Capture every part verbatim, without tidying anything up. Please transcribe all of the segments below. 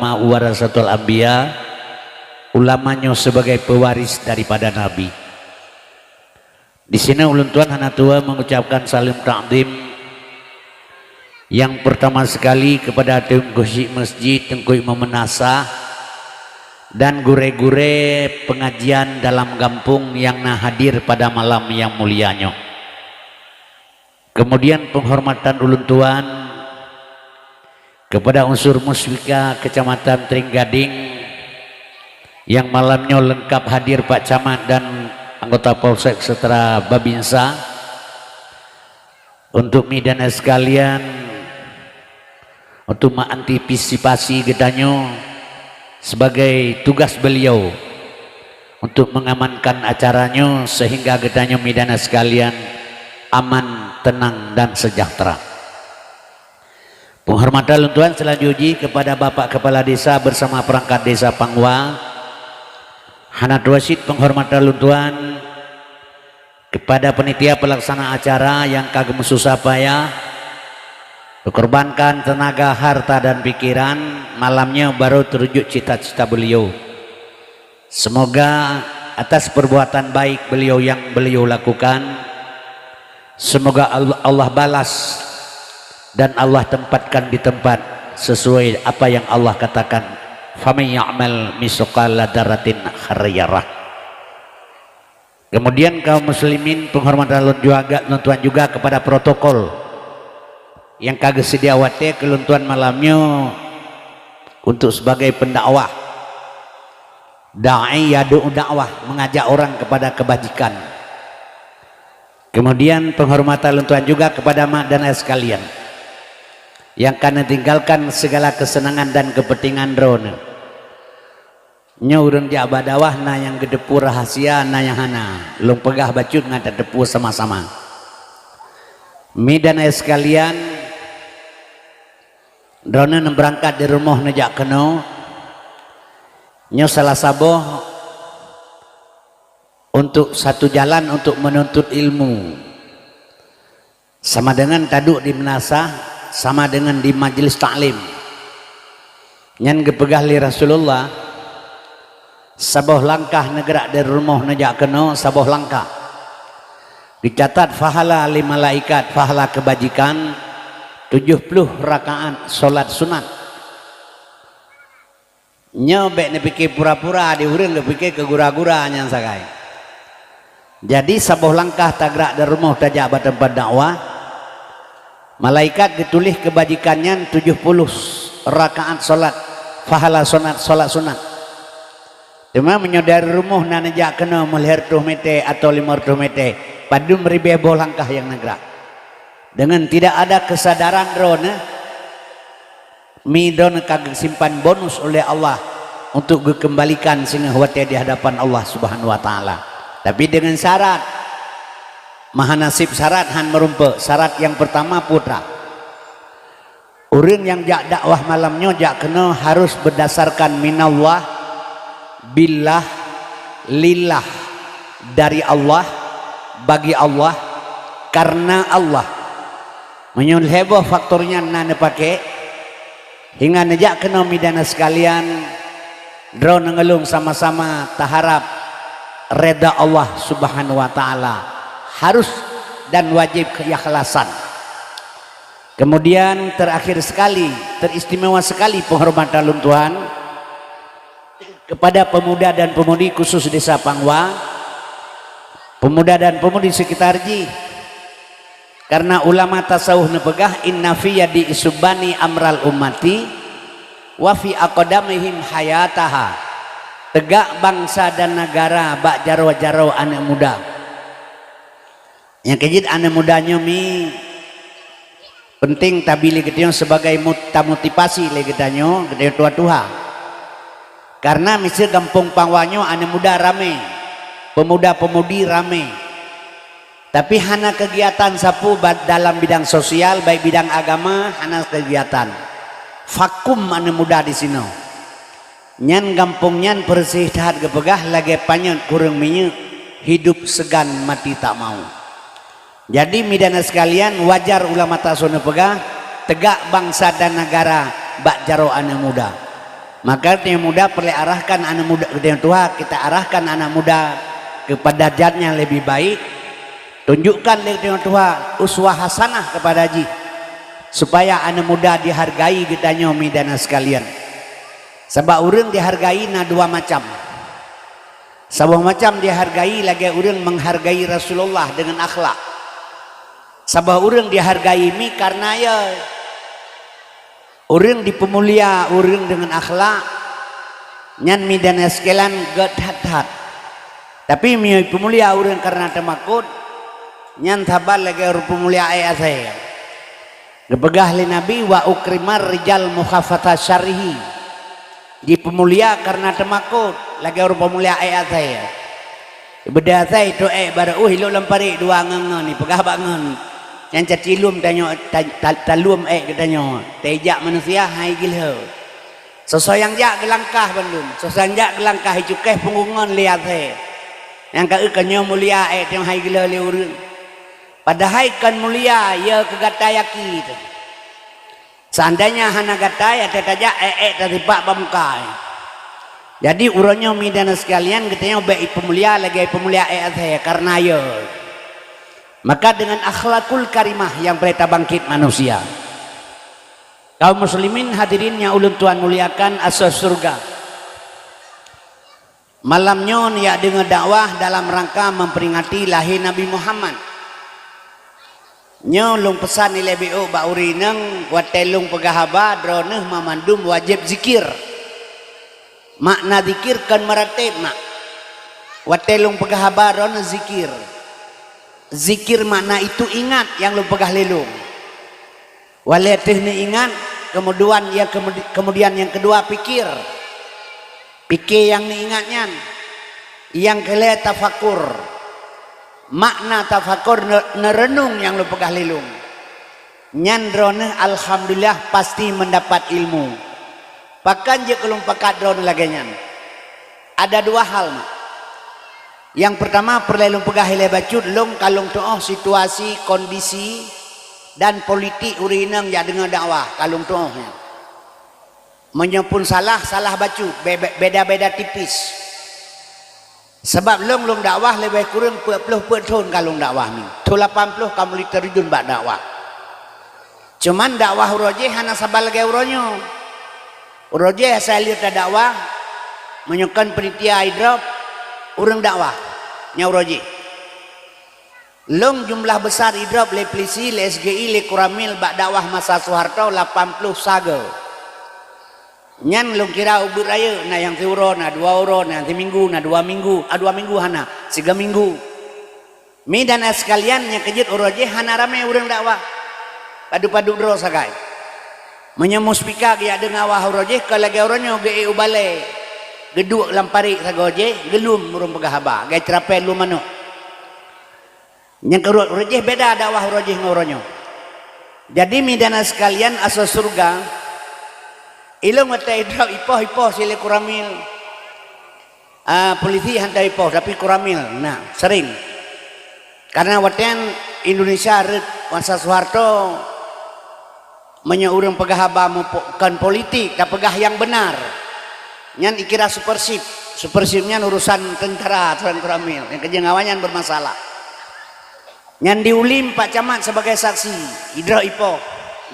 Ulama warasatul anbiya, ulama nyoe sebagai pewaris daripada nabi. Di sini ulôn tuan hana tuwoe mengucapkan salam takzim yang pertama sekali kepada Teungku Syik Masjid, Teungku Imam Meunasah, dan gurée-gurée pengajian dalam gampông nyang na hadir pada malam nyang mulia nyoe. Kemudian penghormatan ulôn tuan kepada unsur Muspika Kecamatan Trienggading yang malam nyoe lengkap hadir Pak Camat dan anggota Polsek serta Babinsa. Untuk mi dan sekalian, untuk mengantisipasi geutanyoe sebagai tugas beliau untuk mengamankan acara nyoe sehingga geutanyoe mi dan sekalian aman, tenang dan sejahtera. Penghormatan lôn tuan selanjut jih kepada Bapak Kepala Desa bersama perangkat Desa Pangwa. Hana tuwoe cit penghormatan lôn tuan kepada panitia pelaksana acara nyang ka geumeususah payah, mengorbankan tenaga, harta dan pikiran, malam nyoe baru terwujud cita-cita beliau. Semoga atas perbuatan baik beliau yang beliau lakukan, semoga Allah, Allah balas dan Allah tempatkan di tempat sesuai apa yang Allah katakan, "Faman ya'mal misqala dzarratin khairah yarah." Kemudian kaum muslimin, penghormatan lôn juga, lôn tuan juga kepada protokol nyang ka geuseudia watée keu lôn tuan malam nyoe untuk sebagai pendakwah. Da'i yad'u dakwah, mengajak orang kepada kebajikan. Kemudian penghormatan lôn tuan juga kepada mak dan ayah sekalian nyang ka neutinggalkan segala kesenangan dan kepentingan droeneuh. Nyoe ureuëng jak bak dakwah na nyang geuteupeue rahasia, na nyang hana. Lôn peugah bacut ngon tateupeue sama-sama. Mi dan ayah sekalian, droeneuh neubeurangkat di rumoh neujak keunoe. Nyoe salah saboh untuk satu jalan untuk menuntut ilmu. Sama deungon taduek di meunasah, sama deungon di majlis taklim. Nyan geupeugah lé Rasulullah, saboh langkah neugrak dari rumoh neujak keunoe, saboh langkah. Geucatat pahala lé malaikat, pahala keubajikan tujoh ploh rakaat solat sunat. Nyoe bék neupike pura-pura, di ureuëng geupike keu gura-gura nyang sagai. Jadi saboh langkah tagrak dari rumoh tajak bak teumpat dakwah, malaikat geutuléh keubajikan nyan tujoh ploh rakaat solat, pahala sunat, solat sunat. Teuma meunyoe dari rumoh na neujak keunoe meulhée reutôh mete atawa limong reutôh mete, padum ribée boh langkah nyang neugrak. Deungon tidak ada kesadaran droeneuh, mi droeneuh ka geusimpan bonus oleh Allah untuk geukeumbalikan singoh watée di hadapan Allah Subhanahu wa Taala. Tapi deungon syarat, maha nasib syarat han meurumpok. Syarat nyang peurtama putra. Ureuëng nyang jak dakwah malam nyoe jak keunoe harus berdasarkan minallah, billah, lillah, dari Allah, bagi Allah, karena Allah. Meunyoe lhée boh faktor nyan na neupaké, hingga neujak keunoe mi dan ayah sekalian, droeneuh ngon lôn sama-sama taharab reda Allah Subhanahu wa Taala. Harus dan wajib keikhlasan. Kemudian terakhir sekali, teristimewa sekali penghormatan lôn tuan kepada pemuda dan pemudi khusus Desa Pangwa, pemuda dan pemudi sekitar jih. Karena ulama tasawuf neupeugah, "Inna fi yadi isubani amral ummati, wa fi aqdamihim hayataha." Tegak bangsa dan negara bak jaroe-jaroe aneuëk muda. Nyang keujeuet aneuëk muda nyoe mi penting tabi lé geutanyoe sebagai mot-, tamotivasi lé geutanyoe, geutanyoe tuha-tuha. Karena miseue gampông Pangwa nyoe aneuëk muda ramé, pemuda-pemudi ramé. Tapi hana kegiatan sapeue ba-, dalam bidang sosial, baik bidang agama, hana kegiatan. Vakum aneuëk muda di sinoe. Nyan gampông nyan peureusih that geupeugah lagée panyöt kureueng minyeuk, hidup segan mati tak mau. Jadi mi dan ayah sekalian, wajar ulama tasawuf neupeugah, tegak bangsa dan negara bak jaroe aneuëk muda. Maka tanyoe muda peureulée arahkan aneuk muda, tanyoe tuha kita arahkan anak muda kepada jalan yang lebih baik. Tunjukkan lé tanyoe tuha uswah hasanah kepada jih, supaya aneuk muda dihargai geutanyoe, mi dan sekalian. Sabab ureuëng dihargai na dua macam. Saboh macam dihargai lagée ureuëng menghargai Rasulullah dengan akhlak. Saboh ureuëng dihargai mi karena ya ureuëng dipeumulia ureuëng dengan akhlak, nyan mi dan sekalian gét that-that. Tapi mi peumulia ureuëng karena teumakot, nyan saban lagée ureuëng peumulia ék asée. Geupeugah lé Nabi, "Wa ukrimar rijal mukhafata syarihi." Jipeumulia karena teumakot, lagée ureuëng peumulia ék asée. Beudée asée itu ék barô uh ilok lam parit dua ngon-ngon ni peugah bak ngon. Nyang cacilum tanyoe ta-, ta-, talum ék geutanyoe. Teujak manusia hai gilho. Sosoe nyang jak geulangkah bandum, sosoe nyang jak geulangkah icukéh punggungon lé asée. Nyang ka eu ka nyoe mulia ék tanyoe hai gilho lé ureuëng. Padahai kon mulia ya keu gata yaki teuh. Seandainya hana gata ya teutajak ék-ék tasipak bak muka. Jadi uroe nyoe mi dan sekalian geutanyoe bék ipeumulia lagée ipeumulia ék asée karena ya. Maka dengan akhlakul karimah yang peureulée tabangkit manusia. Kaum muslimin hadirin nyang ulôn tuan muliakan, asoe syeuruga. Malam nyoe neujak deungoe dakwah dalam rangka memperingati lahé Nabi Muhammad. Nyoe lôn peusan ilée biôk bak ureuëng inong watée lôn peugah haba droeneuh mamandum wajéb zikir. Makna zikir kon meuratéb mak. Watée lôn peugah haba droeneuh zikir. Zikir makna itu ingat nyang lôn peugah lé lôn. Waléh teuh neuingat, keumudian nyang keumudi-, keumudian nyang keudua pikir. Pikir nyang neuingat nyan. Nyang keulhée tafakur. Makna tafakur ne-, neureunong nyang lôn peugah lé lôn. Nyan droeneuh alhamdulillah pasti mendapat ilmu. Pakon jeuet keu lôn pakat droeneuh lagée nyan? Ada dua hal mak. Nyang peurtama peureulée lôn peugah ilée bacut lôn ka lôn tuoh situasi, kondisi dan politik ureuëng inong jak deungoe dakwah ka lôn tuoh nyan. Meunyoe pun salah, salah bacut, be-, be-, beda-beda tipis. Sabab lôn, lôn dakwah leubeh kureueng peuet ploh peuet thon ka lôn dakwah nyoe. Thon lapan ploh ka mulai teurijun bak dakwah. Cuman dakwah uroe jéh hana saban lagée uroe nyoe. Uroe jéh asai lheueh tadakwah, meunyoe kon panitia idrop, ureuëng dakwah nyang uroe jéh. Lôn jumlah besar idrop lé polisi, lé S G I, lé Koramil bak dakwah masa Soeharto lapan ploh sagoe. Nyan lôn kira ubit rayeuk, na nyang siuroe, na dua uroe, na nyang siminggu, na dua minggu, ah, dua minggu hana, sigoe minggu. Mi dan ai sekalian nyang keujeuet uroe jéh hana ramé ureuëng dakwah. Padub-padub droe sagai. Meunyoe muspika geujak deungoe dakwah uroe jéh, kon lagée uroe nyoe geuék u balée, geuduek lam parit sagoe jéh, geulum ureuëng peugah haba, lagée ceurapée lum aneuëk. Nyang keurot uroe jéh beda dakwah uroe jéh ngon uroe nyoe. Jadi mi dan ai sekalian asoe syeuruga, ilôn watée idrop ipoh-ipoh si lé Koramil. Ah, polisi hana ipoh, tapi Koramil, nah, sering. Karena watée nyan Indonesia rhot masa Soeharto, meunyoe ureuëng peugah haba mupo-, kon politik, tapeugah nyang beunar. Nyan ikira supersip. Supersip nyan urusan tentara, urusan Koramil. Nyang keujeueng awaknyan bermasalah. Nyan diulim Pak Camat sebagai saksi, idrop ipoh,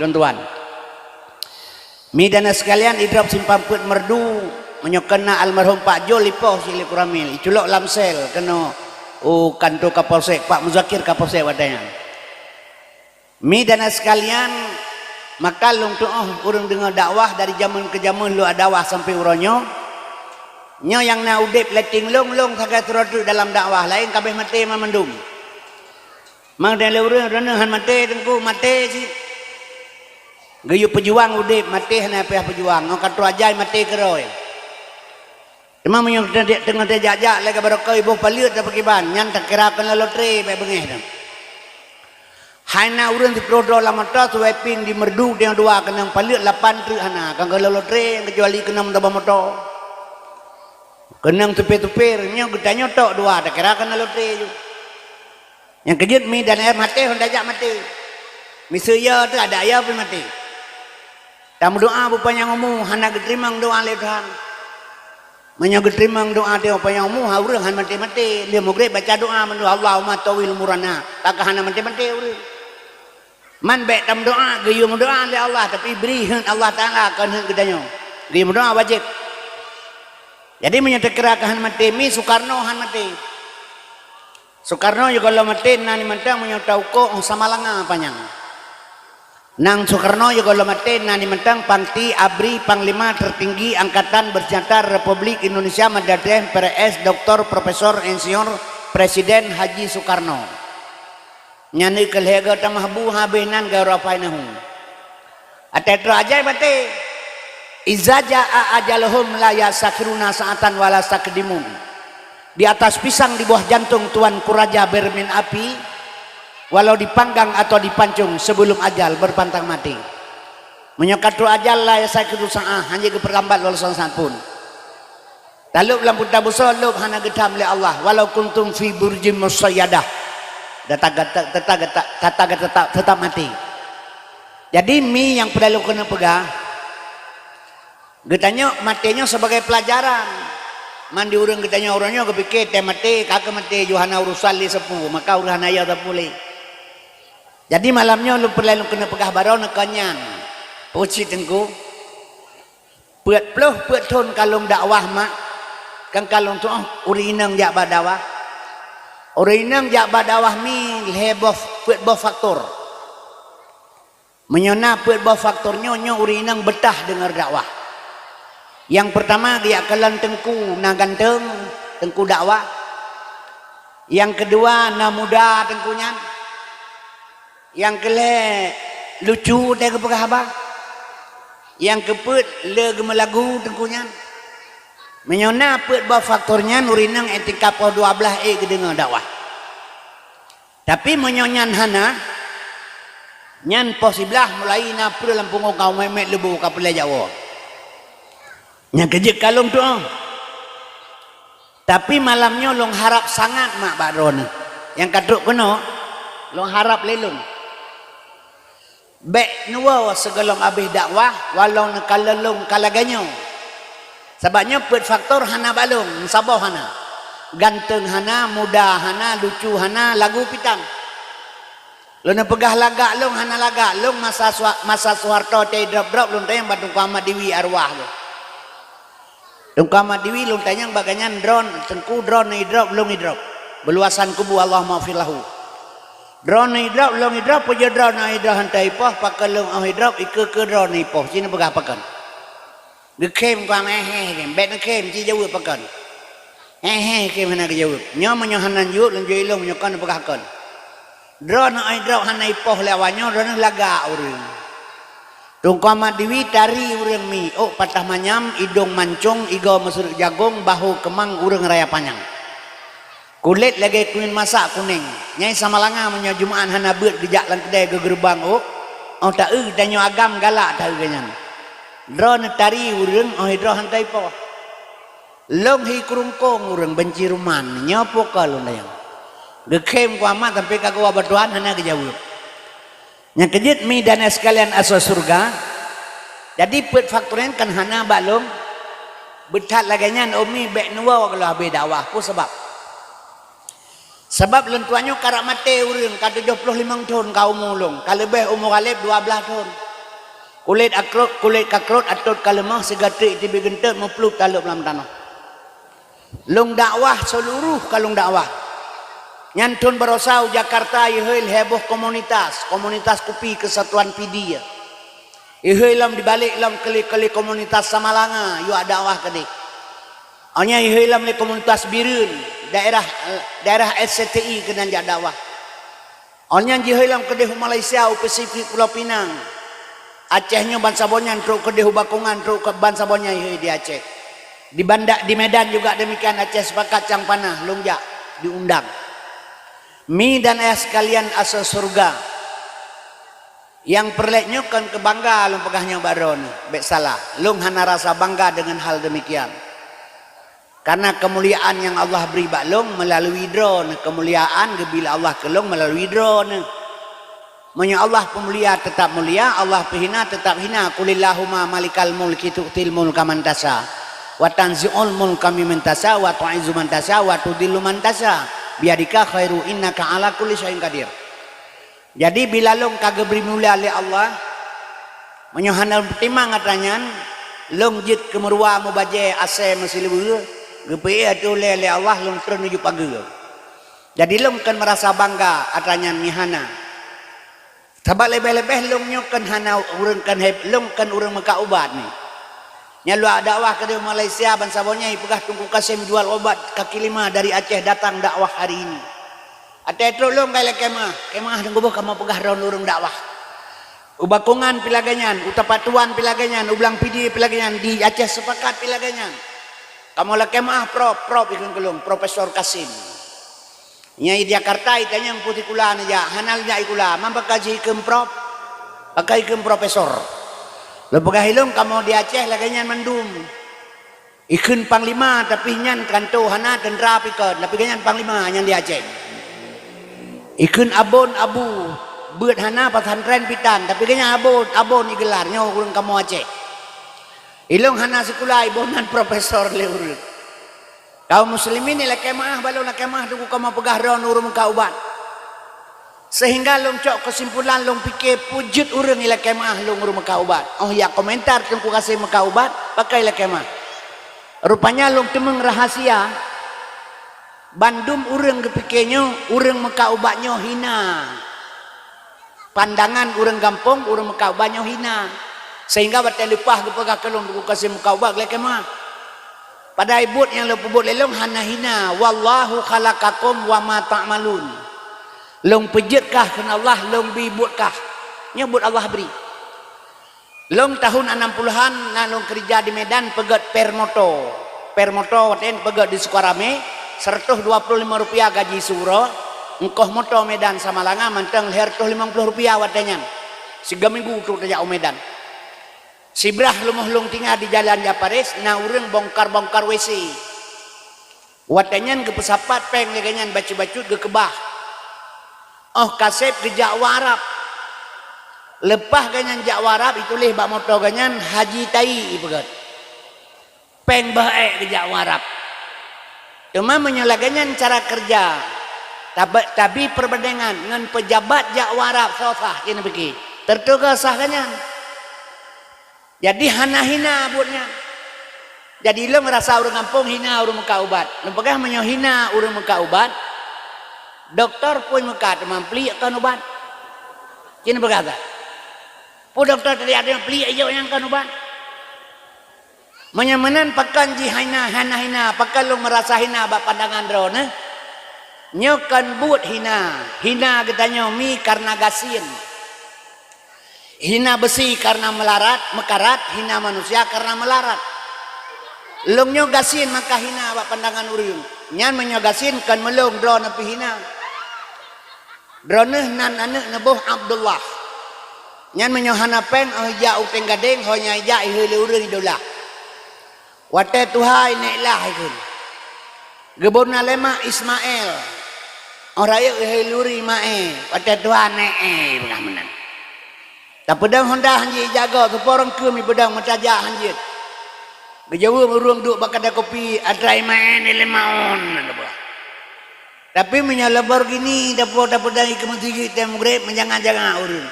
lôn tuan. Mi dan ai sekalian, idrop Simpang Peuet Meureudu, meunyoe kon na almarhum Pak Jol ipoh si lé Koramil, iculok lam sel keunoe u kantor Kapolsek, Pak Muzakir Kapolsek watée nyan. Mi dan ai sekalian, maka lôn tuoh ureuëng deungoe dakwah dari jameun keu jameun lôn dakwah sampoe uroe nyoe. Nyoe nyang na udeb lé tieng lôn, lôn sagai sidroe teuk dalam dakwah, laén ka abéh maté mandum. Mang dan lé ureuëng, droeneuh han maté teungku, maté cit. Geuyue peujuang udeb, maté hana payah peujuang, ngon ka trok ajai maté keudroe. Teuma meunyoe teungoh teujak-jak lagée barokon iboh paleuet tapeukiban, nyan takira kon lam lotre bék beungéh dong. Hai na ureuëng siploh droe lam moto, siploh pieng di Meureudu, teungoh dua keunong paleuet, lapan treuk hana, kon kon lam lotre, keucuali keunong meutabah moto. Keunong tupir-tupir, nyoe geutanyoe tok dua, takira kon lam lotre ju. Nyang keujeuet mi dan ai maté hon tajak maté. Miseue yo teuh adak yo pih maté. Tameudoa beupanyang umu hana geuteurimong doa lé Tuhan. Meunyoe geuteurimong doa teuh beupanyang umu, ha ureuëng han maté-maté. Lheueh mugreb baca doa mandua, "Allahumma tawil umurana." Takah hana maté-maté ureuëng. Man bék tameudoa, geuyue meudoa lé Allah, tapi bri heuet Allah Taala kon heuet geutanyoe. Geuyue meudoa wajéb. Jadi meunyoe takira keu han maté, mi Soekarno han maté. Soekarno jigohlom maté na di mantong meunyoe tauko óh Samalanga panyang. Nang Soekarno jigohlom maté na di mantong Pangti Abri Panglima Tertinggi Angkatan Bersenjata Republik Indonesia Merdeka P R S Doktor Profesor Insinyur Presiden Haji Soekarno. Nyan keuh lhée goe tamah bu habéh nan garopai nahu. Até troh ajai maté. Iza jaa ajaluhum la yastakhiruna sa'atan wa la yastaqdimun. Di atas pisang di bawah jantung Tuanku Raja Bermin Api, walau dipanggang atau dipancung sebelum ajal berpantang mati. Meunyoe ka troh ajal la yastakhiru sa'ah, hana geupeurlambat walau saat pun. Talôb lam peue busoe lôb hana geutham lé Allah, walau kuntum fi burjin musyayyadah. Tetap, tetap, tetap, tetap, tetap, tetap mati. Jadi mi nyang peureulée keuneuk peugah, geutanyoe maté nyoe sebagai pelajaran. Man di ureuëng geutanyoe uroe nyoe geupike tée maté, ka keu maté, yoh hana urusan lé sapeue, maka ureuëng hana yo sapeue lé. Jadi malam nyoe lôn peureulée lôn keuneuk peugah baroe neuh kon nyan. Puji Teungku. Peuet ploh peuet thon ka lôn dakwah mak, kan ka lôn tuoh ureuëng inong jak bak dakwah. Ureuëng inong jak bak dakwah mi lhée boh, peuet boh faktor. Meunyoe na peuet boh faktor nyoe, nyoe ureuëng inong beutah deungoe dakwah. Nyang peurtama geujak kalon teungku na ganteng, teungku dakwah. Nyang keudua na muda teungku nyan. Nyang keulhée lucu teuh geupeugah haba. Nyang keupeuet le geumeulagu teungku nyan. Meunyoe na peuet boh faktor nyan, ureuëng inong ék tingkat poh dua blaih ék geudeungoe dakwah. Tapi meunyoe nyan hana, nyan poh siblaih mulai na peue lam punggong ka meumet-met leubu ka peureulée jak woe. Nyang keujeuet ka lôn tuoh. Tapi malam nyoe lôn harab sangat mak bak droeneuh. Nyang ka trok keunoe, lôn harab lé lôn. Bék neuwoe sigohlom abéh dakwah, walau neukalon lôn ka lagée nyoe. Sabab nyoe peuet faktor hana bak lôn, saboh hana. Ganteng hana, muda hana, lucu hana, lagu pitan. Lôn peugah lagak lôn hana lagak, lôn masa Suha-, masa Soeharto teu drop-drop lôn tanyong bak Teungku Ahmad Diwi arwah geuh. Teungku Ahmad Diwi lôn tanyong bak gobnyan droe, teungku droe idrop, lôn idrop. Beuluasan kubu Allahumma ghfir lahu. Droe idrop, lôn idrop, peue jeuet droe idrop hana ipoh, pakon lôn óh idrop, ikeue-keue droe ipoh, ci neupeugah pakon. Geukhém kuang, "Heh, heh, heh," bék neukhém, ci jaweueb pakon. "Heh, heh," khém hana geujaweueb. Nyoe meunyoe hana jaweueb, lôn jaweueb ilôn, meunyoe kon neupeugah kon. Droe óh idrop hana ipoh lé awaknyoe, droe lagak ureuëng. Teungku Ahmad Diwi tari ureuëng mi, ôk patah manyam, idong mancong, igoe meuseureuek jagong, bahô keumang ureuëng raya panyang. Kulét lagée kumin masak kuneng. Nyai Samalanga meunyoe Jumat hana beuet geujak lam keudée geugeurubang ôk, óh taeu tanyoe agam galak taeu geuh nyan. Droe neutari ureuëng óh idroe hana ipoh. Lôn hi keurungkong ureuëng banci ruman, nyoe pukon lôn dayang. Geukhém kuamat sampai ka geuwa bantuan hana geujaweueb. Nyang keujeuet mi dan sekalian asoe syeuruga, jadi peuet faktor nyan kan hana bak lôn. Beuthat lagée nyan umi bék neuwoe gohlom habéh dakwah. Peue sabab? Sabab lôn tuan nyoe karab maté ureuëng ka tujoh ploh limong thon ka umu lôn, ka leubeh umu Ghalib dua blaih thon. Kulét akrot, kulét kakrot atot ka leumoh sigateuk teubiet geunteut meupluet taleueb lam tanoh. Lôn dakwah seuluruh ka lôn dakwah. Nyan thon barosa u Jakarta ihôi lhée boh komunitas, komunitas kupi Kesatuan Pidie. Ihôi lom dibalek lom keu lé-keu lé komunitas Samalanga yuak dakwah keudeh. Awaknyan ihôi lom lé komunitas Bireuen, daerah, daerah S C T I keunan jak dakwah. Awaknyan jihôi lom keudeh u Malaysia, u Pasifik Pulo Pinang. Aceh nyoe bansa Bonyan trok keudeh u Bakongan, trok keu bansa Bonyan ihôi di Aceh. Di Banda, di Medan juga demikian, Aceh Sepakat Cang Panah, lôn jak diundang. Mi dan ayah sekalian asoe syeuruga. Nyang peureulée nyoe kon keu bangga lôn peugah nyoe bak droeneuh, bék salah. Lôn hana rasa bangga deungon hal demikian. Karena keumuliaan nyang Allah bri bak lôn meulalu droeneuh, keumuliaan geubri lé Allah keu lôn meulalu droeneuh. Meunyoe Allah peumulia, teutap mulia, Allah peuhina, teutap hina. Qulillahumma malikal mulki tu'til mulka man tasya, wa tanzi'ul mulka mimman tasya, wa tu'izzu man tasya, wa tudhillu man tasya. Biyadika khairu innaka ala kulli syai'in qadir. Jadi bila lôn ka geubri mulia lé Allah, meunyoe hana lôn peutimang atra nyan, lôn jeuet keu meuruwa, meubajée, asée, meusileubeu, geupeuék ateueh ulée lé Allah, lôn treun uju pageue. Jadi lôn kon meurasa bangga atra nyan, nyan hana. Sabab leubeh-leubeh lôn nyoe kon hana ureuëng, kon heb-, lôn kon ureuëng meukat ubat nyoe. Nyan luwa dakwah keudeh Malaysia, bansaboh nyan ipeugah Teungku Kasim jual ubat kaki lima dari Aceh datang dakwah hari ini. Watée trok lôn ka ilée kemah, kemah teungku boh kamoe peugah droe ureuëng dakwah. U Bakongan pih lagée nyan, u Tapatuan pih lagée nyan, u Blang Pidie pih lagée nyan, di Aceh Sepakat pih lagée nyan. Kamoe lakée meu'ah prof, prof ikheun keu lôn, Profesor Kasim. Nyang i Jakarta itanyong peue sikula neujak, hana neujak sikula, man pakon jih ikheun prof, pakon ikheun profesor. Lôn peugah ilôn kamoe di Aceh lagée nyan mandum. Ikheun panglima, tapi nyan kanto hana, teuntra pih kon, tapi gobnyan panglima nyang di Aceh. Ikheun abon abu, beuet hana, pesantren pih tan, tapi gobnyan abon, abon igeular, nyoe ureuëng kamoe Aceh. Ilôn hana sikula, iboh nan profesor lé ureuëng. Kaum muslimin, ilakée meu'ah, bak lôn lakée meu'ah teungku kamoe peugah droe ureuëng meukat ubat. Sehingga lôn cok keusimpulan, lôn pike peue jeuet ureuëng ilakée meu'ah lôn ureuëng meukat ubat. Oh ya, komentar Teungku Kasim meukat ubat, pakon ilakée meu'ah. Rupanya lôn teumeung rahasia, bandum ureuëng geupike nyoe ureuëng meukat ubat nyoe hina. Pandangan ureuëng gampông, ureuëng meukat ubat nyoe hina. Sehingga watée leupah geupeugah keu lôn Teungku Kasim meukat ubat, ilakée meu'ah. Padahai buet nyang lôn peubuet lé lôn hana hina, "Wallahu khalaqakum wa ma ta'malun." Lôn peujeuet kah kheun Allah, lôn bri buet kah. Nyoe buet Allah bri. Lôn tahun anam puluhan na lôn keurija di Medan peugét per moto. Per moto watée nyan peugét di Sukaramé, seratus dua puluh lima rupiah gaji siuroe, ongkoh moto Medan Samalanga mantong lhée reutôh limong ploh rupiah watée nyan. Sigoe minggu trok tajak u Medan. Sibrah rumoh lôn tinggai di Jalan Japaris, na ureuëng bongkar-bongkar W C. Watée nyan geupeusapat péng lagée nyan bacut-bacut geukeubah. Oh ka seb geujak u Arab. Leupah gobnyan jak u Arab, ituléh bak moto gobnyan Haji Tai ipeugét. Péng boh ék geujak u Arab. Teuma meunyoe lagée nyan cara keureuja, tabe-, tabi peurbandengan ngon peujabat jak u Arab, soe sah, ci neupike. Teuntée ka sah gobnyan. Jadi hana hina buet nyan. Jadi lôn rasa ureuëng gampông hina ureuëng meukat ubat. Lôn peugah meunyoe hina ureuëng meukat ubat, dokto peue meukat teuma pliek kon ubat. Ci neupeugah that. Peue dokto tadi ada nyang pliek iyok nyang kon ubat. Meunyoe meunan pakon jih hina, hana hina, pakon lôn meurasa hina bak pandangan droeneuh? Nyoe kon buet hina. Hina geutanyoe mi kareuna gasien. Hina beusi kareuna meularat, meukarat, hina manusia kareuna meularat. Lôn nyoe gasien maka hina bak pandangan ureuëng. Nyan meunyoe gasien kon meulôn droeneuh pih hina. Droeneuh nan aneuëk neuboh Abdullah. Nyan meunyoe hana péng, oh ijak u Tenggadeng, ho nyang ijak ihôi lé ureuëng idolah. Watée tuha inék lah ikheun. Geubri na lé mak Ismail. Oh rayeuk ihôi lé ureuëng Imaé, watée tuha nék éh peugah meunan. Tapeudong honda hanjeuet ijaga, teuporong keuem ipeudong meutajak hanjeuet. Geujaweueb ureuëng duek bak kadai kopi, atra Imaé ni lima on, na geupeugah. Tapi meunyoe Lamborghini, dapo-dapo dai keu meuseujid teuh mugreb, meujangan-jangan ureuëng.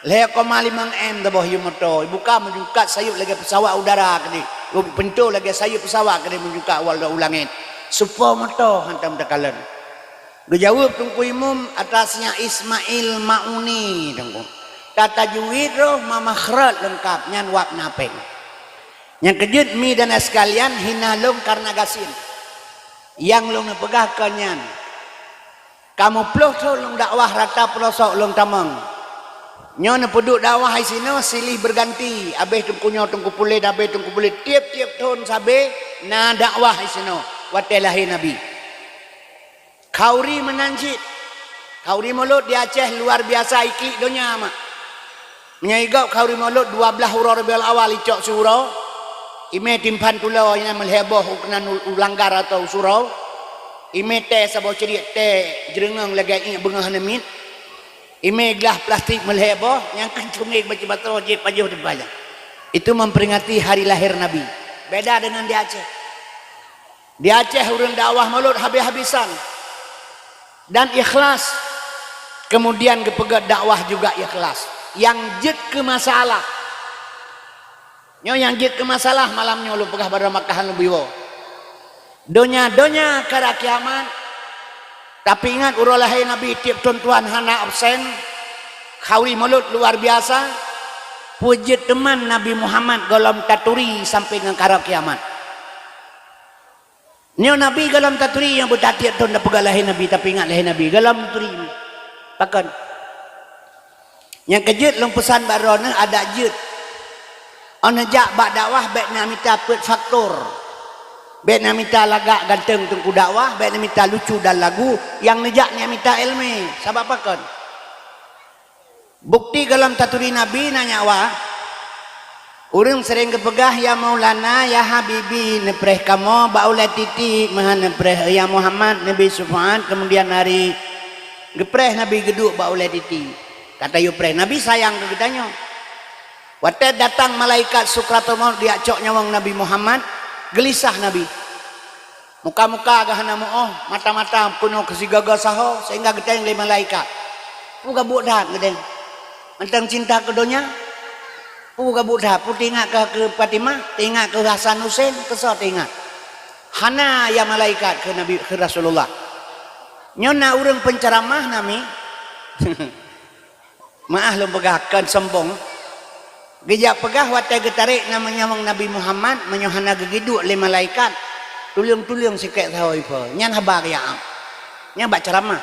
Lhée koma limong M taboh yue moto, ibuka meujungkat sayeuep lagée peusawat udara keudeh, pintoe lagée sayeuep peusawat keudeh meujungkat u, u langét. Supo moto hantom takalon. Geujaweueb Teungku Imum atas nyan Ismail Mauni, Teungku. Tatajwid roh ma makhraj leungkab nyan wab na péng. Nyang keujeuet mi dan sekalian hina lôn kareuna gasien. Nyang lôn neupeugah kon nyan. Ka meuploh thon lôn dakwah rata peulosok lôn tamong. Nyoe neupeuduek dakwah disinoe silih beuganti, abéh teungku nyoe teungku puléh, abéh teungku puléh, tieb-tieb thon sabe na dakwah disinoe watée lahé Nabi. Khauri meunan cit. Khauri Mulod di Aceh luar biasa iklik donya mak. Meunyoe igob khauri Mulod dua blaih uroe Rabiul Awal icok siuroe, imé timphan tulo nyang meulhée boh u keunan u, u langgar atau u surau, imé tée saboh ciriek tée jeureungeung lagée iék beungoh hana miet. Imé glah plastik meulhèe boh, nyang keu cungéng bak bacut batroe jép pajoh di bajang. Itu memperingati hari lahir Nabi. Beda dengan di Aceh. Di Aceh ureuëng dakwah Maulud habis-habisan dan ikhlas. Kemudian geupeugét dakwah juga ikhlas. Nyang jeuet keu masalah. Nyoe nyang jeuet keu masalah malam nyoe lôn peugah bak droe Makkah lôn biwoe. Donya-donya karab kiamat, tapi ingat uroe lahé Nabi tieb thon tuan hana absen, khauri Maulud luar biasa, peue jeuet teuma Nabi Muhammad gohlom taturi sampai ngon karab kiamat. Nyoe Nabi gohlom taturi nyang beutatieb thon tapeugah lahé Nabi, tapi ingat lahé Nabi gohlom turi. Pakon? Nyang keujeuet lôn peusan bak droeneuh adak jeuet. Óh neujak bak dakwah bék na mita peuet faktor. Bék na mita lagak ganteng teungku dakwah, bék na mita lucu dan lagu, nyang neujak na mita iéleumé. Sabab pakon? Bukti gohlom taturi Nabi na nyak wa. Ureuëng sering geupeugah, "Ya Maulana, ya Habibi, neupreh kamoe bak ulée titi, meuhan neupreh ya Muhammad, neubi syufaat kemudian hari." Geupreh Nabi geuduek bak ulée titi. Ka tayue preh, Nabi sayang keu geutanyoe. Watée datang malaikat Sukratul Maut geujak cok nyawöng Nabi Muhammad, geulisah Nabi. Muka-muka geuh hana meuoh, mata-mata peunoh keu sigaga saho, sehingga geutanyong lé malaikat, "Peue gabuek that geudeh? Mantong cinta keu donya? Peue gabuek that? Peue teuingat keu, keu Fatimah? Teuingat keu Hasan Husen? Keu soe teuingat?" "Hana, ya malaikat," kheun Nabi, kheun Rasulullah. Nyoe na ureuëng penceramah nami. Meu'ah lôn peugah, kon sombong. Geujak peugah watée geutarek nyawöng Nabi Muhammad, meunyoe hana geugeuduek lé malaikat, tuleueng-tuleueng sikek saho ipo. Nyan haba geujak am. Nyan bak ceramah.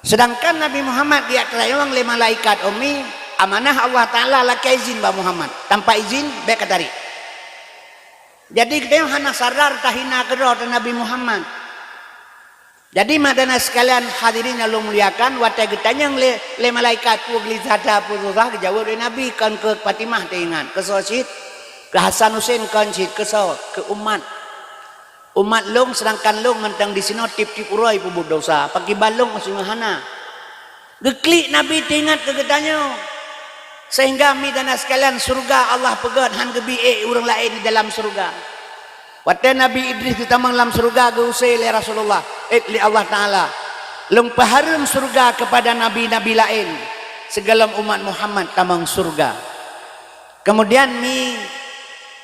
Sedangkan Nabi Muhammad geujak tarek nyawöng lé malaikat ummi, amanah Allah Taala lakée izin bak Muhammad. Tanpa izin, bék ka tarek. Jadi geutanyoe hana sadar tahina keudroe teuh Nabi Muhammad. Jadi, mak dan sekalian hadirin yang lôn muliakan, watée geutanyong lé, lé malaikat peue geulisah that, peue susah, geujaweueb lé Nabi, "Kon keu Fatimah teuingat, keu soe cit? Keu Hasan Husen kon cit, keu soe? Keu umat. Umat lôn, sedangkan lôn mantong disinoe tieb-tieb uroe peubuet desya, pakriban lôn meuseumeung hana." Geuklik Nabi teuingat keu geutanyoe. Sehingga mi dan sekalian, syeuruga Allah peugét hán geubi ék ureuëng laén di dalam syeuruga. Watée Nabi Idris geutamong lam syeuruga, geuuse lé Rasulullah, eh, lé Allah Taala, "Lôn peuhareuem syeuruga keupada nabi-nabi laén, sigohlom umat Muhammad tamong syeuruga." Keumudian mi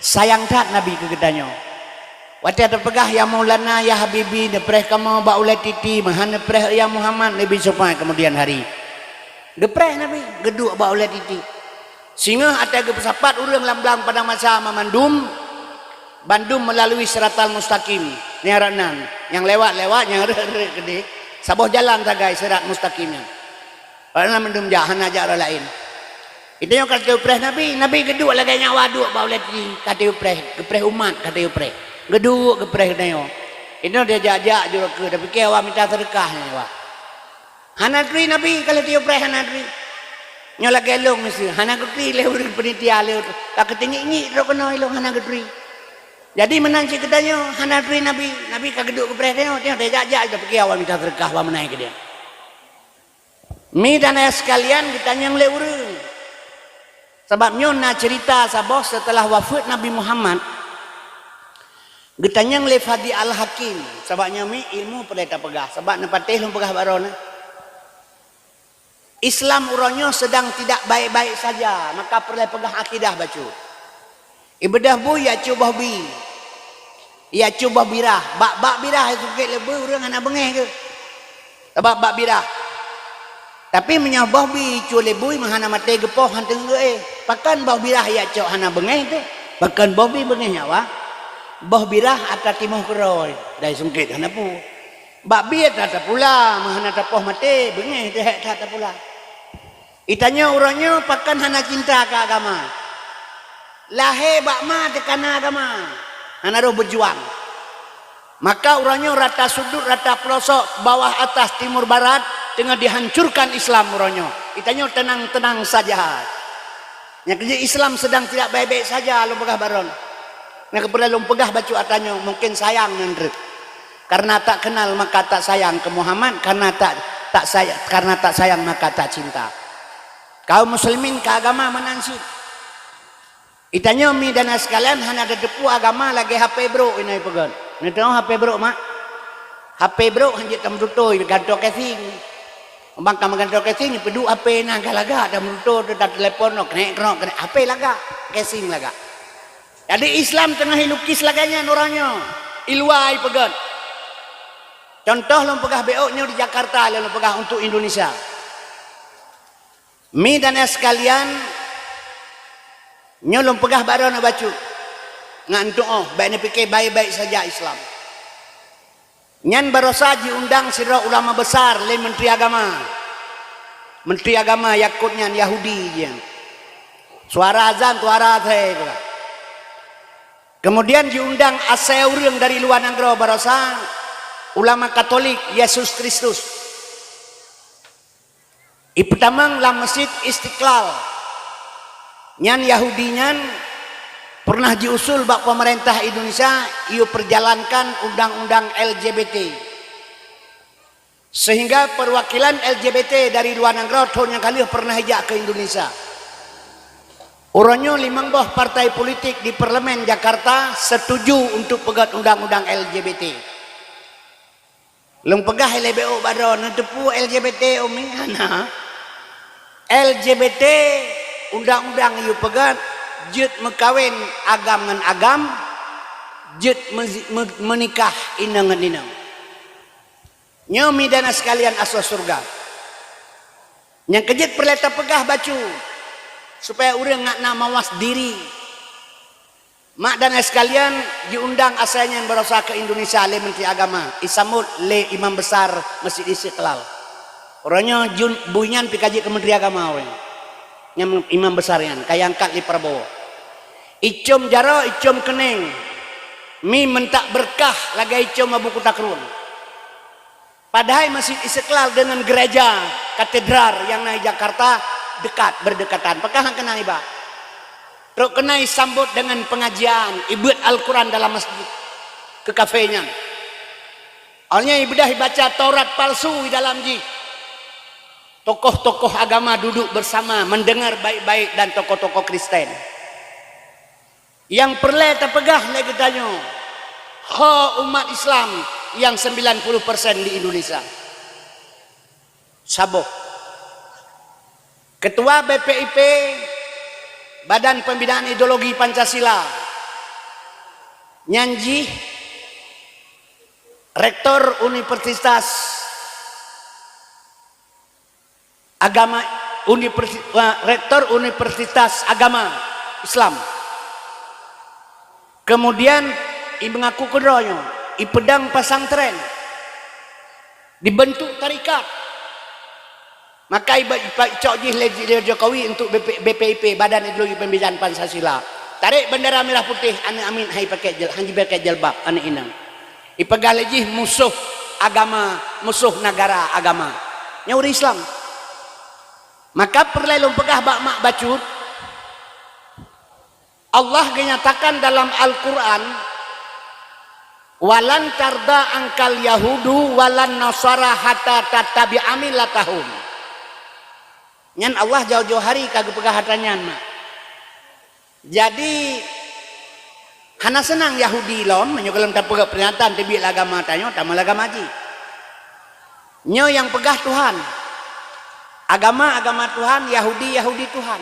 sayang that Nabi keu geutanyoe. Watée teupeugah, "Ya Maulana, ya Habibi, neupreh kamoe bak ulée titi, meuhan neupreh ya Muhammad, neubi syufaat keumudian hari." Geupreh Nabi, geuduek bak ulée titi. Singoh watée geupeusapat ureuëng lam blang padang mahsyar mandum, bandum meulalui siratal mustaqim. Nyan rot nan, nyang lewat-lewat, nyang rhët-rhët keudeh, saboh jalan sagai sirat mustaqim nyan. Rot nan mandum jak, hana jak rot laén. Geutanyoe ka teupreh Nabi, Nabi geuduek lagée nyak wa duek bak ulée titi, ka teupreh, geupreh umat ka teupreh. Geuduek geupreh geutanyoe. Inoe dia jak-jak jurok keu, tapi keu awak mita seudeukah nyan wa. Hana turi Nabi ka lheueh teupreh, hana turi. Nyoe lagée lôn miseue, hana geuturi lé ureuëng peunitia lé, ka keutinggi-inggi droe keunoe ilôn hana geuturi. Jadi meunan cit geutanyoe hana turi Nabi, Nabi ka geuduek geupreh tanyoe, tanyoe tajak-jak tapike awak mita seudeukah bak meunan keudeh. Mi dan ayah sekalian, geutanyong lé ureuëng. Sabab nyoe na cerita saboh setelah wafeuet Nabi Muhammad, geutanyong lé Fadi Al-Hakim, sabab nyoe mi ilmu peureulée tapeugah, sabab neupatéh lôn peugah bak droeneuh. Islam uroe nyoe sedang tidak baik-baik saja, maka peureulée peugah akidah bacut. Ibeudôh bui ya cu boh bi. Ya cu boh birah. Bak, bak birah ya sungkét lé bui ureuëng hana beungéh geuh. Sabab bak birah. Tapi meunyoe boh bi cu lé bui meuhana maté geupoh hana teungeut geuéh. Pakon boh birah ya cok hana beungéh teuh? Pakon boh bi beungéh nyak wa? Boh birah atra timoh keudroe, dai sungkét hana peue. Bak bi atra tapula, meuhana tapoh maté, beungéh teuh hék that tapula. Geutanyoe uroe nyoe pakon hana cinta keu agama. Lahé bak ma teukana agama, hana roh beujuang. Maka uroe nyoe rata sudut, rata peulosok, bawah atas, timur barat, teungoh dihancurkan Islam uroe nyoe. Geutanyoe teunang-teunang saja. Nyang keujeuet Islam sedang tidak baik-baik saja, lôn peugah bak droeneuh. Nyang keupeureulee lôn peugah bacut ata nyoe, mungken sayang nyan treuk. Karena tak kenal maka tak sayang keu Muhammad, karena tak Tak sayang, karena tak sayang maka tak cinta. Kaum muslimin keu agama meunan cit. Geutanyoe mi dan sekalian hana tateupeue agama lagée H P brok inoe peugét. Neuteungoh H P brok mak? H P brok hanjeuet tameututôi, gantoe casing. Umbang ka meugantoe casing, peuduek H P na ka lagak, tameututôi, teutab telepon, krék-krék, krék, H P lagak, casing lagak. Jadi Islam teungoh ilukis lagée nyan uroe nyoe, i luwa ipeugét. Contoh lôn peugah bék nyoe di Jakarta, lôn peugah untuk Indonesia. Mi dan ayah sekalian, nyoe lôn peugah bak droeneuh bacut, ngon tuoh, bék neupike baik-baik saja Islam. Nyan barosa jiundang sidroe ulama besar lé Menteri Agama. Menteri Agama Yakut nyan Yahudi nyan. Suara azan, suara asai pula. Kemudian jiundang asai ureuëng dari luwa nanggroe barosa ulama Katolik Yesus Kristus. Ipeutamong lam Masjid Istiqlal. Nyan Yahudi nyan pernah jiusul bak pemerintah Indonesia yue perjalankan undang-undang L G B T. Sehingga perwakilan L G B T dari luwa nanggroe thon nyang ka lheueh pernah ijak ke Indonesia. Uroe nyoe limong boh partai politik di Parlemen Jakarta setuju untuk peugét undang-undang L G B T. Lôn peugah ilée bék bak droeneuh, neuteupeue L G B T umi hana. L G B T undang-undang yue peugét jeuet meukawen agam ngon agam, jeuet meuzi-, meu-, meunikah inong ngon inong. Nyoe mi dan ayah sekalian asoe syeuruga. Nyang keujeuet peureulée tapeugah bacut, supaya ureuëng ngat na mawas diri. Mak dan ayah sekalian, jiundang asai nyan barosa ke Indonesia lé Menteri Agama, isambot lé Imam Besar Masjid Istiqlal. Uroe nyoe jun bui nyan pih ka jeuet keu Menteri Agama wéh. Nyang Imam Besar nyan ka iangkat lé Prabowo. Icom jaroe, icom keuneng, mi meuntak beurkah lagée icom Abu Kuta Krueng. Padahai Masjid Istiqlal dengan gereja katedral nyang na di Jakarta dekat, berdekatan. Pakon han keunan iba? Trok keunan isambot dengan pengajian, ibeuet Al-Quran dalam masjid keu kafé nyan. Awaknyan ibeudôh ibaca Taurat palsu di dalam jih. Tokoh-tokoh agama duduk bersama, mendengar baik-baik dan tokoh-tokoh Kristen. Nyang peureulée tapeugah lé geutanyoe, ho umat Islam nyang sembilan puluh persen di Indonesia. Saboh. Ketua B P I P, Badan Pembinaan Ideologi Pancasila, nyan jih Rektor Universitas Agama, Universi-, eh, Rektor Universitas Agama Islam. Kemudian, imeungaku keudroe nyoe, ipeudong pesantren, dibentuk tarekat. Maka iba-, ipa-, icok jih lé, lé Jokowi untuk B P, B P I P, Badan Ideologi Pembinaan Pancasila. Tarek bendera merah putih, aneuëk amiet han ipakai jil-, han jipakai jilbab, aneuëk inong. Ipeugah lé jih musoh agama, musoh negara agama. Nyan ureuëng Islam. Maka peureulée lôn peugah bak mak bacut, Allah geunyatakan dalam Al-Quran, "Walan tarda angkal yahudu walan nasara hatta tattabi'a millatahum." Nyan Allah jauh-jauh hari ka geupeugah atra nyan, mak. Jadi, hana seunang Yahudi lom, meunyoe gohlom tapeugah peuringatan teubiet lé agama tanyoe, tamong lé agama jih. Nyoe nyang peugah Tuhan. Agama, agama Tuhan, Yahudi, Yahudi Tuhan.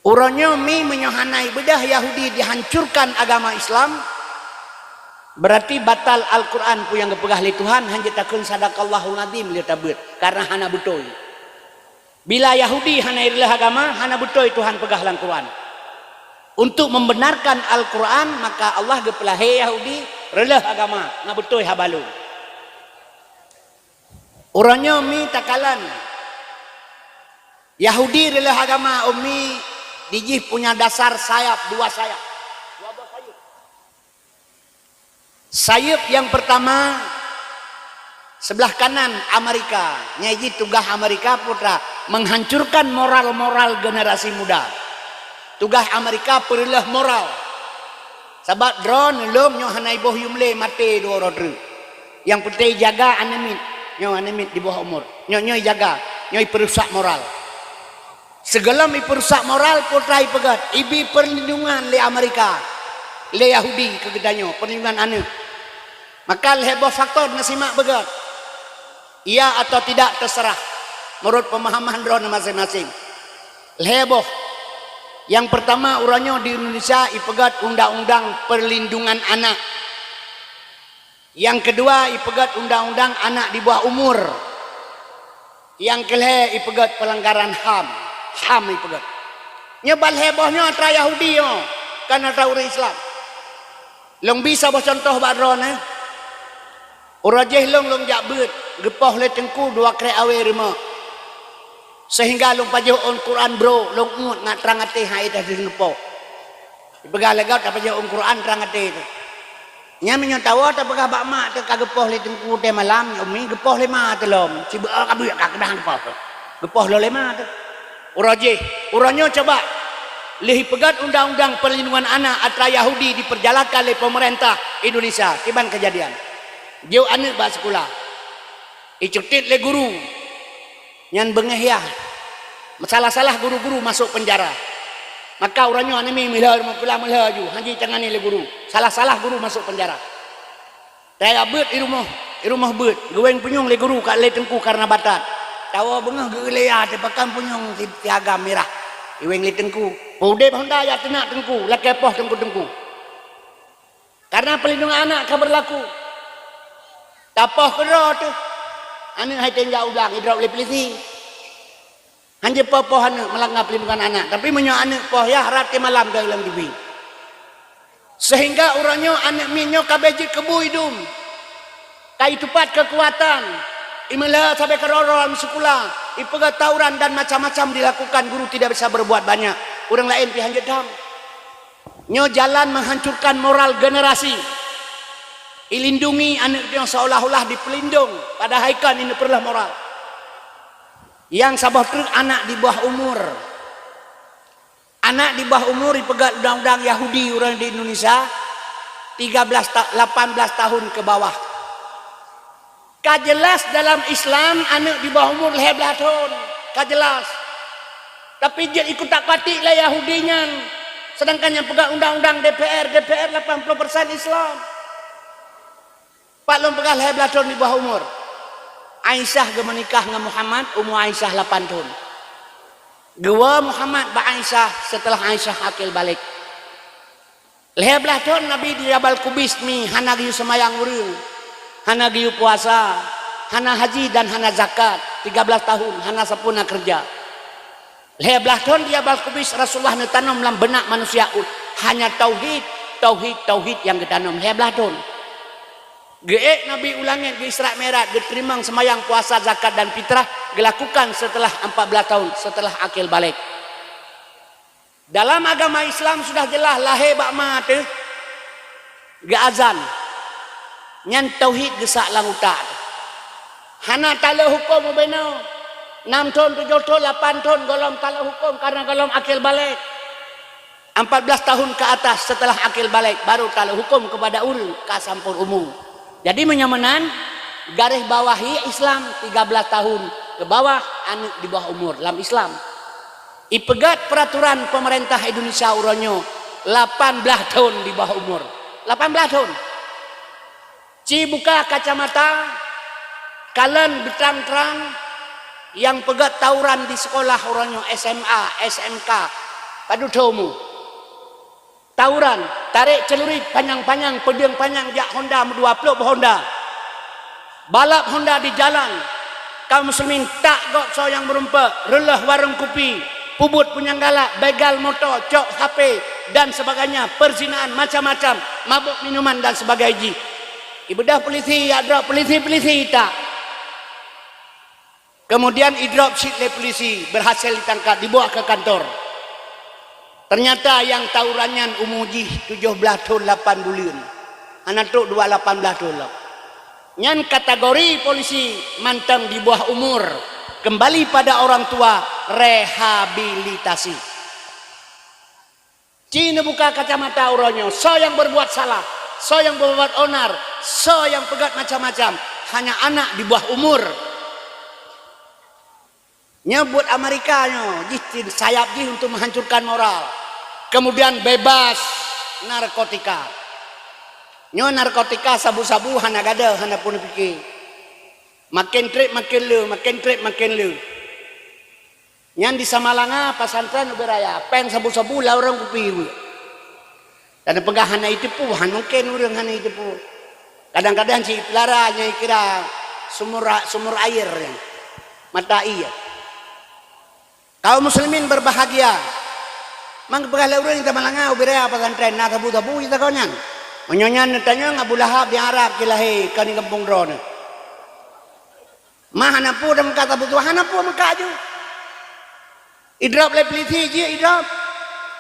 Uroe nyoe mi meunyoe hana ibeudôh Yahudi dihancurkan agama Islam, berarti batal Al-Quran peue nyang geupeugah lé Tuhan, han jeuet takheun sadaqallahul azim lé tabeuet, karena hana beutôi. Bila Yahudi hana ireuleuh agama, hana beutôi Tuhan peugah lam Quran. Untuk membenarkan Al-Quran, maka Allah geupeulahé Yahudi reuleuh agama, na beutôi haba lôn. Uroe nyoe mi takalon, Yahudi reuleuh agama, umi, dijih punya dasar sayap, dua sayap. Sayeup nyang peurtama, seublah kanan Amerika. Nyan jih tugaih Amerika peue atra, menghancurkan moral-moral generasi muda. Tugaih Amerika peureuleuh moral. Sabab droeneuh lom nyoe hana iboh yum lé maté dua uroe treuk. Nyang peunteng jaga aneuëk miet. Nyoe aneuk miet di bawah umur. Nyoe, nyoe ijaga, nyoe ipeurusak moral. Sigohlom ipeurusak moral, peue teuma ipeugét, ibi perlindungan lé Amerika, lé Yahudi keu geutanyoe, perlindungan aneuk. Maka lhée boh faktor neusimak beugét. Iya atau tidak terserah, menurut pemahaman droeneuh masing-masing. Lhée boh. Yang pertama, uroe nyoe di Indonesia ipeugét undang-undang perlindungan anak. Yang kedua, ipeugét undang-undang anak di bawah umur. Yang keulhée ipeugét pelanggaran HAM. HAM ipeugét. Nyoe ban lhée boh nyoe atra Yahudi nyoe, kon atra ureuëng Islam. Lôn bi saboh cuntoh bak droeneuh. Uroe jéh lôn, lôn jak beuet, geupoh lé teungku dua krek awé rumoh. Sehingga lôn pajoh ôn Quran brok, lôn uet ngat trang até hai teuh geupoh. Ipeugah lé gob tapajoh ôn Quran trang até teuh. Nyan meunyoe tawoe tapeugah bak mak teuh ka geupoh lé teungku teuh malam, nyoe umi geupoh lé ma teuh lom, sibeuet ka buet ka keudang geupoh teuh. Geupoh lom lé ma teuh. Uroe jéh, uroe nyoe coba lheueh ipeugét undang-undang perlindungan anak atra Yahudi diperjalankan lé pemerintah Indonesia, kiban kejadian. Jok aneuk bak sikula. Icutit lé guru. Nyan beungéh yah. Salah-salah guru-guru masuk penjara. Maka uroe nyoe aneuk miet meuhla rumoh pulang meuhla ju, hana jitangani lé guru. Salah-salah guru masuk penjara. Taya beuet i rumoh, i rumoh beuet, geuwéng punyueng lé guru ka lé teungku karena batat. Tawoe beungoh geuleua teupakan punyueng si, si agam mirah. Iwéng lé teungku. Peudeb honda ya teunak teungku, lakée poh teungku-teungku. Karena perlindungan anak ka berlaku. Tapoh keudroe teuh. Aneuk hai teuh jak u blang, idrop lé polisi. Hana jipoh-poh aneuk meulanggar perlindungan anak. Tapi meunyoe aneuk poh yah rot malam dong lam T V. Sehingga uroe nyoe aneuk miet nyoe ka bék jeuet keu bui dum. Ka itupat keukuatan. Imeulheueh sabe keudroe-droe lam sikula. Ipeugét tawuran dan macam-macam dilakukan, guru tidak bisa berbuat banyak. Ureuëng laén pih hana jeuet dam. Nyoe jalan menghancurkan moral generasi. Ilindungi aneuk nyoe seolah-olah dipeulindong, padahai kan ini perlah moral. Nyang saboh treuk anak di bawah umur. Anak di bawah umur ipeugét undang-undang Yahudi ureuëng di Indonesia, tiga belas ta-, lapan belas tahun ke bawah. Ka jelas dalam Islam aneuk di bawah umur lhée blaih thon, ka jelas. Tapi jeuet ikutak-katik lé Yahudi nyan, sedangkan nyang peugah undang-undang D P R, D P R lapan puluh persen Islam. Pat lôn peugah lhée blaih thon di bawah umur. Aisyah geumeunikah ngon Muhammad, umur Aisyah lapan thon. Geuwoe Muhammad bak Aisyah setelah Aisyah akil balek. Lhée blaih thon Nabi di Jabal Kubais mi hana geuyue seumayang ureuëng, hana geuyue puasa, hana haji dan hana zakat, tiga belas tahun hana sapeue na keureuja. Lhée blaih thon di Jabal Kubais Rasulullah neutanom lam beunak manusia ut hanya tauhid, tauhid, tauhid nyang geutanom lhée blaih thon. Geuék Nabi u langét geu-Isra Mi'raj, geuteurimong seumayang, puasa, zakat dan fitrah geulakukan setelah empat belas tahun setelah akil balek. Dalam agama Islam sudah jeulaih lahé bak ma teuh geuazan. Nyan tauhid geusak lam utak teuh. Hana taleuek huköm ubé nyoe. Nam thon, tujoh thon, lapan thon gohlom taleuek huköm karena gohlom akil balek. Empat belas tahun ke atas setelah akil balek baru taleuek huköm keupada ureuëng ka sampôh umu. Jadi meunyoe meunan, garéh bawahi Islam tiga belas tahun keu bawah aneuk di bawah umur lam Islam. Ipeugét peuraturan peumeurintah Indonesia uroe nyoe lapan blaih thon di bawah umur. Lapan blaih thon. Ci buka kacamata, kalon beutrang-trang nyang peugét tawuran di sekolah uroe nyoe S M A, S M K, padub thon umu. Tawuran, tarek celurit panyang-panyang, peudeueng panyang jak honda meudua ploh boh honda. Balap honda di jalan. Kaum muslimin tak gob soe nyang meurumpok, reuloh warong kupi, peubuet punyang galak, begal moto, cok H P dan sebagainya, perzinaan macam-macam, mabök minuman dan sebagainya jih. Ibeudôh polisi, jak drop polisi, polisi tak. Kemudian idrop cit lé polisi, berhasil ditangkap, dibawa ke kantor. Ternyata nyang tawuran nyan umu jih tujoh blaih thon lapan buleuen. Hana trok dua lapan blaih thon lom. Nyan kategori polisi mantong di bawah umur, kembali pada orang tua, rehabilitasi. Ci neubuka kacamata uroe nyoe, soe nyang berbuat salah, soe nyang berbuat onar, soe nyang peugét macam-macam, Hanya anak di bawah umur. Nyoe buet Amerika nyoe, jih sayap jih untuk menghancurkan moral. Kemudian bebas narkotika. Nyoe narkotika sabu-sabu hana gadôh, hana pun pike. Makin trép makin le, makin trép makin le. Nyan di Samalanga, pesantren ubé raya, péng sabu-sabu lam ureuëng kupi weuek. Dan peugah hana jiteupeue, han mungken ureuëng hana jiteupeue. Kadang-kadang cit pelara nyang kira sumur, sumur air nyan, mata air. Kaum muslimin berbahagia. Mang peugah lé ureuëng di Samalanga ubé raya pesantren na sabu-sabu jih takon nyan. Meunyoe nyan neutanyong Abu Lahab di Arab keu lahé kon di gampông droeneuh. Ma hana peue dan meukat sabu-sabu, hana peue meukat ju. Idrop lé polisi jih, idrop.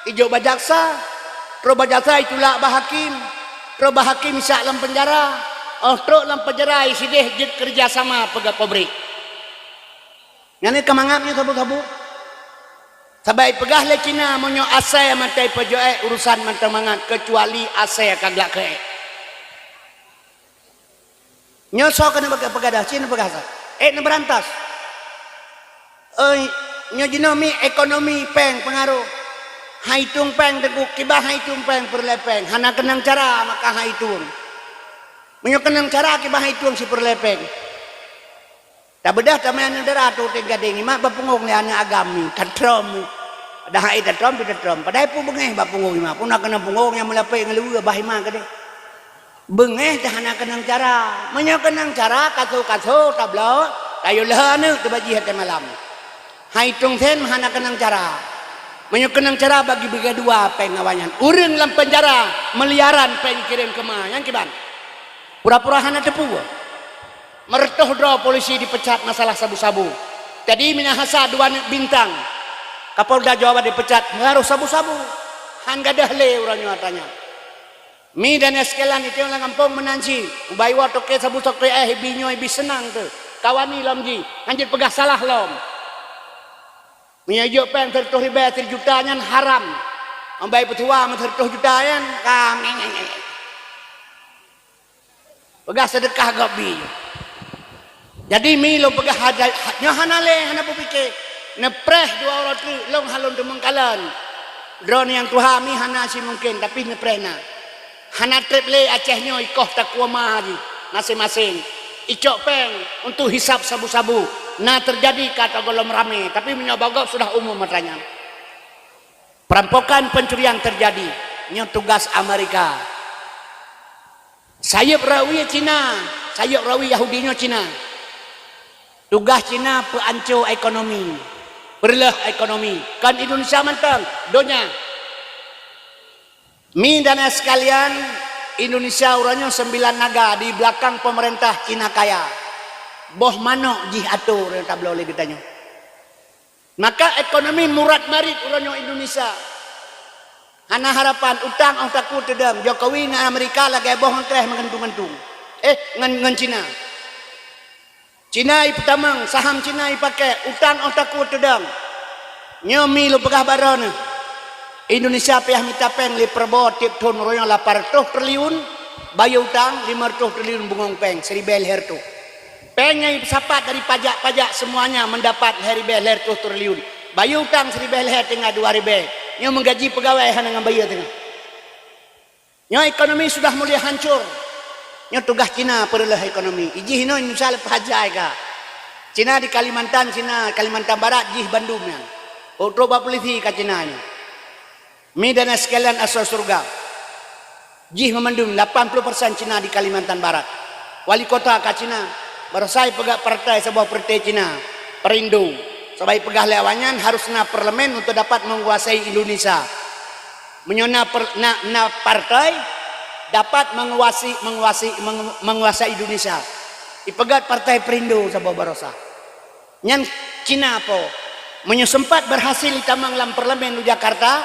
Ijok bak jaksa. Trok bak jaksa itulak bak hakim. Trok bak hakim isak lam penjara. Oh trok lam penjara isideh jeuet kerja sama peugah pabrik. Nyan ka mangat nyoe sabu-sabu. Sabab ipeugah lé Cina meunyoe asai mantong ipeujeuet urusan mantong mangat keucuali asai ka glak keu ék. Nyoe soe keuneuk peugah, peugah dah, cit neupeugah sa. Ék neubeurantas. Oi, nyoe jinoe mi ekonomi péng peungaroh. Hai tueng péng teungku, kiban hai tueng péng peureulée péng. Hana keunong cara maka hai tueng. Meunyoe keunong cara kiban hai tueng sipeureulée péng. Tabeudah tamé aneuk dara tu teugadeng imak bak punggong lé aneuk agam mi, tatrom mi. Dah hai tatrom pi tatrom. Padahai peue beungéh bak punggong imak. Peue na keunong punggong nyang meulapék ngon luweue bah imak keudeh. Beungéh teuh hana keunong cara. Meunyoe keunong cara, kaso-kaso tabloe, tayue lheueh aneuk teubajih watée malam. Hai tueng sen hana keunong cara. Meunyoe keunong cara bagi beugadua péng awaknyan. Ureuëng lam penjara miliaran péng kirém keuma, nyang kiban. Pura-pura hana teupeue. Meureutoh droe polisi dipecat masalah sabu-sabu. Jadi minahasa dua aneuk bintang Kapolda Jawa Barat dipecat meungaroh sabu-sabu. Han gadôh lé uroe nyoe ata nyan. Mi dan sekalian itu lam gampông meunan cit, ubak iwoe toke sabu-sabu éh ibi nyoe ibi seunang teuh. Kawani lom jih, hanjeuet peugah salah lom. Meunyoe jok péng sireutoh ribée sijuta nyan haram. Ambai peutuha meuseureutoh juta nyan ka. Peugah seudeukah gob bi. Jadi mi lôn peugah haja, nyoe hana lé, hana peupike. Neupreh dua uroe teuk lôn han lôn teumeung kalon. Droeneuh nyang tuha mi hana si mungken, tapi neupreh na. Hana treb lé Aceh nyoe ikoh takue ma jih maséng-maséng. Icok péng untuk hisab sabu-sabu. Na teujadi ka tagolom ramé, tapi meunyoe bagob sudah umum atra nyan. Perampokan pencurian terjadi. Nyoe tugas Amerika. Sayeup rawi Cina, sayeup rawi Yahudi nyoe Cina. Tugaih Cina peuanco ekonomi, peureuleueh ekonomi. Kon Indonesia mantong, donya. Mi dan sekalian, Indonesia uroe nyoe sembilan naga di belakang pemerintah Cina kaya. Boh manok jih atô ureuëng tabloe lé geutanyoe. Maka ekonomi murat marit uroe nyoe Indonesia. Hana harapan, utang óh takue teudong. Jokowi ngon Amerika lagée boh ngon kreh meugantung-gantung. Eh, ngon, ngon Cina. Cina ipeutamong, saham Cina ipakée, utang óh takue teudong. Nyoe mi lôn peugah baroe neuh. Indonesia payah mita péng lé Prabowo tieb thon uroe nyoe lapan reutôh triliun, bayeue utang lima reutôh triliun, bungong péng siribée lhée reutôh. Péng nyang ipeusapat dari pajak-pajak semuanya mendapat lhée ribée lhée reutôh triliun. Bayeue utang siribée lhée teungoh dua ribée. Nyoe meugaji peugawée hana ngon bayeue teungoh. Nyoe ekonomi sudah mulai hancur. Nyoe tugaih Cina peureuleueh ekonomi. Ijih inoe Indonesia leupah jai ka. Cina di Kalimantan, Cina Kalimantan Barat jih bandum nyan. Ôk trok bak polisi ka Cina nyoe. Mi dan sekalian asoe syeuruga. Jih meumandum lapan puluh persen Cina di Kalimantan Barat. Wali kota ka Cina, barosa ipeugét partai saboh partai Cina, Perindo. Sabab ipeugah lé awaknyan harus na parlemen untuk dapat menguasai Indonesia. Meunyoe na per-, na, na partai dapat menguasai, menguasai, mengu-, menguasai Indonesia. Ipeugét partai Perindo saboh barosa. Nyan Cina po. Meunyoe seumpat beurhasil itamong lam parlemen u Jakarta,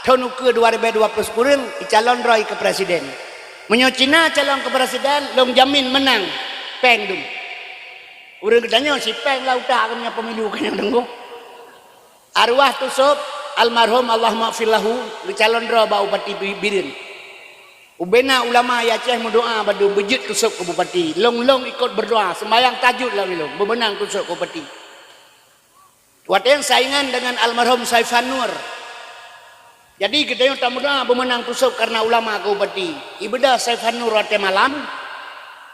thon ukeue dua ribée dua ploh sikureueng, icalon droe keu presiden. Meunyoe Cina calon keu presiden, lôn jamin meunang. Péng dum. Ureuëng geutanyoe si péng lam utak keu meunyoe pemilu keu nyang teunggoh. Arwah Tusop, almarhum, Allahumma ghfir lahu, geucalon droe bak Bupati Bi-, Bireuen. Ubena ulama di Aceh meudoa bak lôn beujeuet keu sôk keu bupati. Lôn-lôn ikot beudoa, seumbahyang tahajud lam ilôn, beumeunang keu sôk keu bupati. Watée nyan saingan deungon almarhum Saifan Nur. Jadi geutanyoe tameudoa beumeunang keu sôk kareuna ulama keu bupati. Ibeudôh Saifan Nur watée malam,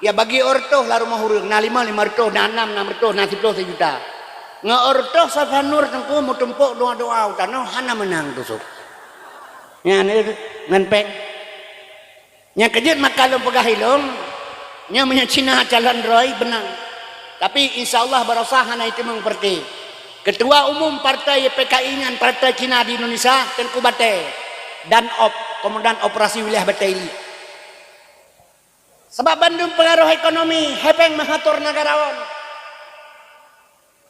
ya bagi ôh reutôh lam rumoh ureuëng, na limong limong reutôh, na nam nam reutôh, na siplôh sijuta. Ngon ôh reutôh Saifan Nur teungku meutumpôk doa-doa u tanoh hana meunang keu sôk. Nyan ngon péng. Nyang keujeuet maka lôn peugah ilôn, nyoe meunyoe Cina calon droe beunang. Tapi insya Allah baroesa hana iteumeung peureuté. Ketua Umum Partai P K I nyan partai Cina di Indonesia, Teungku Batée, Danop, Komandan Operasi Wilayah Batée Ili. Sabab bandum peungaroh ekonomi, hepeng meuhator neugarawan.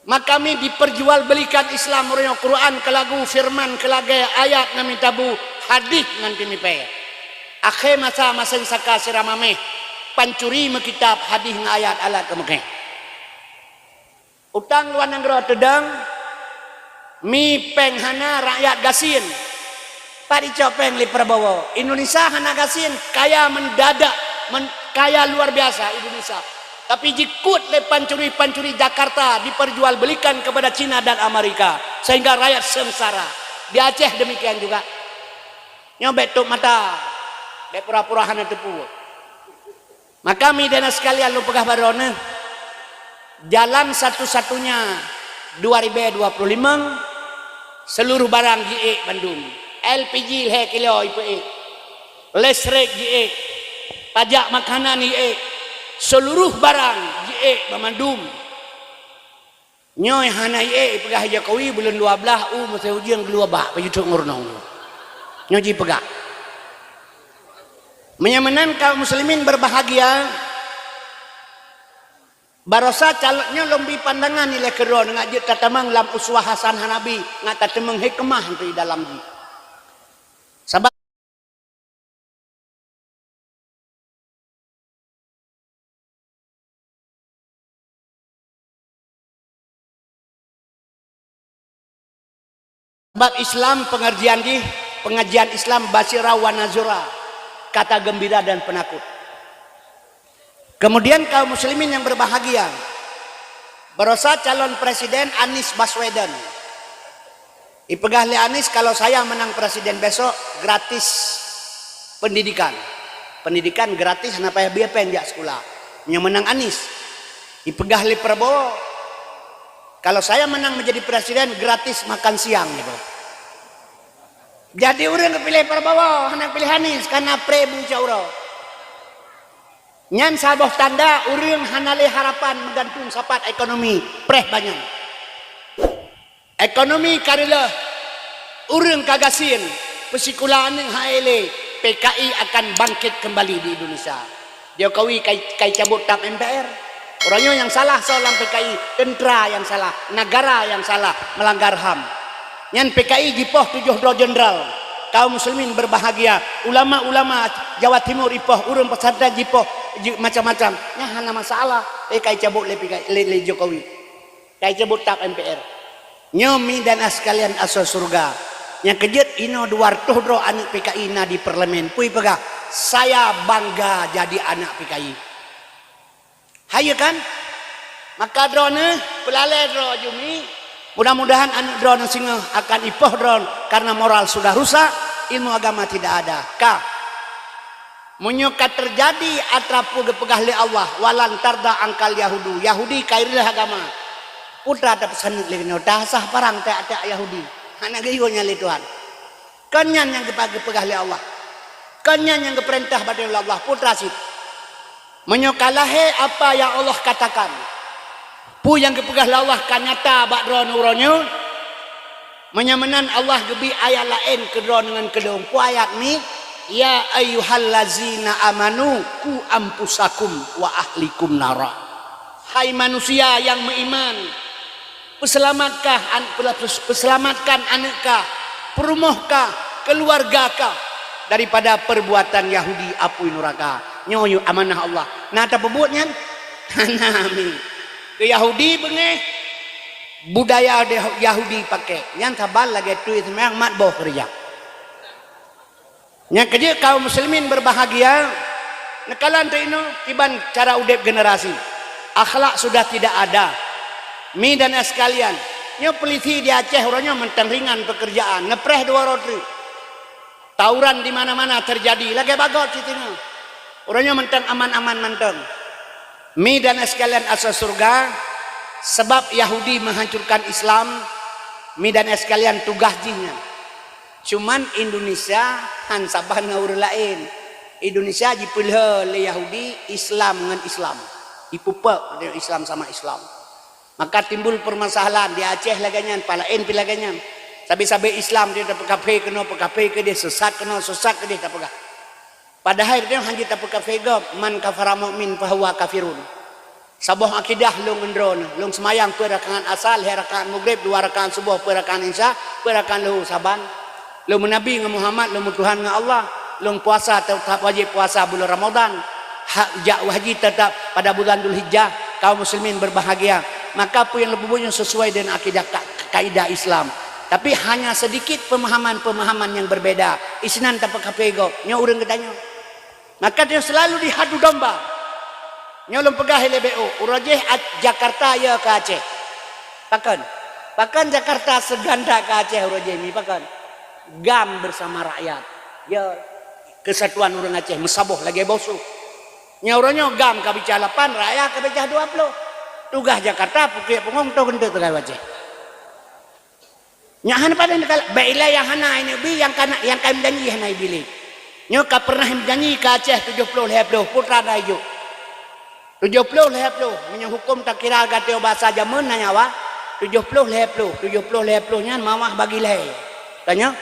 Maka mi diperjualbelikan Islam uroe nyoe, Quran keu lagu, firman keu lagée, ayat ngon mita bu, hadih ngon teumipée. Akhé masa maséng saka sira maméh, pancuri meukitab, hadih ngon ayat alat keu meukéh. Utang luwa nanggroe teudong, mi péng hana, rakyat gasien. Pat icok péng lé Prabowo? Indonesia hana gasien, kaya mendadak, men-, kaya luar biasa Indonesia. Tapi jikut lé pancuri-pancuri Jakarta diperjualbelikan kepada Cina dan Amerika, sehingga rakyat sengsara. Di Aceh demikian juga. Nyoe bék tutup mata, bék pura-pura hana teupeu. Maka mi dan sekalian lôn peugah baroe neuh, jalan satu-satunya dua ribu dua puluh lima, seluruh barang jiék bandum. L P G lhée kilo ipeuék, listrik jiék, pajak makanan jiék, seluruh barang jiék bandum. Nyoe hana ié ipeugah Jokowi buleuen dua blaih u meusé ujeuen geuluwa bak peujutok ngon runoe. Nyoe jipeugah. Meunyoe meunan kaum muslimin berbahagia, barosa calon nyoe lôn bi pandangan ilée keudroe ngat jeuet tatamong lam uswah hasanah Nabi, ngat tatamong hikmah di dalam jih. Sabab Sebab Islam pengajian jih, pengajian Islam basyira wa nazura, kata gembira dan penakut. Kemudian kaum muslimin yang berbahagia, barosa calon presiden Anies Baswedan. Ipeugah lé Anies, kalau saya menang presiden besok, gratis pendidikan. Pendidikan gratis, hana payah bie péng jak sekolah. Nyang menang Anies. Ipeugah lé Prabowo, kalau saya menang menjadi presiden, gratis makan siang, gitu. Jadi ureuëng geupiléh Prabowo, hana piléh Anies, karena pré bu cak uroe. Nyan saboh tanda ureuëng hana lé harapan meugantung sapat ekonomi, preh banyan. Ekonomi ka reuloh, ureuëng ka gasien, peusikula aneuëk hai lé, P K I akan bangkit kembali di Indonesia. Jokowi kai, kai cabut tap M P R. Uroe nyoe nyang salah soe lam P K I, teuntera nyang salah, negara nyang salah, melanggar ham. Nyan P K I jipoh tujoh droe jenderal. Kaum muslimin berbahagia, ulama-ulama Jawa Timur ipoh, ureuëng pesantren jipoh, ji-, macam-macam. Nyan hana masalah, eh, kai cabut lé P K I, lé, lé Jokowi. Kai cabut tap M P R. Nyoe mi dan ah sekalian asoe syeuruga. Nyang keujeuet inoe dua reutôh droe aneuëk P K I na di parlemen. Peue ipeugah, "Saya bangga jadi anak P K I." Hayeue kan? Maka droeneuh peulalée droe aju mi. Mudah-mudahan aneuëk droeneuh singoh akan ipoh droe karena moral sudah rusak, ilmu agama tidak ada. Ka. Meunyoe ka teujadi atra peue geupeugah lé Allah, "Walan tarda angkal Yahudu," Yahudi ka ireuloh agama. Peue teuma tapeusaneut lé nyoe, tasah parang tajak-tajak Yahudi. Hana geuyue nyan lé Tuhan. Kon nyan nyang geupa-, geupeugah lé Allah. Kon nyan nyang geupeurintah bak droe lé Allah, peue teuma cit. Meunyoe ka lahé apa nyang Allah katakan, peue nyang geupeugah lé Allah ka nyata bak droeneuh uroe nyoe, meunyoe meunan Allah geubri ayat laén keu droeneuh ngon keu lôn. Peue ayat nyan? "Ya ayyuhallazina amanu qu anfusakum wa ahlikum nara." Hai manusia nyang meuiman, peuseulamatkah an-, peula-, peus-, peuseulamatkan aneuëk kah, peurumoh kah, keuluwarga kah daripada peurbuatan Yahudi apui nuraka. Nyoe yue amanah Allah. Na tapeubuet nyan? Hana mi. Keu Yahudi beungéh, budaya de-, Yahudi pakai. Nyan saban lagée tuet seumayang mat boh keureuja. Nyang keujeuet kaum muslimin berbahagia, neukalon teuinoe kiban cara udeb generasi. Akhlak sudah tidak ada. Mi dan sekalian, nyoe polisi di Aceh uroe nyoe mantong ringan pekerjaan, neupreh dua uroe treuk. Tawuran di mana-mana terjadi, lagée bagot cit teungoh. Uroe nyoe mantong aman-aman mantong. Mi dan sekalian asai syeuruga, sebab Yahudi menghancurkan Islam, mi dan sekalian tugaih jih nyan. Cuman Indonesia han saban ngon ureuëng laén. Indonesia jipeulheueh lé Yahudi Islam ngon Islam. Jipeupok Islam sama Islam. Maka timbul permasalahan di Aceh lagée nyan, palaén pi lagée nyan. Sabe-sabe Islam dia tapeukafe keunoe, peukafe keudeh, sesat keunoe, sesat keudeh tapeugah. Padahai dia hana tapeukafe gob, man kafara mukmin fahuwa kafirun. Saboh akidah lôn ngon droeneuh, lôn seumayang peuet rakaat asar, lhée rakaat maghrib, dua rakaat suboh, peuet rakaat isya, peuet rakaat luhur saban. Lôn meunabi ngon Muhammad, lôn meutuhan ngon Allah, lôn puasa teutap wajéb puasa bulan Ramadan. Hak jak haji teutap pada bulan Dzulhijjah, kaum muslimin berbahagia. Maka peue nyang lôn peubuet nyoe sesuai dengan akidah ka-, kaidah Islam. Tapi hanya sedikit pemahaman-pemahaman yang berbeda. Isinan tapeukafe gob, nyoe ureuëng geutanyoe. Maka dia selalu dihadu domba. Nyoe lôn peugah ilée B O, uroe jih Jakarta ya keu Aceh. Pakon? Pakon Jakarta seuganda keu Aceh uroe jih mi pakon? GAM bersama rakyat. Ya, kesatuan ureuëng Aceh meusaboh lagée boh su. Nyoe uroe nyoe GAM ka bica lapan, rakyat ka bica dua ploh. Tugaih Jakarta pukée pungong toh keuneuk teuka Aceh. Nyak hana padahai neukalon, bék ilée nyang hana ineuk bi, nyang kana, nyang ka meujanji hana ibi lé. Nyoe ka pernah meujanji keu Aceh tujoh ploh lhée ploh, putra na ijok. Tujoh ploh lhée ploh, meunyoe huköm takira gata basa jameun na nyawa, tujoh ploh lhée ploh, tujoh ploh lhée ploh nyan mawah bagi lhée. Tanyoe,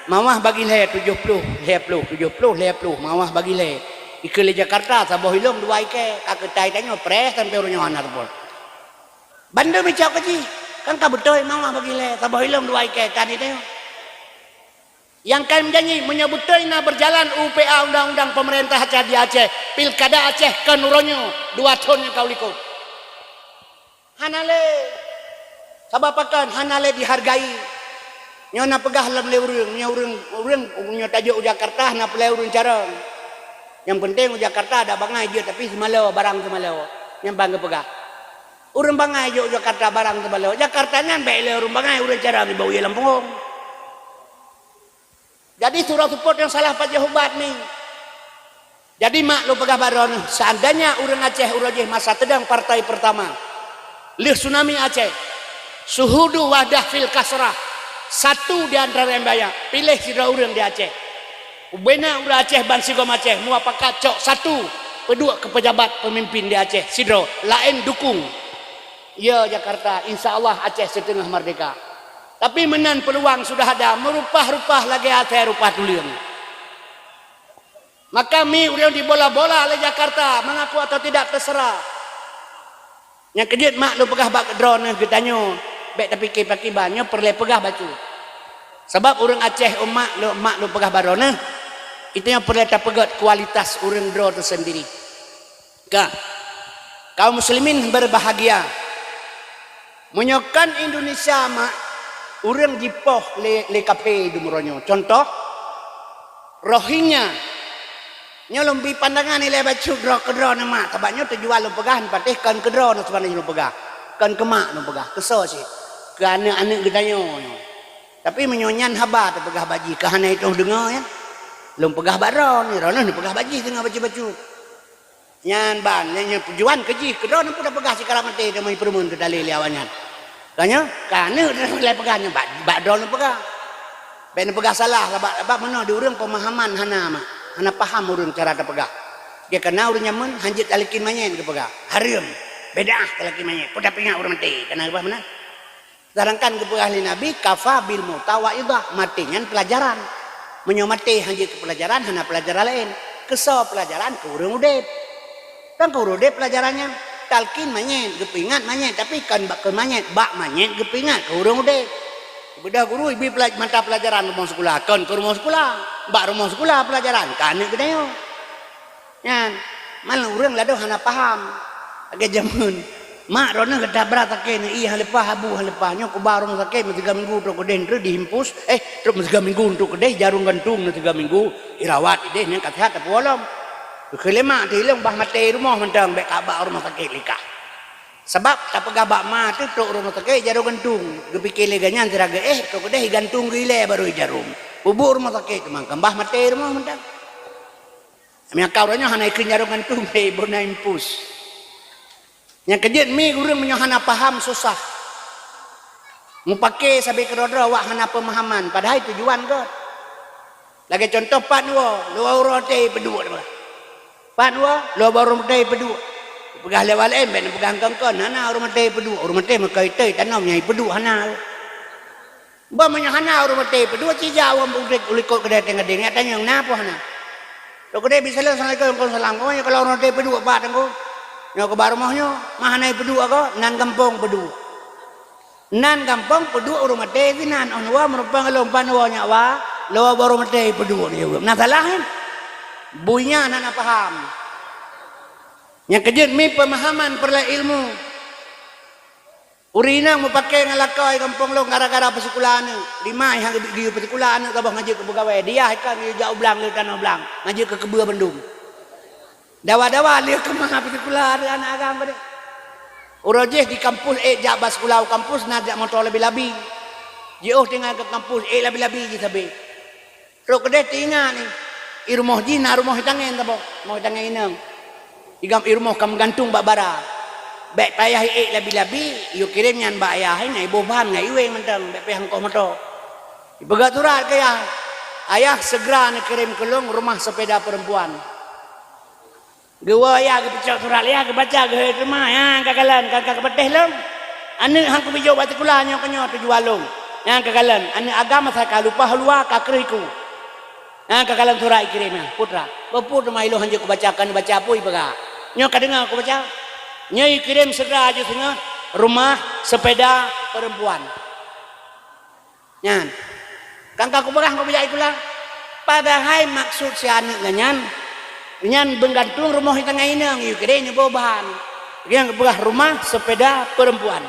mawah bagi lhée, tujoh ploh lhée ploh, tujoh ploh lhée ploh, mawah bagi lhée. Ikeue lé Jakarta saboh ilong dua ikée, ka keutai tanyoe preh sampoe uroe nyoe hana teupeu. Bandum icok keu jih, kan ka beutôi mawah bagi lhée, saboh ilong dua ikée ka di tanyoe. Nyang ka meujanji, meunyoe beutôi na berjalan U P A undang-undang pemerintah Aceh di Aceh, pilkada Aceh kon uroe nyoe, dua thon nyang ka u likot. Hana lé. Sabab pakon hana lé dihargai. Nyoe na peugah lom lé ureuëng, nyoe ureuëng, ureuëng nyoe tajok u Jakarta hana peulai ureuëng carông. Nyang penting u Jakarta ada bangai jeuet tapi seumalo, barang seumalo. Nyang ban geupeugah. Ureuëng bangai jok u Jakarta barang seumalo. Jakarta nyan bék lé ureuëng bangai, ureuëng carông iboh ie lam punggong. Jadi, surah seupôt nyang salah pajoh ubat ni. Jadi, mak lôn peugah bak droeneuh, seandainya ureuëng Aceh uroe jih masa teudong partai pertama, lheueh tsunami Aceh, syuhudu wahdah fil kasrah, satu di antara nyang banyak, piléh sidroe ureuëng di Aceh. Ubena ureuëng Aceh bansigom Aceh muapakat cok satu, peuduek keu pejabat pemimpin di Aceh sidroe, laén dukung. Ya Jakarta, insya Allah Aceh siteungoh merdeka. Tapi meunan peuluang sudah ada, meurupah-rupah lagée asée rupah tuleueng. Maka mi ureuëng dibola-bola lé Jakarta, mengaku atau tidak terserah. Nyang keujeuet mak lôn peugah bak droeneuh geutanyoe, bék tapike pakiban, nyoe peureulée peugah bacut. Sabab ureuëng Aceh umat lôn, mak lôn peugah bak droeneuh, itu nyang peureulée tapeugét kualitas ureuëng droe teusendiri. Ka. Kaum muslimin berbahagia. Meunyoe kon Indonesia mak, ureuëng jipoh lé, lé kaphé di uroe nyoe. Contoh, Rohingya. Nyoe lôn bi pandangan ilée bacut droe keudroe neuh mak, sabab nyoe tujuan lôn peugah patéh kon keudroe neuh sebenarnya lôn peugah. Kon keu mak lôn peugah, keusoe cit. Keu aneuëk-aneuëk geutanyoe nyoe. Tapi meunyoe nyan haba teupeugah bak jih, keu hana itôh deungoe nyan. Lôn peugah bak droe neuh, droe neuh neupeugah bak jih teungoh bacut-bacut. Nyan ban, nyan, nyan tujuan keu jih, keu droeneuh pun tapeugah sikarab maté teuma jipeurumeun teutalé lé awaknyan. Tanyoe, ka aneuëk droeneuh lé peugah nyan, bak, bak droeneuh peugah. Bék neupeugah salah, sabab, sabab meunoe di ureuëng peumahaman hana mak, hana paham ureuëng cara tapeugah. Dia kana ureuëng nyameun, hanjeuet talakén manyét geupeugah. Hareuem, beudah talakén manyét, peue tapeuingat ureuëng maté, kana geupeugah meunan. Sedangkan geupeugah lé Nabi, "Kafa bil mauta waidhah," maté nyan peulajaran. Meunyoe maté hana jeuet keu peulajaran, hana peulajaran laén. Keusoe peulajaran keu ureuëng udeb. Kan keu ureuëng udeb peulajaran nyan. Talkin manyét, geupeuingat manyét, tapi kon bak keu manyét, bak manyét geupeuingat keu ureuëng udeb. Beudôh guru ibi peula-, mata peulajaran rumoh sikula, kon keu rumoh sikula, bak rumoh sikula peulajaran, ka aneuëk geutanyoe. Nyan, malah ureuëng ladôm hana paham. Lagée jameun, Mak droeneuh gata brat sakét, neuié han leupah, abu han leupah. Nyoe kuba u rumoh sakét, meusiga minggu trok keudeh, treuk diimpus, eh, trok meusiga minggu trok keudeh, jarum gantung meusiga minggu, irawat ideh, nyan ka seuhat tapuwoe lom. Geukheun lé mak, "Teuh ilong bah maté i rumoh mantong, bèk kabah u rumoh sakét lé kah." Sabab tapeugah bak ma teuh trok u rumoh sakét jarum gantung, geupike lé gobnyan sira geuéh, trok keudeh igantung geuilée barô ijarum. Peubuet u rumoh sakét teuma, kan bah maté i rumoh mantong. Meunyo ka uroe nyoe hana ikheun jarum gantung, hei, bona impus. Nyang keujeuet mi ureueng meunyoe hana paham susah. Mupake sabe keudroe-droe awak hana peumahaman, padahai tujuan gét. Lagée contoh pat woe, lôn woe u rumoh maté ipeuduek. Pat woe, lôn woe u rumoh maté ipeuduek. Peugah lé awak laén, bèk neupeugah kon-kon, hana u rumoh maté ipeuduek. U rumoh maté meukai teuh tanom nyang ipeuduek hana. Bah meunyoe hana u rumoh maté ipeuduek, ci jak u likot keudè teuh gadeng, jak tanyong na peue hana. Trok keudeh, "Bisalam, assalamualaikum." "Waalaikumsalam." "Oh, nyoe ka lôn u rumoh maté ipeuduek pat, Teungku." "Nyoe keuba rumoh nyoe, ma hana ipeuduek kah?" "Nan gampông peuduek." Nan gampông peuduek u rumoh maté sinan, oh, nyoe meurumpok lôn pat nyoe nyak wa, lôn woe u rumoh maté ipeuduek nyoe. Na salah, kan? Bui nyan hana paham. Nyang keujeuet mi peumahaman peureulèe ilmu. Ureueng inong mupake ngon lakoe gampông lôn gara-gara peusikula aneuk. Limai han geuyue peusikula aneuk saboh ngon jeuet keu peugawée. Diyah ikan geuyue jak u blang le tanoh blang, ngon jeuet keu keubeue bandum. Dawa-dawa lheueh keumah peusikula aneuk agam padub. Uroe jih di kampus ék jak bak sikula u kampus na jak moto labi-labi. Jiôh tinggai keu kampus ék labi-labi jih sabe. Trok keudeh teuingat ni, i rumoh jih na rumoh itangen saboh, rumoh itangen inong. Igam i rumoh ka meugantung bak bara. Bèk payah ék labi-labi, yue kirém nyan bak ayah, na iboh ban ngon iweng mantong, bèk payah ongkoh moto. Ipeugah surat keu ayah, "Ayah, segera neukirém keu lôn rumah sepeda perempuan." Geuwoe ayah geupeucok surat, ayah geubaca geuhôi teuma, "Nyang ka kalon, ka, ka geupatéh lôn. Aneuk han kubi jok bak sikula nyoe keuh nyoe tujuan lôn. Nyang ka kalon, aneuk agam asai ka lupa luwa ka kreuh iku. Nyang ka kalon surat ikirém nyan, putra." Peue-peue teuma ilôn han jeuet kubaca, ka neubaca peue ipeugah. Nyoe ka deungoe kubaca. Nyoe ikirém segera aju singoh rumah sepeda perempuan. Nyan. Kan ka kupeugah keu bujak sikula. Padahai maksud si aneuk nyan, nyan meugantung rumoh itangen inong, yue kirém neuboh ban. Nyang geupeugah rumah sepeda perempuan.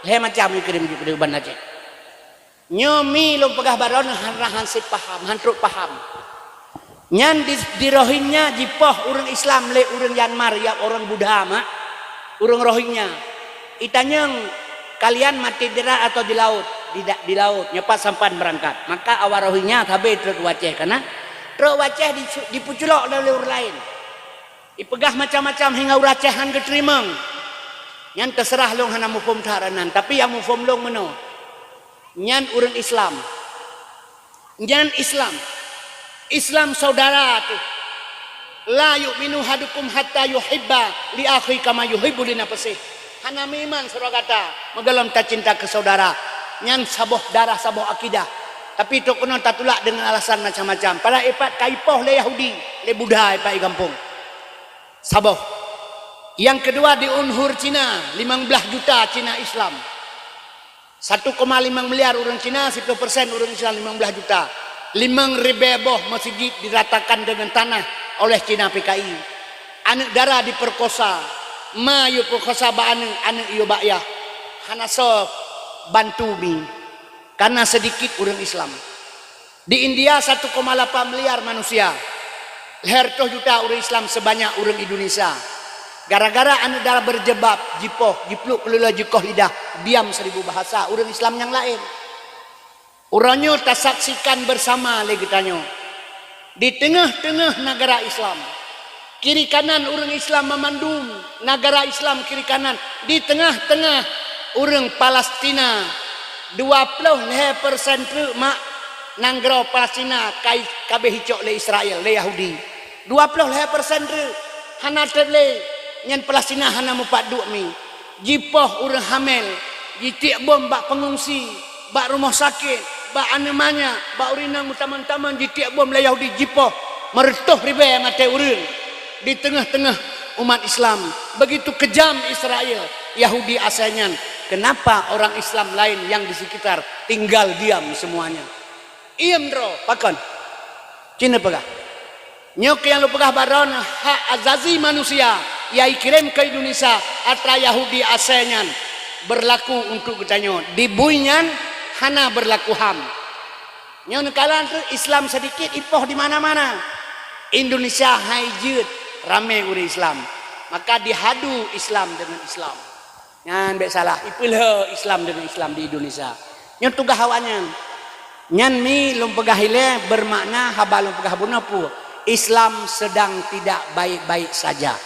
Lhèe macam yue kirém jeuet keu ban Aceh. Nyoe mi lôn peugah baroe nyoe hana han sép paham, han trok paham. Nyan di, di Rohingya jipoh ureueng Islam lé ureueng Myanmar, ya, ureueng Buddha mak, ureueng Rohingya. Itanyong, "Kalian mati di darat atau di laut?" "Di da-, di laut." "Nyoe pat sampan beurangkat?" Maka awak Rohingya sabe trok u Aceh, kana trok u Aceh di, dipeuculok lé ureueng laén. Ipeugah macam-macam hingga ureueng Aceh han geuteurimong. Nyan teuseurah lôn hana muphom that nan, tapi nyang muphom lôn meunoe. Nyan ureueng Islam. Nyan Islam. Islam saudara teuh. "La yu'minu ahadukum hatta yuhibba li akhihi kama yuhibbu li nafsihi." Hana meuiman sidroe gata meugohlom tacinta keu saudara. Nyan saboh darah, saboh akidah. Tapi trok keunoe tatulak deungon alasan macam-macam. Padahai ipat ka ipoh lé Yahudi, lé Buddha ipat i gampông. Saboh. Nyang keudua di Uyghur Cina, limong blaih juta Cina Islam. Satu koma lima miliar ureueng Cina, siplôh persen ureueng Islam, limong blaih juta. Limong ribèe boh meuseujid diratakan deungon tanah oleh Cina P K I. Aneuk dara diperkosa, ma yue peukosa bak aneuk, aneuk yue bak yah. Hana soe bantu mi, karena sedikit ureueng Islam. Di India satu koma lapan miliar manusia, lhèe reutôh juta ureueng Islam sebanyak ureueng Indonesia. Gara-gara aneuk dara berjilbab, jipoh, jipluek keulula, jikoh lidah, diam seribu bahasa, ureueng Islam nyang laén. Uroe nyoe tasaksikan bersama lé geutanyoe. Di teungoh-teungoh nagara Islam, kiri kanan ureueng Islam mamandum, nagara Islam kiri kanan, di teungoh-teungoh ureueng Palestina, dua ploh lhèe persen treuk mak nanggroe Palestina kai, ka abéh icok lé Israel, lé Yahudi. Dua ploh lhèe persen treuk, hana treb lé, nyan Palestina hana mupat duek mi. Jipoh ureueng hamèl, jitiek bom bak peungungsi, bak rumoh sakét, bak aneuk manyak, bak ureueng inong meutamong-tamong jitiek bom lé Yahudi jipoh, meureutôh ribèe maté ureueng di teungoh-teungoh umat Islam. Begitu kejam Israel, Yahudi asai nyan. Kenapa orang Islam lain yang di sekitar tinggal diam semuanya? Iem droe, pakon? Cina peugah. Nyoe keuh nyang lôn peugah baroe nyoe hak azazi manusia. Nyang ikirém keu Indonesia atra Yahudi asée nyan beurlaku untuk geutanyoe. Di bui nyan hana beurlaku HAM. Nyoe neukalon teuk Islam sedikit ipoh di mana-mana. Indonesia hai jeuet ramé ureuëng Islam. Maka dihadu Islam dengan Islam. Nyan bék salah, ipeulheueh Islam dengan Islam di Indonesia. Nyoe tugaih awaknyan. Nyan mi lôn peugah ilée bermakna haba lôn peugah bunoe peue? Islam sedang tidak baik-baik saja.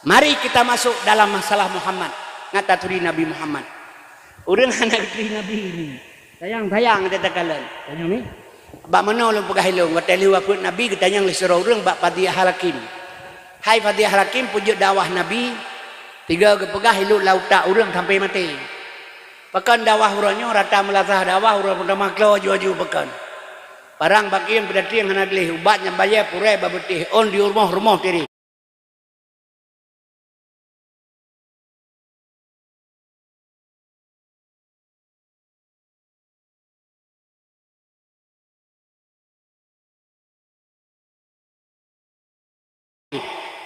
Mari kita masuk dalam masalah Muhammad. Ngat taturi Nabi Muhammad. Ureuëng hana geuturi Nabi ni. Sayang-sayang takalon. Tanyong ni. Bak meunoe lôn peugah ilôn, watée lheueh wafeuet Nabi geutanyong lé sidroe ureuëng bak Fadhiyah Al-Hakim. Hai Fadhiyah Al-Hakim, peujeuet dakwah Nabi, tiga geupeugah ilôt lam utak ureuëng sampai maté. Pakon dakwah uroe nyoe rata meulasah dakwah uroe meutamah klo aju-aju pakon. Parang bakieng peudatieng hana gleh ubat nyang bayée purée babeutéh ôn di rumoh-rumoh tiri.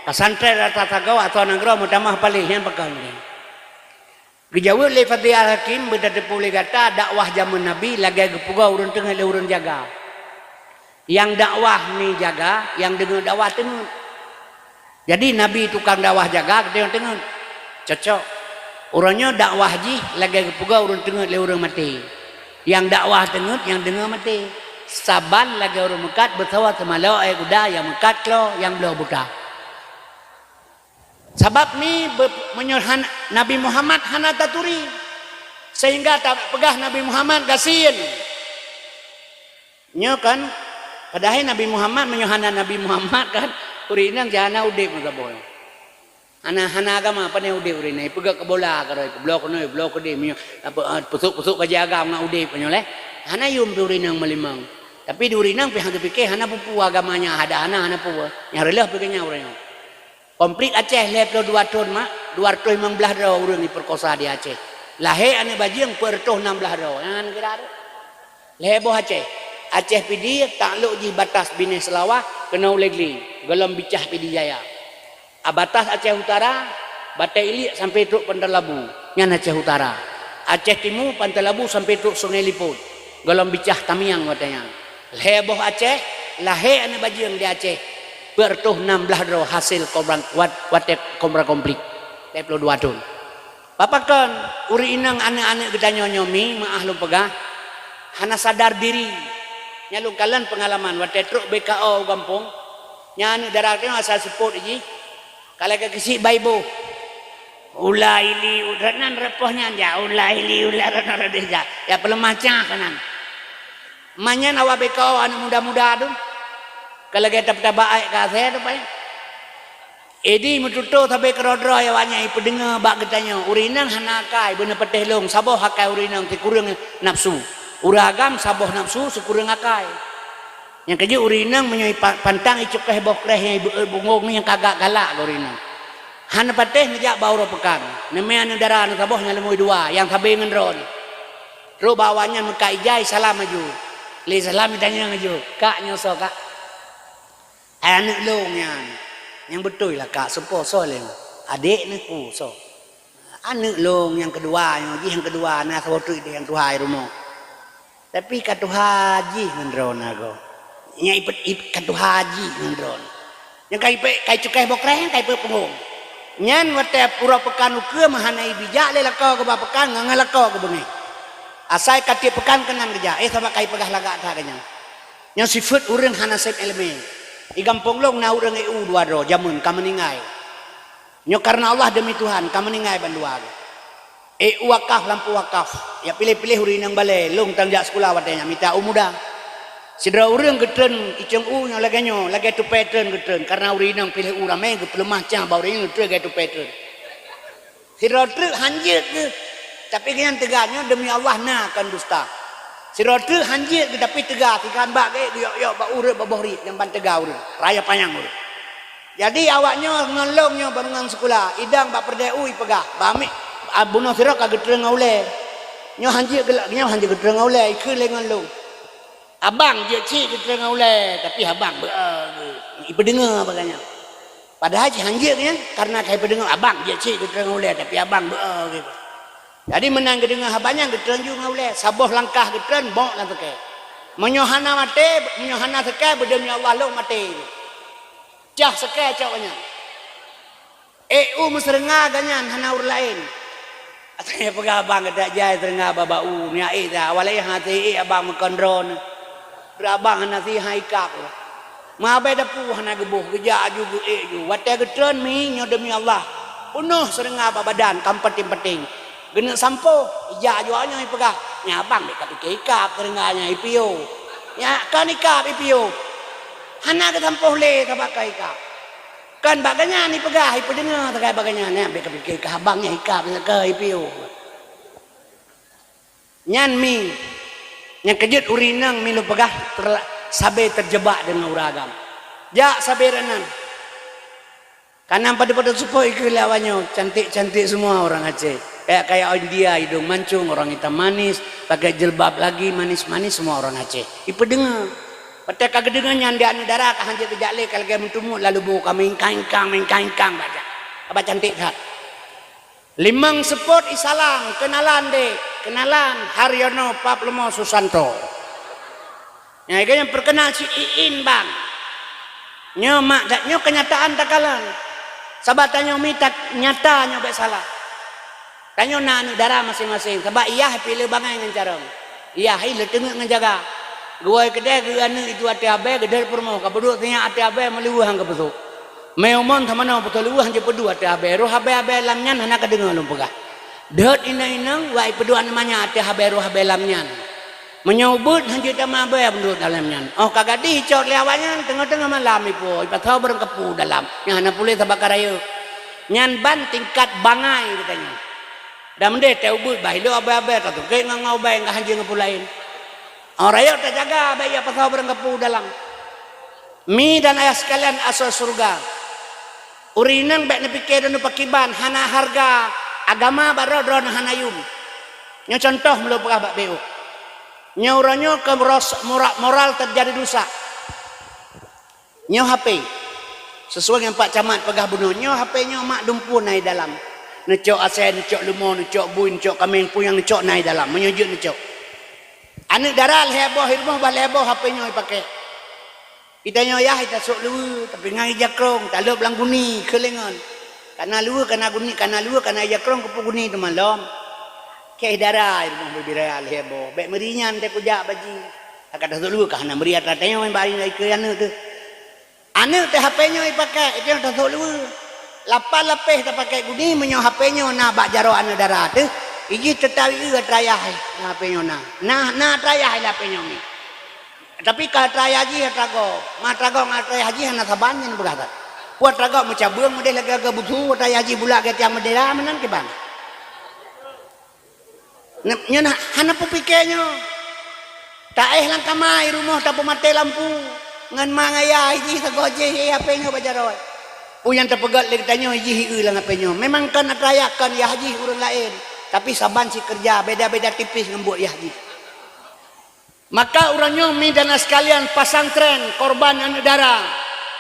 Pesantren rata sagoe atau nanggroe meutamah paléh nyan pakon. Geujaweueb lé Fadhiyah Al-Hakim beutateupeue lé gata dakwah jamén Nabi lagée geupeugah ureuëng teungeut lé ureuëng jaga. Nyang dakwah mi jaga, nyang deungoe dakwah teungeut. Jadi Nabi tukang dakwah jaga geutanyoe teungeut. Cocok. Uroe nyoe dakwah jih lagée geupeugah ureuëng teungeut lé ureuëng maté. Nyang dakwah teungeut, nyang deungoe maté. Saban lagée ureuëng meukat beusawa seumalok ék guda nyang meukat klo nyang bloe buta. Sabab mi be-, meunyoe han-, Nabi Muhammad hana taturi, sehingga tapeugah Nabi Muhammad gasien. Nyoe kan, padahai Nabi Muhammad meunyoe hana Nabi Muhammad kan, ureuëng inong jih hana udeb meusaboh. Hana, hana agama, pane udeb ureuëng inong? Ipeugét keu bola keudroe, bloe keunoe, bloe keudeh, meunyoe apa, ah, peusok-peusok bajée agam ngat udeb nyoe lé. Hana yum pih ureuëng inong meulimong. Tapi di ureuëng inong pih hana geupike, hana peue-peue agama nyan, hada hana, hana peue. Nyang reuloh pih keunyan ureuëng nyoe. Konflik Aceh lhée ploh dua thon mak, dua ratus limong blaih droe ureuëng jipeurkosa di Aceh. Lahé aneuëk bajeueng peuet reutôh nam blaih droe. Nyan kira tu. Lhée boh Aceh. Aceh Pidie taklok jih batas Binéh Seulawah keunoe u Legle, gohlom Bicah Pidie Jaya. A batas Aceh Utara, Batée Iliek sampai trok Pantai Labu, nyan Aceh Utara. Aceh Timu, Pantai Labu sampai trok Sungai Liput, gohlom Bicah Tamiang watée nyan. Lhée boh Aceh, lahé aneuëk bajeueng di Aceh, peuet reutôh nam blaih droe hasé kobra-, wat-, watée kobra konflik, lhée ploh dua thon. Pakon ureuëng inong aneuëk-aneuëk geutanyoe nyoe mi, meuáh lôn peugah, hana sadar diri. Nyan lôn kalon peungalaman watée trok B K O u gampông, nyan aneuëk dara geutanyoe asai seupôt jih, ka lagée keusiek bak iboh. Ula ili, u-, rot nan rot poh nyan jak, ula ili, ula rot nan rot deh jak. Ya peuleumah cah keunan. Manyan awak B K O aneuëk muda-muda tu. Ka lagée teupeutaba ék ka asée tu pai. Idi meututoe sabe keudroe-droe awaknyan ipeudeungoe bak geutanyoe, ureuëng inong hana akai, beuneupatéh lông, saboh akai ureuëng inong sikureueng nafeusu. Ureuëng agam saboh nafeusu sikureueng akai. Nyang keujeuet ureuëng inong meunyoe ipa-, pantang icukéh boh kréh nyang ibeuet bungong nyang ka agak galak keu ureuëng inong. Hana patéh neujak bak uroe peukan. Neumé aneuëk dara neusaboh nyang leumui dua, nyang sabe ngon droeneuh. Trok bak awaknyan meukat ija, isalam laju. Lé salam itanyong laju, "Kak, nyoe soe, Kak?" "Hai aneuëk lông nyan." "Nyang beutôi lah, Kak, soe po soe lé?" "Adék neuh." "Peue soe?" "Aneuëk lông nyang keudua nyoe jih, nyang keudua na saboh teuk idéh nyang tuha i rumoh. Tapi ka tuha jih ngon droeneuh agoe. Nyan ipeuet, ipeuet ka tuha jih ngon droeneuh. Nyang ka ipeuet, ka icukéh boh kréh, ka ipeuet punggong." Nyan watée uroe peukan ukeue meuhana ibijak lé lakoe geuba peukan ngon, ngon lakoe geubeungéh. Asai ka tieb peukan keunan geujak, éh, sabab ka ipeugah lagak that keu nyan. Nyoe sifeuet ureuëng hana sép iéleumé. I gampông lông na ureuëng E U dua droe, jameun ka meuninggai. Nyoe kareuna Allah deumi Tuhan, ka meuninggai bandua geuh. E U wakaf, lampôh wakaf. Ya piléh-piléh ureuëng inong balée, lông tan jak sikula watée nyan mita u muda. Sidroe ureuëng geutreun icong u nyoe lagée nyoe, lagée tupée treun geutreun, kareuna ureuëng inong piléh u ramé geupeuleumah cang bak ureuëng inong treun lagée tupée treun. Sidroe treuk hanjeuet geuh, tapi geuhnyan teuga nyoe deumi Allah na kon dusta. Sidroe treuk hanjeuet geuh tapi teuga, sikan bak geuék geuyok-yok bak ureuëng bak boh riet nyang ban teuga ureuëng, raya panyang ureuëng. Jadi awak nyoe ngon lông nyoe baroe ngon sikula, idong bak peureudée u ipeugah, "Bak miet, a, bunoe sidroe ka geutreun ngon ulée." Nyoe hanjeuet geulak, nyoe hanjeuet geutreun ngon ulée, ikheun lé ngon lông. "Abang jeuet cit geutreun ngon ulée," tapi abang beu-, ipeudeungoe bak geuhnyan. Padahai cit hanjeuet nyan, karena ka ipeudeungoe abang jeuet cit geutreun ngon ulèe, tapi abang beu-e gitu. Jadi meunan geudeungoe haba nyan geutreun ju ngon ulèe, saboh langkah geutreun bok lam seukée. Meunyoe hana maté, meunyoe hana seukée, beudeuh nyoe Allah lôn maté. Cah seukée cok nyan. Ék u meuseureunga geuh nyan hana ureueng laén. Asai peugah abang geudak jai seureunga bak u, nyak ék dah. Awai lé hana ék abang meukon droeneuh. Abang hana si hai kap. Meuabée dapu hana geuboh, geujak aju geuék ju. Watée geutreun mi nyoe demi Allah. Peunoh seureunga bak badan kam paténg-paténg. Geuneuk sampoh, ijak aju nyoe ipeugah. Nyan abang bék kapike ikap seureunga nyan ipiôh. Nyak kan ikap ipiôh. Hana geusampoh lé sabab ka ikap. Kan bak geuhnyan ipeugah, ipeudeungoe sagai bak geuhnyan, nyan bék kapike keu abang nyan ikab keu ipiôh. Nyan mi, nyang keujeuet ureueng inong mi lôn peugah terla-, sabe terjebak deungon ureueng agam. Jak sabe ranan. Kanan pada-pada seupôt ikeu lé awak nyoe, cantik-cantik semua orang Aceh. Kayak-kayak India, hidung mancung, orang hitam manis, pakai jilbab lagi manis-manis semua orang Aceh. Ipeudeungoe. Watée ka geudeungoe nyan di aneuk dara ka hanjeuet geujak lé ka lagée meuteumut lalu bu ka mingkang-ingkang, mingkang-ingkang bak jak. Haba cantik that. Limong seupôt isalam, kenalan dek, kenalan Haryono Paplomo Susanto. Nyang lagée nyan perkenal si Iin bang. Nyoe mak dat nyoe kenyataan takalon. Sabab tanyoe mi that nyata nyoe bék salah. Tanyoe na aneuk dara maséng-maséng, sabab iyah piléh bangai ngon carông. Iyah hai le teungeut ngon jaga. Geuwoe keudeh geu aneuk itu ateueh abée geudeuet peurumoh, ka peuduek sinyak ateueh abée meuleuweuh han geupeusok. Mé umon samanoe peutoh leuweuh han jipeuduek ateueh abée, roh abée-abée lam nyan hana kadeungoe lôn peugah. Deuet inong-inong wak ipeuduek aneuk manyak ateueh abée roh abée lam nyan. Meunyoe ubeuet han jeuet tamah abée meunurot dalam nyan. Óh ka gadih icok lé awak nyan teungoh-teungoh malam ipo, ipasoe barang kapu dalam. Nyan hana puléh sabab ka rayeuk. Nyan ban tingkat bangai geutanyoe. Dan meudeh tée ubeuet bah ilok abée-abée tatungkét ngon, ngon ubée ngon hanjeuet ngon peue laén. Óh rayeuk tajaga bék ijak pasoe barang kapu dalam. Mi dan ayah sekalian asoe syeuruga. Ureueng inong bék neupike droeneuh pakiban hana hareuga agama bak droe droeneuh hana yum. Nyoe contoh meulôn peugah bak B O. Nyoe uroe nyoe keu ros-, mora-, moral teujadi rusak. Nyoe H P. Sesuai ngon Pak Camat peugah bunoe, nyoe H P nyoe mak dumpeue na i dalam. Neucok asèe, neucok leumo, neucok bui, neucok kaméng, peue nyang neucok na i dalam. Meunyoe jeuet neucok. Aneuk dara lhèe boh i rumoh, bah lhèe boh H P nyoe ipaké. Itanyoe yah itasôk luweue, tapi ngon ija krông, talôb lam guni, keu lé ngon. Kana luweue, kana guni, kana luweue, kana ija krông, keupeue guni teuma lom. Kèe dara i rumoh bubira lhèe boh, bèk meuri nyan teuh kujak bak jih. Ka tasôk luweue ka hana meuri atra tanyoe bak aneuk teuh. Aneuk teuh H P nyoe ipaké, itanyoe tasôk luweue. Lapan lapéh tapaké guni, meunyoe H P nyoe na bak jaroe aneuk dara teuh, ijih teutawi atra yah, H P nyoe na. Na, na atra yah lam H P nyoe mi. Tapi ka atra yah jih atra gob. Ma atra gob ngon atra yah jih hana saban nyan peugah that. Peue atra gob meucabeueng meudeh lagèe-lagèe busu, atra yah jih bulak lagèe tiang meudera meunan kiban. Nyan hana peupike nyoe. Taéh lam kama i rumoh tapeumaté lampu. Ngon ma ngon yah jih sagoe jih H P nyoe bak jaroe. Peue nyang tapeugöt lé geutanyoe jih i lam H P nyoe. Memang kon atra yah kon yah jih ureueng laén. Tapi saban sikeureuja beda-beda tipis ngon buet yah jih. Maka uroe nyoe mi dan sekalian pesantren korban aneuk dara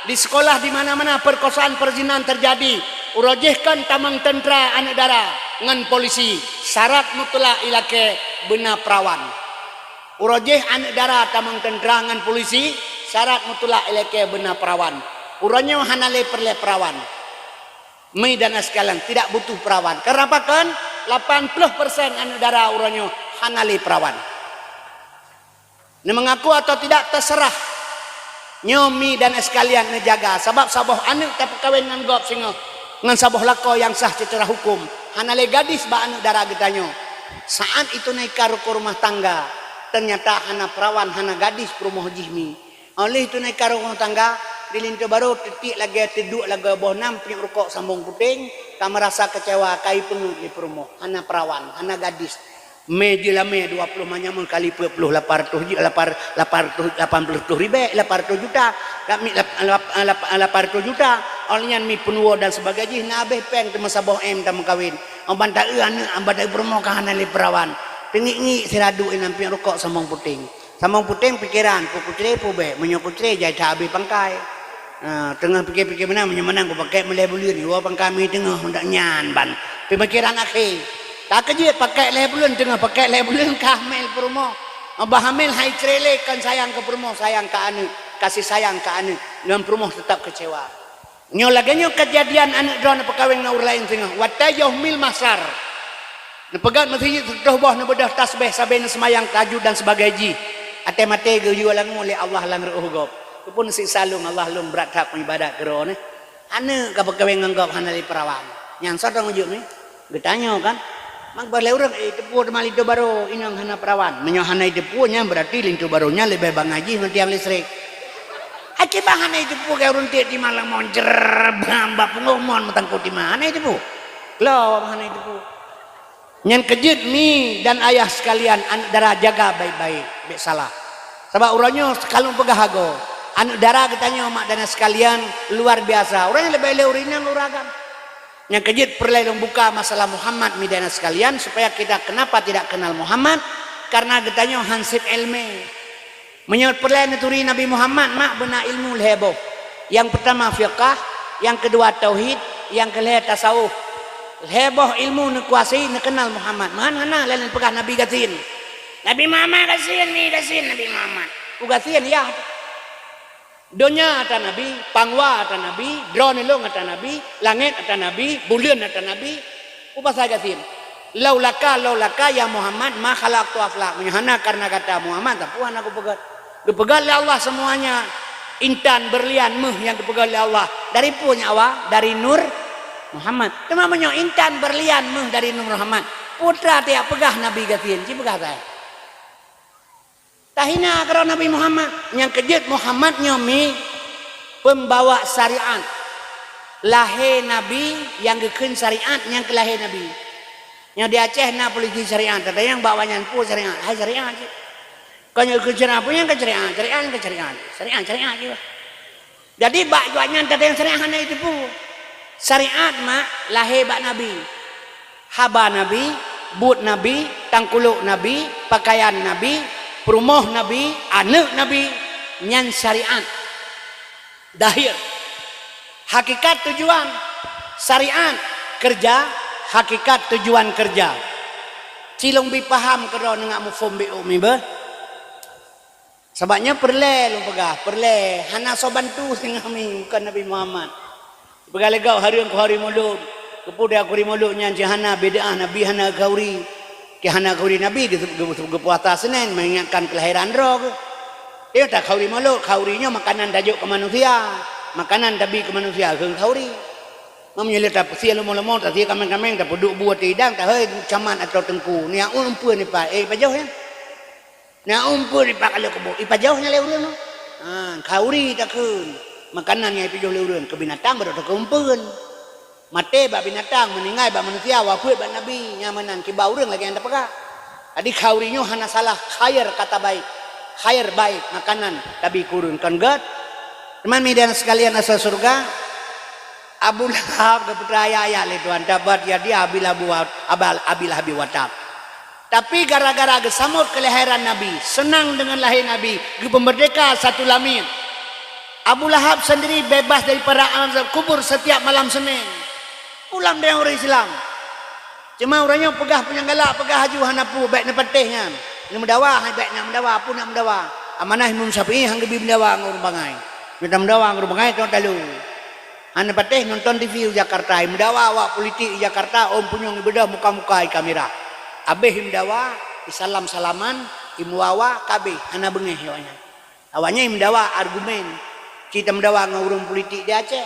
di sekolah di mana-mana perkosaan perzinahan terjadi, uroe jih kon tamong teuntra aneuk dara ngon polisi, syarat mutlak ilakèe beuna perawan. Uroe jih aneuk dara tamong teuntra ngon polisi, syarat mutlak ilakèe beuna perawan. Uroe nyoe hana lé peureulèe perawan. Mi dan sekalian, tidak butuh perawan. Kenapa kon? Lapan puluh persen aneuk dara uroe nyoe hana lé perawan. Neumeungaku atau tidak, terserah. Nyoe mi dan sekalian neujaga, sabab saboh aneuk tapeukawen ngon gob singoh ngon saboh lakoe nyang sah seucara huköm. Hana lé gadis bak aneuk dara geutanyoe. Saat itu na ika rukon rumah tangga, ternyata hana perawan, hana gadis peurumoh jih mi. Óh lheueh itu na ika rukon rumah tangga, di linto barô teutiek lagèe teuduek lagoe boh nam pinyueng rukok sambong puténg, ka meurasa keucewa, ka ipeungeuet lé peurumoh, hana perawan, hana gadis. Mé jeulamé dua ploh manyamun kali peuet ploh, lapan reutôh ju-, lapan, lapan reutôh, lapan ploh reutôh ribèe, lapan reutôh juta. Kami lap-, lap-, lap-, lapan reutôh juta. Óh lheueh nyan mi peunuwoe dan sebagai jih na abéh péng teuma saboh M tameukawen. Óh ban taeu aneuk, ban taeu peurumoh ka hana lé perawan. Teungiek-ngiek sira duek inan pinyueng rukok sambong puténg. Sambong puténg pikeran, peue kucré peue bèk. Meunyoe kucré jai that abéh pangkai. Ah, teungoh pike-pike meunan, meunyoe meunan kupakèk meulhèe buleuen, iwoe pangka mi teungoh, ndak nyan ban. Peumikiran akhé. Ka keujeuet pakèk lhèe buleuen, teungoh pakèk lhèe buleuen ka hamil peurumoh. Bah hamil hai crele, kon sayang keu peurumoh, sayang keu aneuk, kasih sayang keu aneuk, ngon peurumoh teutap keucewa. Nyoe lagèe nyoe keujadian aneuk droeneuh peukawen ngon ureueng laén singoh. Watèe yoh mil mahsyar, neupeugöt meuseujid sireutôh boh, neubeudôh tasbeh sabe, neuseumayang tahajud dan sebagai jih. Até maté geuyue langue lé Allah lam reuôh gob. Keupeue neusiksa lôn Allah, lôn brat that meuibadat keu Droeneuh. Aneuk ka peukawen ngon gob hana lé peurawan. Nyan soe nyang jeuet mi? Geutanyoe kan? Mak bah lé ureueng, "Eh, teupeue teuma linto barô, inong hana peurawan." Meunyoe hana jiteupeue, nyan beurati linto barô nyan leubeh bangai jih ngon tiang listrik. Aci bah hana jiteupeue, keu ureueng tiek di malam mon, jrrrr, bam, bak punggong mon meutangkot di ma, hana jiteupeue. Klo, hana jiteupeue. Nyan keujeuet mi dan ayah sekalian, aneuk dara jaga baik-baik, bèk salah. Sabab uroe nyoe ka lôn peugah agoe, aneuk dara geutanyoe mak dan ayah sekalian luar biasa. Ureueng nyang leubeh lé ureueng inong ureueng agam. Nyang keujeuet peureulèe lôn buka masalah Muhammad, mi dan ayah sekalian, supaya kita kenapa tidak kenal Muhammad, karena geutanyoe han sép èleumèe. Meunyoe peureulèe neuturi Nabi Muhammad, mak beuna ilmu lhèe boh. Nyang peurtama fiqah, nyang keudua tauhid, nyang keulhèe tasawuf. Lhèe boh ilmu neukuasai, neukeunal Muhammad. Meuhan hana lé neupeugah Nabi gasien. Nabi Muhammad gasien, mi gasien Nabi Muhammad. Ku gasien, yah. Donya ata Nabi, pangwa ata Nabi, droeneuh lôn ata Nabi, langèt ata Nabi, buleuen ata Nabi, peue pasai gasien? Laulaka, laulaka ya Muhammad, ma khalaqtu aflak. Meunyoe hana kareuna gata Muhammad, sapeue hana kupeugöt? Geupeugöt lé Allah semuanya. Intan, berlian, méuh nyang geupeugöt lé Allah. Dari peue nyan awak? Dari nur Muhammad. Teuma meunyoe intan, berlian, méuh dari nur Muhammad, peue teuma tajak peugah Nabi gasien, ci peugah saja. Tahina keudroe Nabi Muhammad. Nyang keujeuet Muhammad nyoe mi peumbawa syariat. Lahé Nabi nyang geukheun syariat nyang keu lahé Nabi. Nyoe di Aceh na polisi syariat, teuntang nyang bak awaknyan peue syariat, hai syariat cit. Kon nyoe geukheun syariat, peue nyang keu syariat, syariat nyang keu syariat. Syariat, syariat cit bah. Jadi, bak awaknyan teuntang syariat hana jiteupeue. Syariat mak lahé bak Nabi. Haba Nabi, buet Nabi, tangkulôk Nabi, pakaian Nabi, peurumoh Nabi, aneuk Nabi, nyan syariat. Dahir. Hakikat tujuan syariat, keureuja, hakikat tujuan keureuja. Ci lôn bi paham keudroe neungak muphom bi umi beuh. Sabab nyoe peureulèe lôn peugah, peureulèe hana soe bantu singoh mi, bukon Nabi Muhammad. Peugah lé gob hareuem keu hari Mulod. Keupeue di keu hari Mulod nyan cit hana bid'ah, Nabi hana khauri. Cit hana khauri Nabi geu-, geu-, geupuasa Senin mengingatkan kelahiran droe geuh. Iya ta khauri Mulod, khauri nyoe makanan tajok keu manusia. Makanan tabi keu manusia kheun khauri. Meunyoe lé tapeusie leumo-leumo, tasie kaméng-kaméng, tapeuduek bu ateueh idang, tahôi camat atau teungku. Nyan umpun ipat, eh, ipajoh nyan. Na umpun ipak kalo keubo, ipajoh nyan lé ureueng nyoe. Ha, khauri takheun. Makanan nyang ipajoh lé ureueng, keu binatang baru takheun umpun. Maté bak binatang, meuninggai bak manusia, wafeuet bak Nabi, nyan meunan kiban ureueng lagèe nyang tapeugah. Jadi khauri nyoe hana salah, khair kata baik. Khair baik, makanan tabi keu ureueng, kon gèt. Teuma mi dan sekalian asai syeuruga, Abu Lahab geupeutraya ayat lé Tuhan, tabbat yada Abi Lahab wa, abal, Abi Lahab wa tab. Tapi gara-gara geusamot keulahèran Nabi, seunang deungon lahé Nabi, geupeumeurdeka satu lamiet. Abu Lahab sendiri bebas daripada azab kubur setiap malam Senin. Pulang deh ureueng Islam. Cuma ureueng nyoe peugah peue nyang galak, peugah laju hana peue, bèk neupatéh nyan. Neumeudawa, hai bèk nyan meudawa, peue nak meudawa. Amanah Imam Syafi'i han geubi meudawa ngon ureueng bangai. Mita meudawa ngon ureueng bangai, tong talu. Hana patéh nonton T V u Jakarta, imeudawa awak politik i Jakarta, ôn punyueng ibeudôh muka-muka i kamera. Abéh imeudawa, isalam-salaman, imeuwawa, ka abéh, hana beungéh awaknyan. Awaknyan imeudawa argumen, ci tameudawa ngon ureueng politik di Aceh.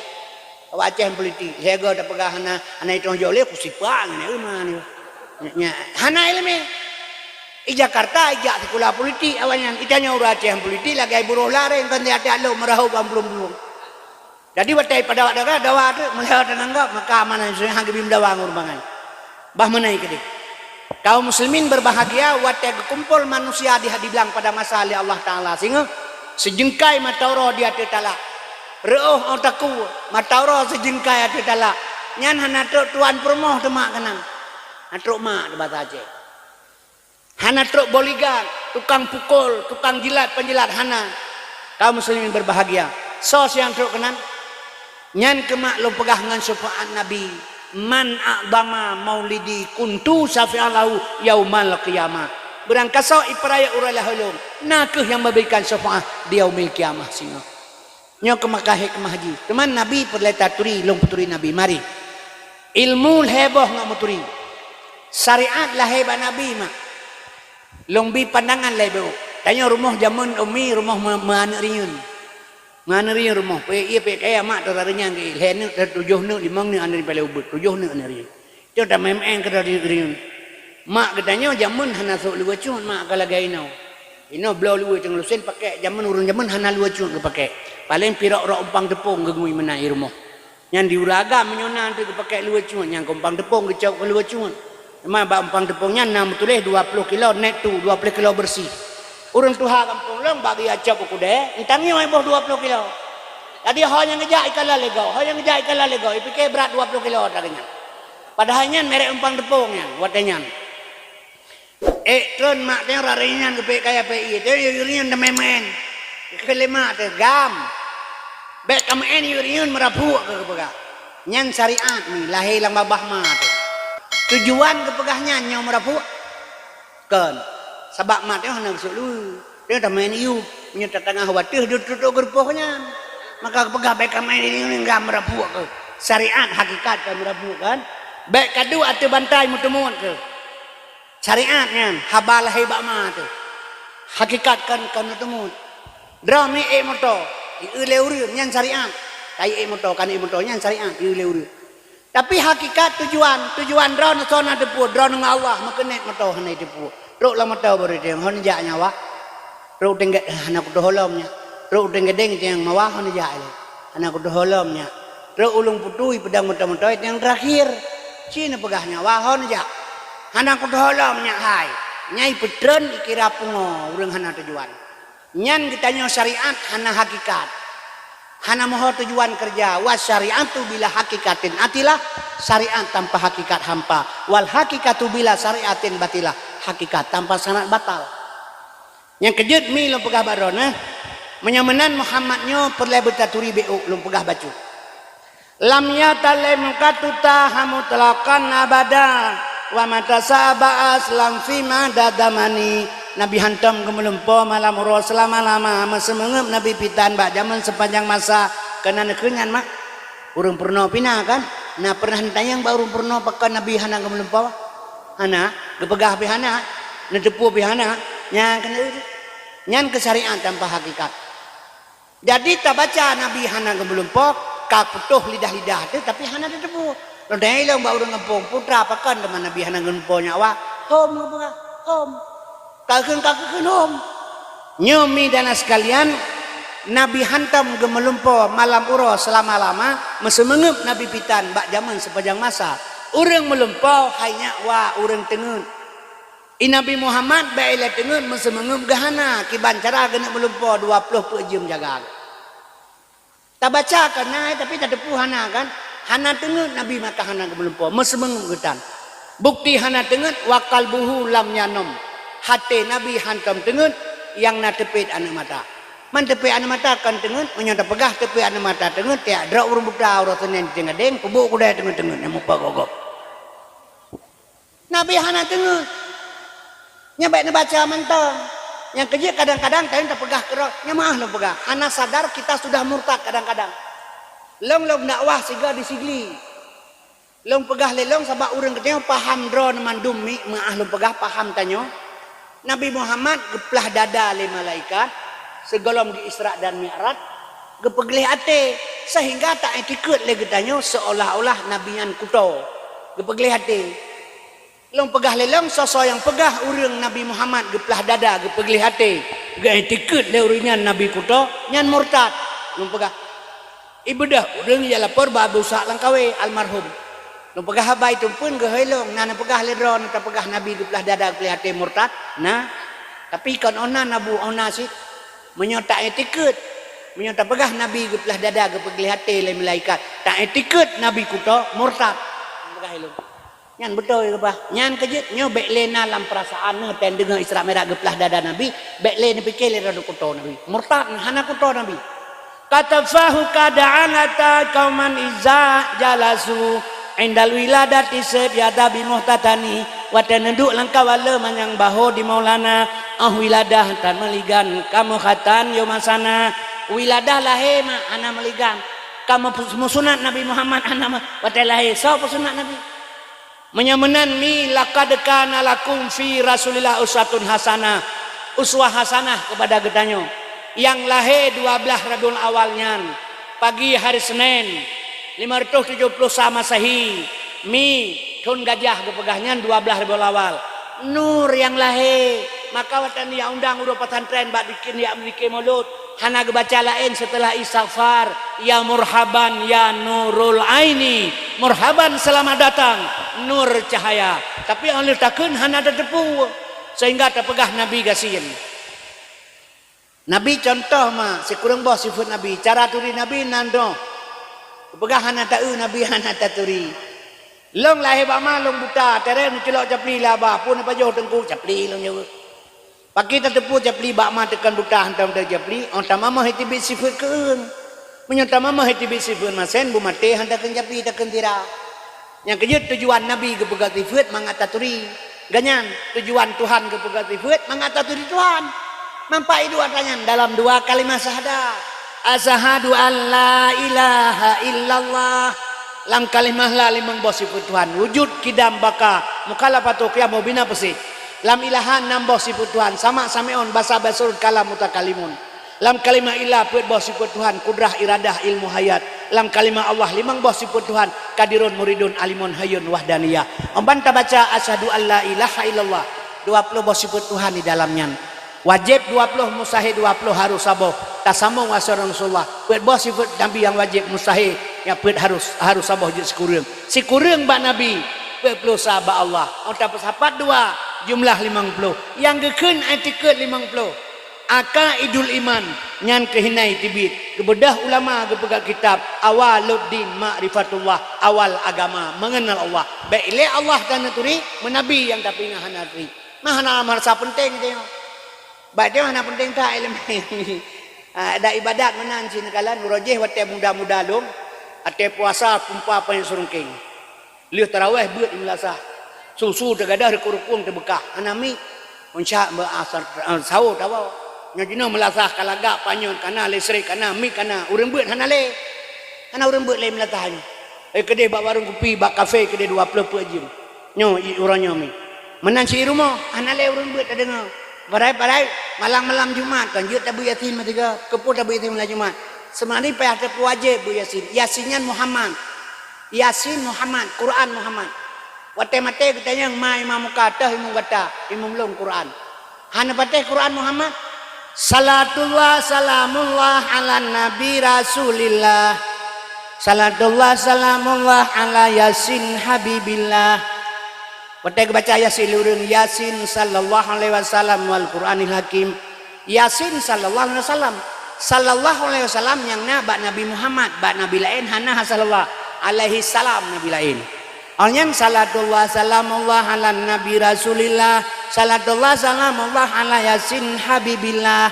Awak Aceh politik, lhèe goe tapeugah hana, hana itong jok lé, kusipak ngon iman. Nya, hana ileumèe. I Jakarta ijak sikula politik awaknyan, itanyoe ureueng Aceh politik lagèe buroh lareng, kon tiep-tiep lôn meurahôb lam plueng-plueng. Jadi watèe pada awak dawa, dawa teuk meulhèe teunanggap, maka amanah Yusuf han geubi meudawa ngon ureueng bangai. Bah meunan keudeh. Kaum muslimin berbahagia, watèe geukumpol manusia di, dibilang pada masa lé Allah Taala singoh, sijeungkai mata uroe di ateueh talak. Reuôh ôn takue, mata uroe sijeungkai ateueh talak. Nyan hana trok tuan peurumoh teuh mak keunan. Hana trok mak teuh basa Aceh. Hana trok bodyguard, tukang pukul, tukang jilat, penjilat, hana. Kaum muslimin berbahagia. Soe nyang trok keunan? Nyan keuh mak lôn peugah ngon syafa'at Nabi, "Man a'dhama maulidi kuntu syafi'an lahu yaumal qiyamah." Beurangkasoe ipeurayeuk uroe lahé lôn, na kheueh nyang meuberikan syafa'at di yaumil qiyamah singoh. Nyoe keuh maka hikmah jih. Teuma Nabi peureulée taturi, lôn peuturi Nabi. Mari. Ilmu lhée boh ngon meuturi. Syariat lahé bak Nabi mak. Lôn bi pandangan lé boh. Tanyoe rumoh jameun umi, rumoh meu-, meuaneuk riyeuen. Meuaneuk riyeuen rumoh. Peuet ié peuet kaya mak teuka reunyan keu ié. Lhée neuk, tujoh neuk, limong neuk aneuk riyeuen paléng ubeut. Tujoh neuk aneuk riyeuen. Nyoe tameuén-én keudroe di-, riyeuen. Mak geutanyoe jameun hana sôk luweue cut mak ka lagée inoe. Inoe bloe luweue teungoh lusen pakék, jameun ureuëng jameun hana luweue cut geupakék. Paléng pirok-rok umpang teupông geungui meunan i rumoh. Nyan di ureuëng agam meunyoe na teuk geupakék luweue cut, nyan keu umpang teupông geucok keu luweue cut. Teuma bak umpang teupông nyan na meutuléh dua ploh kilo net tu, dua ploh kilo beureusi. Ureuëng tuha gampông lôn bak geujak cok u keudè, eunteuk nyoe boh dua ploh kilo. Jadi ho nyang geujak ikalon lé gob, ho nyang geujak ikalon lé gob, ipike brat dua ploh kilo ata geuh nyan. Padahai nyan merek umpang teupông nyan, watée nyan. Ék tron mak teuh rot riyeuen nyan geupeuék kaya peuék ié, teuh riyeuen tameuén-meuén. Geukheun lé mak teuh, "Gam, bék kameuén riyeuen meurapuk," keu geupeugah. Nyan syariat mi lahé lam babah ma teuh. Tujuan geupeugah nyan nyoe meurapuk? Kon. Sabab mak teuh hana geusôk luweue. Teuh tameuén ié, meunyoe tatangah wateuh duek tutoe geurupoh nyan. Maka geupeugah, "Bék kameuén riyeuen gam meurapuk," keu. Syariat hakikat ka meurapuk kan? "Bék kaduek ateueh bantai meuteumot," keu. Syariat nyan haba lahé bak ma teuh. Hakikat kan, kan teumut. Droe mi ék moto, ieu lé ureuëng nyan syariat. Kai ék moto, kan ék moto nyan syariat, ieu lé ureuëng. Tapi hakikat tujuan, tujuan droe neusoe na teupeu, droe ngon Allah meukeunet moto hana teupeu. Trok lam moto baru dia hon jak nyawa. Trok tenggat hana kutoh holom nyak. Trok tenggadeng tiang mawa hon jak lé. Hana kutoh holom nyak. Trok ulung putui pedang moto-moto tiang terakhir. Ci neupeugah nyawa hon jak. Hana kutoh holom nyak hai. Nyai peutreun ikira pungo ureuëng hana tujuan. Nyan geutanyoe syariat hana hakikat. Hana moho tujuan kerja. Wa syariatu bila hakikatin atilah. Syariat tanpa hakikat hampa. Wal hakikatu bila syariatin batilah. Hakikat tanpa syarat batal. Nyang keujeuet mi lôn peugah bak droeneuh, meunyoe meunan Muhammad nyoe peureulée beutaturi bék lôn peugah bacut. Lam yatalem katuta hamutlaqan abada, wa mata sa'aba aslam fi mada zamani. Nabi hantom geumeulumpo malam uroe seulama-lama, meuseumeungeup Nabi pitan bak jameun seupanjang masa. Keunan kheun nyan mak. Ureuëng peurunoe pih na kan? Na pernah neutanyong bak ureuëng peurunoe pakon Nabi hana geumeulumpo? Hana, geupeugah pih hana, neuteupeue pih hana, nyan keuneuk nyan keu syariat tanpa hakikat. Jadi tabaca Nabi hana geumeulumpo, ka putôh lidah-lidah teuh tapi hana teuteupeue. Lôn tanyong ilong bak ureuëng gampông, "Putra, pakon teuma Nabi hana geumeulumpo nyawa?" "Hom," geupeugah, "hom." Ka kheun, ka kheun hom. Nyoe mi dan sekalian, Nabi hantom geumeulumpo malam uroe seulama-lama, meuseumeungeup Nabi pitan bak jameun seupanjang masa. Ureuëng meulumpo hai nyak wa ureuëng teungeut. I Nabi Muhammad bék ilée teungeut meuseumeungeup geuhana kiban cara geuneuk meulumpo dua ploh peuet jeuem jaga. Tabaca kan na, tapi tateupeue hana kan? Hana teungeut Nabi maka hana geumeulumpo, meuseumeungeup geutan. Bukti hana teungeut, wa qalbuhu lam yanom. Haté Nabi hantom teungeut, nyang na teupet aneuk mata. Man teupet aneuk mata kon teungeut, meunyoe tapeugah teupet aneuk mata teungeut, tiak droe ureuëng buta uroe Senin teugadeng, peubuet kudai teungeut-teungeut nyang mupat gogob. Nabi hana teungeut. Nyan bék neubaca mantong. Nyang keujeuet kadang-kadang kayém tapeugah keudroe, nyan meuah lôn peugah. Hana sadar kita sudah murtad kadang-kadang. Lôn lôn dakwah sigoe di Sigli. Lôn peugah lé lôn sabab ureuëng geutanyoe paham droe mandum mi meuah lôn peugah paham tanyoe. Nabi Muhammad geuplah dada lé malaikat sigohlom di Isra dan Mi'raj, geupeugleh até, sehingga ta-itikeuet lé geutanyoe seolah-olah Nabi nyan kuto. Geupeugleh até. Lôn peugah lé lôn, soe-soe nyang peugah ureuëng Nabi Muhammad geuplah dada geupeugleh até, geuitikeuet lé ureuëng nyan Nabi kuto, nyan murtad. Lôn peugah. Ibeudôh ureuëng jak lapor bak Abu Ishaq Langkawi almarhum. Lôn peugah haba itu pun geuhôi lôn, na neupeugah lé droe na tapeugah Nabi geuplah dada geupeugleh até murtad? Na. Tapi kon óh na nabu óh na cit. Meunyoe ta-itikeuet, meunyoe tapeugah Nabi geuplah dada geupeugleh até lé malaikat, ta-itikeuet Nabi kuto murtad. Lôn peugah lé lôn. Nyan beutôi geupeugah. Nyan keujeuet nyoe bék lé na lam peurasaan neuh, teudeungoe Isra Mi'raj geuplah dada Nabi, bék lé neupike lé droe kuto Nabi. Murtad hana kuto Nabi. Katafahu kada'anata kauman iza jalasu indal wiladati seb yada bimuhtatani. Watée neuduek lam kawala manyang baho di Maulana, oh wiladah tan meuligan kamoe khatan yomasana. Wiladah lahé ma hana meuligan. Kamoe musunat Nabi Muhammad hana ma-, watée lahé. Soe peusunat Nabi? Meunyoe meunan mi, laqad kana lakum fi Rasulillah uswatun hasanah, uswah hasanah kepada geutanyoe. Nyang lahé dua blaih Rabiul Awal nyan, pagi hari Senin, lima ratus tujuh puluh sa Masehi, mi, thon gajah geupeugah nyan dua blaih Rabiul Awal. Nur nyang lahé, maka watée nyan undang ureuëng pesantren bak bikin yak meulikée mulod. Hana geubaca laén seuteulah istighfar, "Ya murhaban, ya nurul aini, murhaban, selamat datang, nur cahaya." Tapi óh lheueh takheun hana tateupeue, sehingga tapeugah Nabi gasien. Nabi contoh ma sikureueng boh sifeuet Nabi. Cara turi Nabi nan doh. Peugah hana taeu Nabi hana taturi. Lôn lahé bak ma lôn buta, teureung neuculok capli laba, phon neupajoh teungku capli lôn jaweueb. Pakri tateupeue capli bak ma teukon buta hantom teucapli, óh tamamah iteubiet sifeuet keueung. Meunyoe tamamah iteubiet sifeuet masen, beumaté han takheun capli takheun tira. Nyang keujeuet tujuan Nabi geupeugah sifeuet mangat taturi. Ganyan tujuan Tuhan geupeugah sifeuet mangat taturi Tuhan. Manfaat dua tanyan dalam dua kalimah syahadah. Asyhadu an la ilaha illallah. Lam kalimah la limong boh sifeuet Tuhan. Wujud, kidam, baka, mukhalafatu, qiyamu, bina, peusi. Lam ilaha nam boh sifeuet Tuhan, sama, sami'un, basa, basirun, kalam, mutakalimun. Lam kalimah ilah peuet boh sifeuet Tuhan, kudrah, iradah, ilmu, hayat. Lam kalimah Allah limong boh sifeuet Tuhan, qadirun, muridun, alimun, hayyun, wahdaniyah. Amban tabaca asyhadu an la ilaha illallah, dua ploh boh sifeuet Tuhan di dalam nyan. Wajéb dua ploh, mustahé dua ploh, harus saboh. Tasamong asai Rasulullah. Peuet boh sifeuet Nabi nyang wajéb, mustahé, nyang peuet harus, harus saboh jeuet sikureueng. Sikureueng bak Nabi, peuet ploh sa bak Allah. Óh tapeusapat dua, jumlah limong ploh. Nyang geukheun itikeuet limong ploh. Aqaidul iman, nyan keuh hina teubiet. Geubeudôh ulama geupeugah kitab Awwaluddin Ma'rifatullah, awal agama mengenal Allah. Bék ilée Allah tanaturi, meunabi nyang tapeuingat hana turi. Mah hana marasa peunteng teuh. Bak teuh hana peunteng that ileumèe. Ah, dan ibadat meunan cit neukalon, uroe jéh watèe muda-muda lôn, watèe puasa kumpa panyang seureungkeng. Lheueh tarawèh beuet meulasah. Su-su teugadôh, rukung-rukung teubeukah. Hana miet. Puncak beu asar, ah, sawo tawoe. Nyoe jinoe meulasah ka lagak, panyöt kana, listrik kana, miet kana, ureueng beuet hana lé. Hana ureueng beuet lé meulasah nyoe. Eh, keudéh bak warong kupi, bak kafe keudéh dua ploh peuet jeuem. Nyoe, i uroe nyoe mi. Meunan cit i rumoh, hana lé ureueng beuet tadeungoe. Padahai, padahai malam-malam Jumat kan jeuet tabeuet Yasin meusigoe. Keupeue tabeuet Yasin malam Jumat? Seumari payah tapeuwajéb beuet Yasin. Yasin nyan Muhammad. Yasin Muhammad, Quran Muhammad. Watèe maté geutanyong ma imam muka, toh imum gata, imum lôn Quran. Hana patéh Quran Muhammad? Salatullah salamullah ala nabi Rasulillah. Salatullah salamullah ala Yasin Habibillah. Watèe geubaca Yasin lé ureueng, Yasin sallallahu alaihi wasallam wal Qur'anil Hakim. Yasin sallallahu alaihi wasallam. Sallallahu alaihi wasallam nyang na bak Nabi Muhammad, bak nabi laén hana sallallahu alaihi salam nabi laén. Awaknyan salatullah salamullah ala nabi Rasulillah, salatullah salamullah ala Yasin Habibillah,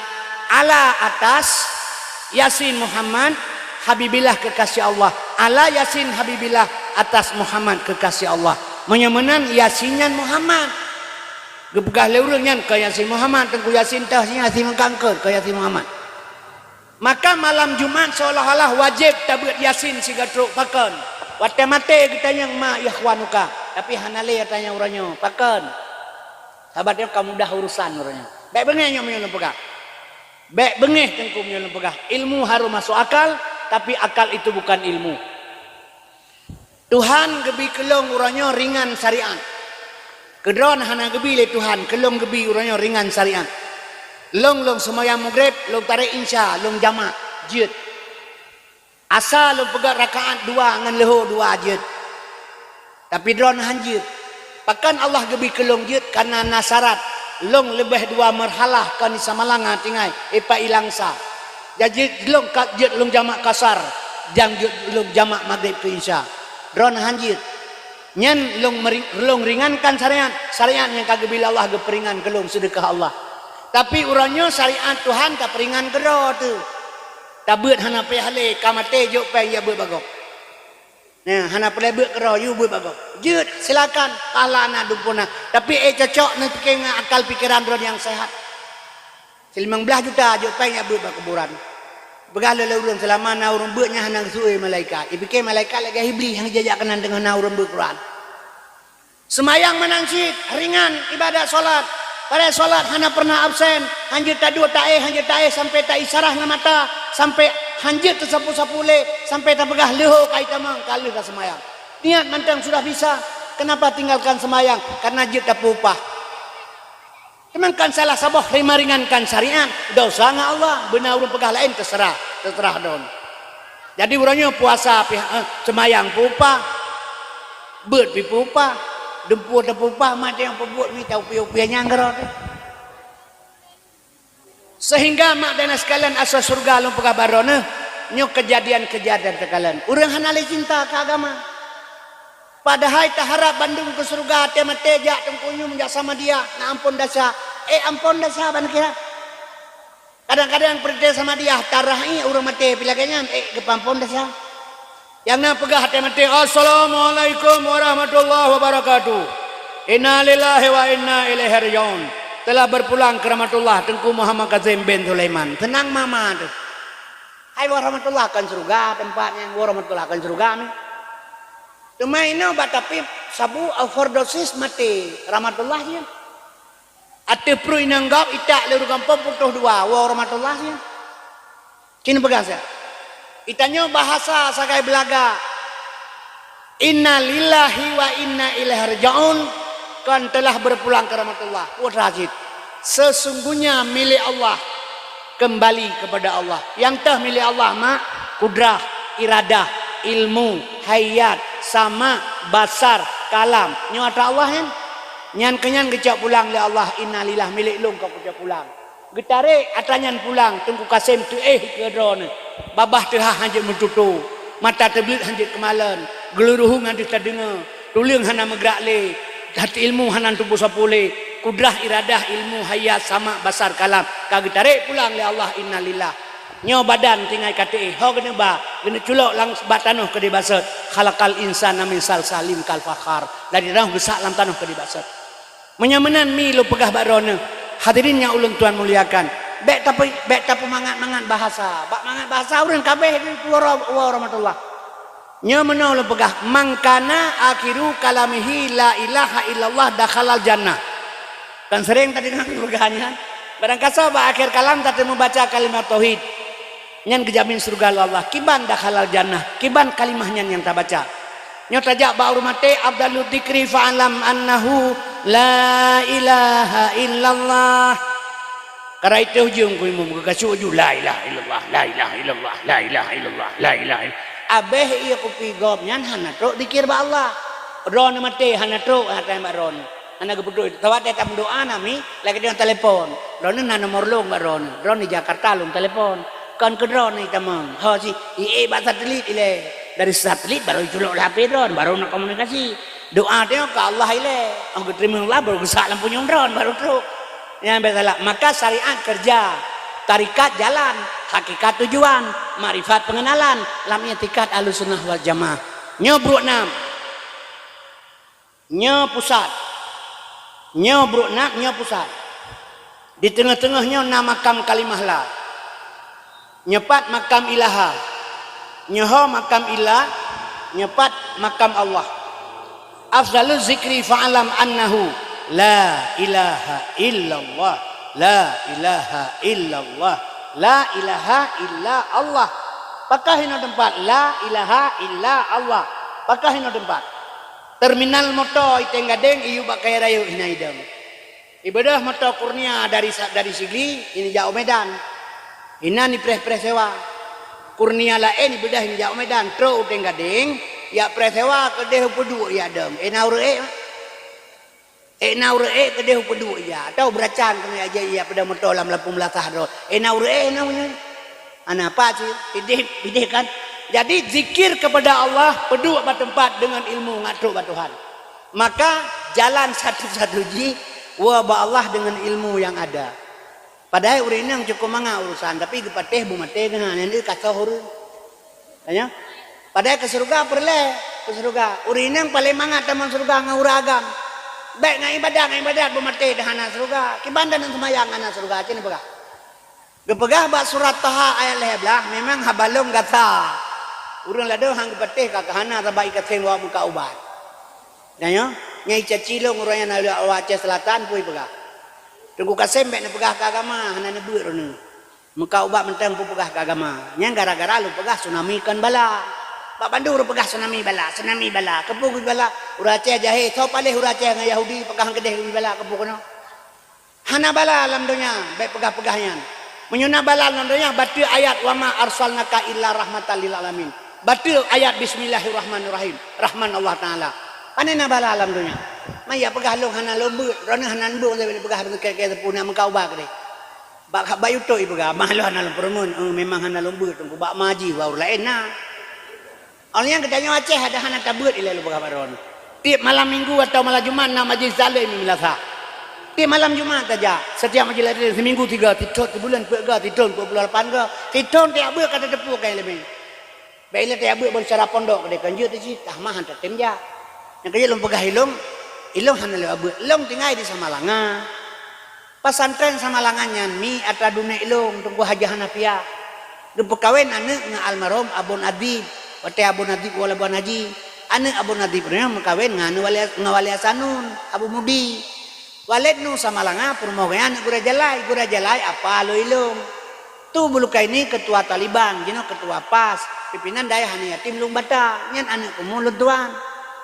ala atas Yasin Muhammad Habibillah kekasih Allah, ala Yasin Habibillah atas Muhammad kekasih Allah. Meunyoe meunan Yasin nyan Muhammad. Geupeugah lé ureueng nyan keu Yasin Muhammad, Teungku Yasin teuh, Yasin meukankeut keu Yasin Muhammad. Maka malam Jumat seolah-olah wajéb tabeuet Yasin sigoe trok, pakon? Watèe maté geutanyong ma ikhwanuka, tapi hana lé tanyong uroe nyoe, pakon? Sabat nyoe ka mudah urusan uroe nyoe. Bèk beungéh nyoe meunyoe lôn peugah. Bèk beungéh Teungku meunyoe lôn peugah. Ilmu harôh masôk akal, tapi akal itu bukan ilmu. Tuhan geubi keu lôn uroe nyoe ringan syariat. Keu droeneuh hana geubi lé Tuhan, keu lôn geubi uroe nyoe ringan syariat. Lôn, lôn seumayang Maghrib, lôn tarek Isya, lôn jamak, jeuet. Asa lôn peugöt rakaat dua ngon leuhô dua, jeuet. Tapi droeneuh han jeuet. Pakon Allah geubi keu lôn jeuet? Kareuna na syarat. Lôn leubeh dua marhalah kon di Samalanga tinggai, ipat i Langsa. Jadi lôn ka jeuet lôn jamak kasar, dan jeuet lôn jamak Maghrib keu Isya. Droeneuh han jeuet. Nyan lôn meri-, lôn ringankan syariat, syariat nyang ka geubi lé Allah geupeuringan keu lôn, seudeukah Allah. Tapi uroe nyoe syariat Tuhan tapeuringan keudroe teuh. Tabeuet hana payah lé, ka maté jok péng jak beuet bak gob. Nah, hana peureulée beuet keudroe, yue beuet bak gob. Jeuet, silakan, pahala na, dumpue na. Tapi ék cocok neupiké ngon akal pikeran droe nyang sehat. Silimong blaih juta jok péng jak beuet bak kuburan. Peugah lé ureuëng seulama na ureuëng beuet nyan hana geuseuôt malaikat. Ipiké malaikat lagée Iblih nyang jijak keunan teungoh na ureuëng beuet Quran. Seumayang meunan cit ringan ibadat salat. Padahai salat hana pernah absen. Hanjeuet taduek taéh, hanjeuet taéh sampai taisyarah ngon mata, sampai hanjeuet teusapu-sapu lé, sampai tapeugah leuho ka itamong ka lheueh ka seumayang. Niat mantong sudah bisa, kenapa tinggalkan seumayang? Karena jeuet tapeuupah. Teuma kan salah saboh meuringankan syariat, dosa ngon Allah, beuna ureuëng peugah laén, teuseurah, teuseurah droe. Jadi uroe nyoe puasa pih, eh, seumayang peuupah, beuet pih peuupah, dumpue teupeuupah, maté nyang peubuet mita upie-upie nyang keudroe teuh. Sehingga mak dan sekalian asoe syeuruga lôn peugah bak droeneuh, nyoe keujadian-keujadian teukalon. Ureuëng hana lé cinta keu agama. Padahai taharab bandum keu syeuruga, até maté jak teungku nyoe jak Samadiyah, na amphon desya. Eh, amphon desya ban kira. Kadang-kadang peurintah Samadiyah tarah ié ureuëng maté pih lagée nyan, eh, geupeuamphon desya. Nyang na peugah até maté, "Assalamualaikum warahmatullahi wabarakatuh. Inna lillahi wa inna ilaihi raji'un." Telah berpulang ke rahmatullah Teungku Muhammad Kazim bin Sulaiman. Seunang mama teuh. Hai woe rahmatullah kon syeuruga teumpat nyan, woe rahmatullah kon syeuruga mi. Teuma inoe bak tapi sabu overdosis maté rahmatullah nyan. Ateueh pruet inong gob itak lé ureuëng gampông putôh dua, woe rahmatullah nyan. Cit neupeugah siat. Itanyoe bahasa sagai beulaga. Inna lillahi wa inna ilaihi raji'un, kon telah berpulang ke rahmatullah. Putra cit. Sesungguhnya milik Allah, kembali kepada Allah. Nyang teuh milik Allah mak, kudrah, iradah, ilmu, hayat, sama, basar, kalam. Nyoe atra Allah nyan. Nyan keu nyan geucok pulang lé Allah, inna lillah, milik lôn ka kucok pulang. Geutarek atra nyan pulang, Teungku Kasem teuéh keu droeneuh. Babah teuhah hanjeuet meututoe, mata teubleuet hanjeuet keumalon, geuluruhu ngadeuh tadeungoe, tuleueng hana meugrak lé, that ilmu hana tuboh sapeue lé, kudrah, iradah, ilmu, hayat, sama, basar, kalam, ka geutarek pulang lé Allah, inna lillah. Nyoe badan tinggai ka teuéh, ho geuneuk ba, geuneuk culok lam bak tanoh keudeh basot, khalaqal insana min salsalin kal fakhar, dari tanoh geusak lam tanoh keudeh basot. Meunyoe meunan mi lôn peugah bak droeneuh, hadirin nyang ulôn tuan muliakan, bék tape-, bék tapeumangat-mangat bahasa. Bak mangat bahasa ureuëng kabéh di puwoe ro-, woe rahmatullah. Nyoe meunoe lôn peugah, "Man kana akhiru kalamihi la ilaha illallah dakhalal jannah." Kan sering tadeungoe peugah nyan. Barangkasoe bak akhé kalam tateumeubaca kalimat tauhid. Nyan geujamin syeuruga lé Allah. Kiban dakhalal jannah, kiban kalimah nyan nyang tabaca. Nyoe tajak bak ureuëng maté, afdalu dzikri fa'lam annahu la ilaha illallah. Karai teuh ujong ku imum, geukasuk ju, "La ilaha illallah, la ilaha illallah, la ilaha illallah, la ilaha illallah." Abéh ié kupi gob nyan hana trok dzikir bak Allah. Droeneuh maté hana trok, hana tanyong bak droeneuh. Hana geupeuduek. Watée tameudoá na mi, lagée deungon telepon. Droeneuh na nomor lôn bak droeneuh. Droeneuh di Jakarta lôn telepon. Kon keu droeneuh itamong. Ho si, ié bak satelit ilée. Dari satelit baru iculok lam H P droeneuh, baru na komunikasi. Doá teuh ka Allah ilée. Ong geuteurimong Allah baru geusak lam punyueng droeneuh, baru trok. Nyan bék salah. Maka syariat kerja, tarikat jalan, hakikat tujuan, makrifat pengenalan, lam i'tikad Ahlussunnah wal Jamaah. Nyoe brok nam. Nyoe pusat. Nyoe brok nam, nyoe pusat. Di teungoh-teungoh nyoe na makam kalimah la. Nyoe pat makam ilaha. Nyoe ho makam ilah. Nyoe pat makam Allah. Afdalu dzikri fa'lam annahu la ilaha illallah. La ilaha illallah. La ilaha illa Allah. Pakah inoe teumpat. La ilaha illa Allah. Pakah inoe teumpat. Terminal moto i Teng Gadeng iyue bak kayèe rayeuk hina idong. Ibeudôh moto Kurnia dari sa-, dari Sigli, ini jak u Medan. Inan ipreh-preh sewa. Kurnia laén ibeudôh ini jak u Medan, trok u Teng Gadeng, jak preh sewa keudeh u Peuduek jak dong. Ena ureuëk ék, ena ureuëk ék keudeh u Peuduek jak. Atau beuracan keuneuk jak jai jak peudong moto lam lampung beulasah droe. Ena ureuëk ék na meunyoe. Ana apa sih? Pideh, pideh kan? Jadi zikir kepada Allah, peuduek bak teumpat deungon ilmu ngat trok bak Tuhan. Maka jalan satu-satu jih woe bak Allah deungon ilmu nyang ada. Padahai ureuëng inong cukôp mangat urusan, tapi geupatéh beumaté geuh, nyan deuh ka soh ureuëng. Tanya? Padahai keu syeuruga peureulée, keu syeuruga. Ureuëng inong paleng mangat tamong syeuruga ngon ureuëng agam. Bék ngon iébadat, ngon iébadat beumaté deuh hana syeuruga. Kiban dan seumayang hana syeuruga, cit neupeugah. Geupeugah bak surat Taha ayat lhée blaih, memang haba lôn gata. Ureuëng ladôm han geupatéh ka keuhana sabab ikasém wak meukat ubat. Nyoe, nyang icaci lôn uroe nyan na lheueh awak Aceh Selatan pui peugah. Teungku Kasem bék neupeugah keu agama, hana neubeuet droeneueh. Meukat ubat mantong peupeugah keu agama. Nyan gara-gara lôn peugah tsunami kon bala. Bak bandum ureuëng peugah tsunami bala, tsunami bala. Keupeue bala? Ureuëng Aceh jahé, soe paléh ureuëng Aceh ngon Yahudi peugah keudeh bala keupeue keunoe? Hana bala lam donya, bék peugah-peugah nyan. Meunyoe na bala lam donya, bateue ayat, "Wa ma arsalnaka illa rahmatan lil alamin." Bateue ayat, "Bismillahirrahmanirrahim." Rahman Allah Taala. Pane na bala lam donya? Maya peugah lôn hana lôn beuet, droeneueh hana beuet, lôn peugah keu-keu teupeu na meukat ubat keudeh. Bak, bak YouTube ipeugah, "Mah lôn hana lôn peureumeun, eh, memang hana lôn beuet, teungku bak maji baru laén na." Awak nyan geutanyoe Aceh ada hana tabeuet ilée lôn peugah bak droeneueh. Tieb malam minggu atau malam Jumat na majlis taklim di meunasah. Tieb malam Jumat tajak, setiap majlis taklim seminggu tiga, sithon sibuleuen peuet ga, sithon peuet puluh lapan ga, sithon tieb beuet ka tateupeue keu ileumé. Bék ilée tieb beuet ban cara pondok keudeh kan jeuet cit, tah mah han tatem jak. Nyang keujeuet lôn peugah ilông, ilông hana lewat beuet. Lông tinggai di Samalanga. Pesantren Samalanga nyan mi atra dunek lôn, Teungku Haji Hanafiah. Geupeukawen aneuëk ngon almarhum Abon Adib. Watée Abon Adib woe Labuan Haji, aneuëk Abon Adib nyan meukawen ngon anu Wali, ngon Wali Hasanun, Abu Mudi. Waled Nu Samalanga peurumoh geuh nyan aneuëk Gura Jalai, Gura Jalai apa lôn ilông. Tu Bulukaini ketua Taliban, jinoe ketua pas, pimpinan dayah aneuk yatim Lueng Bata, nyan aneuëk kumu lôn tuan.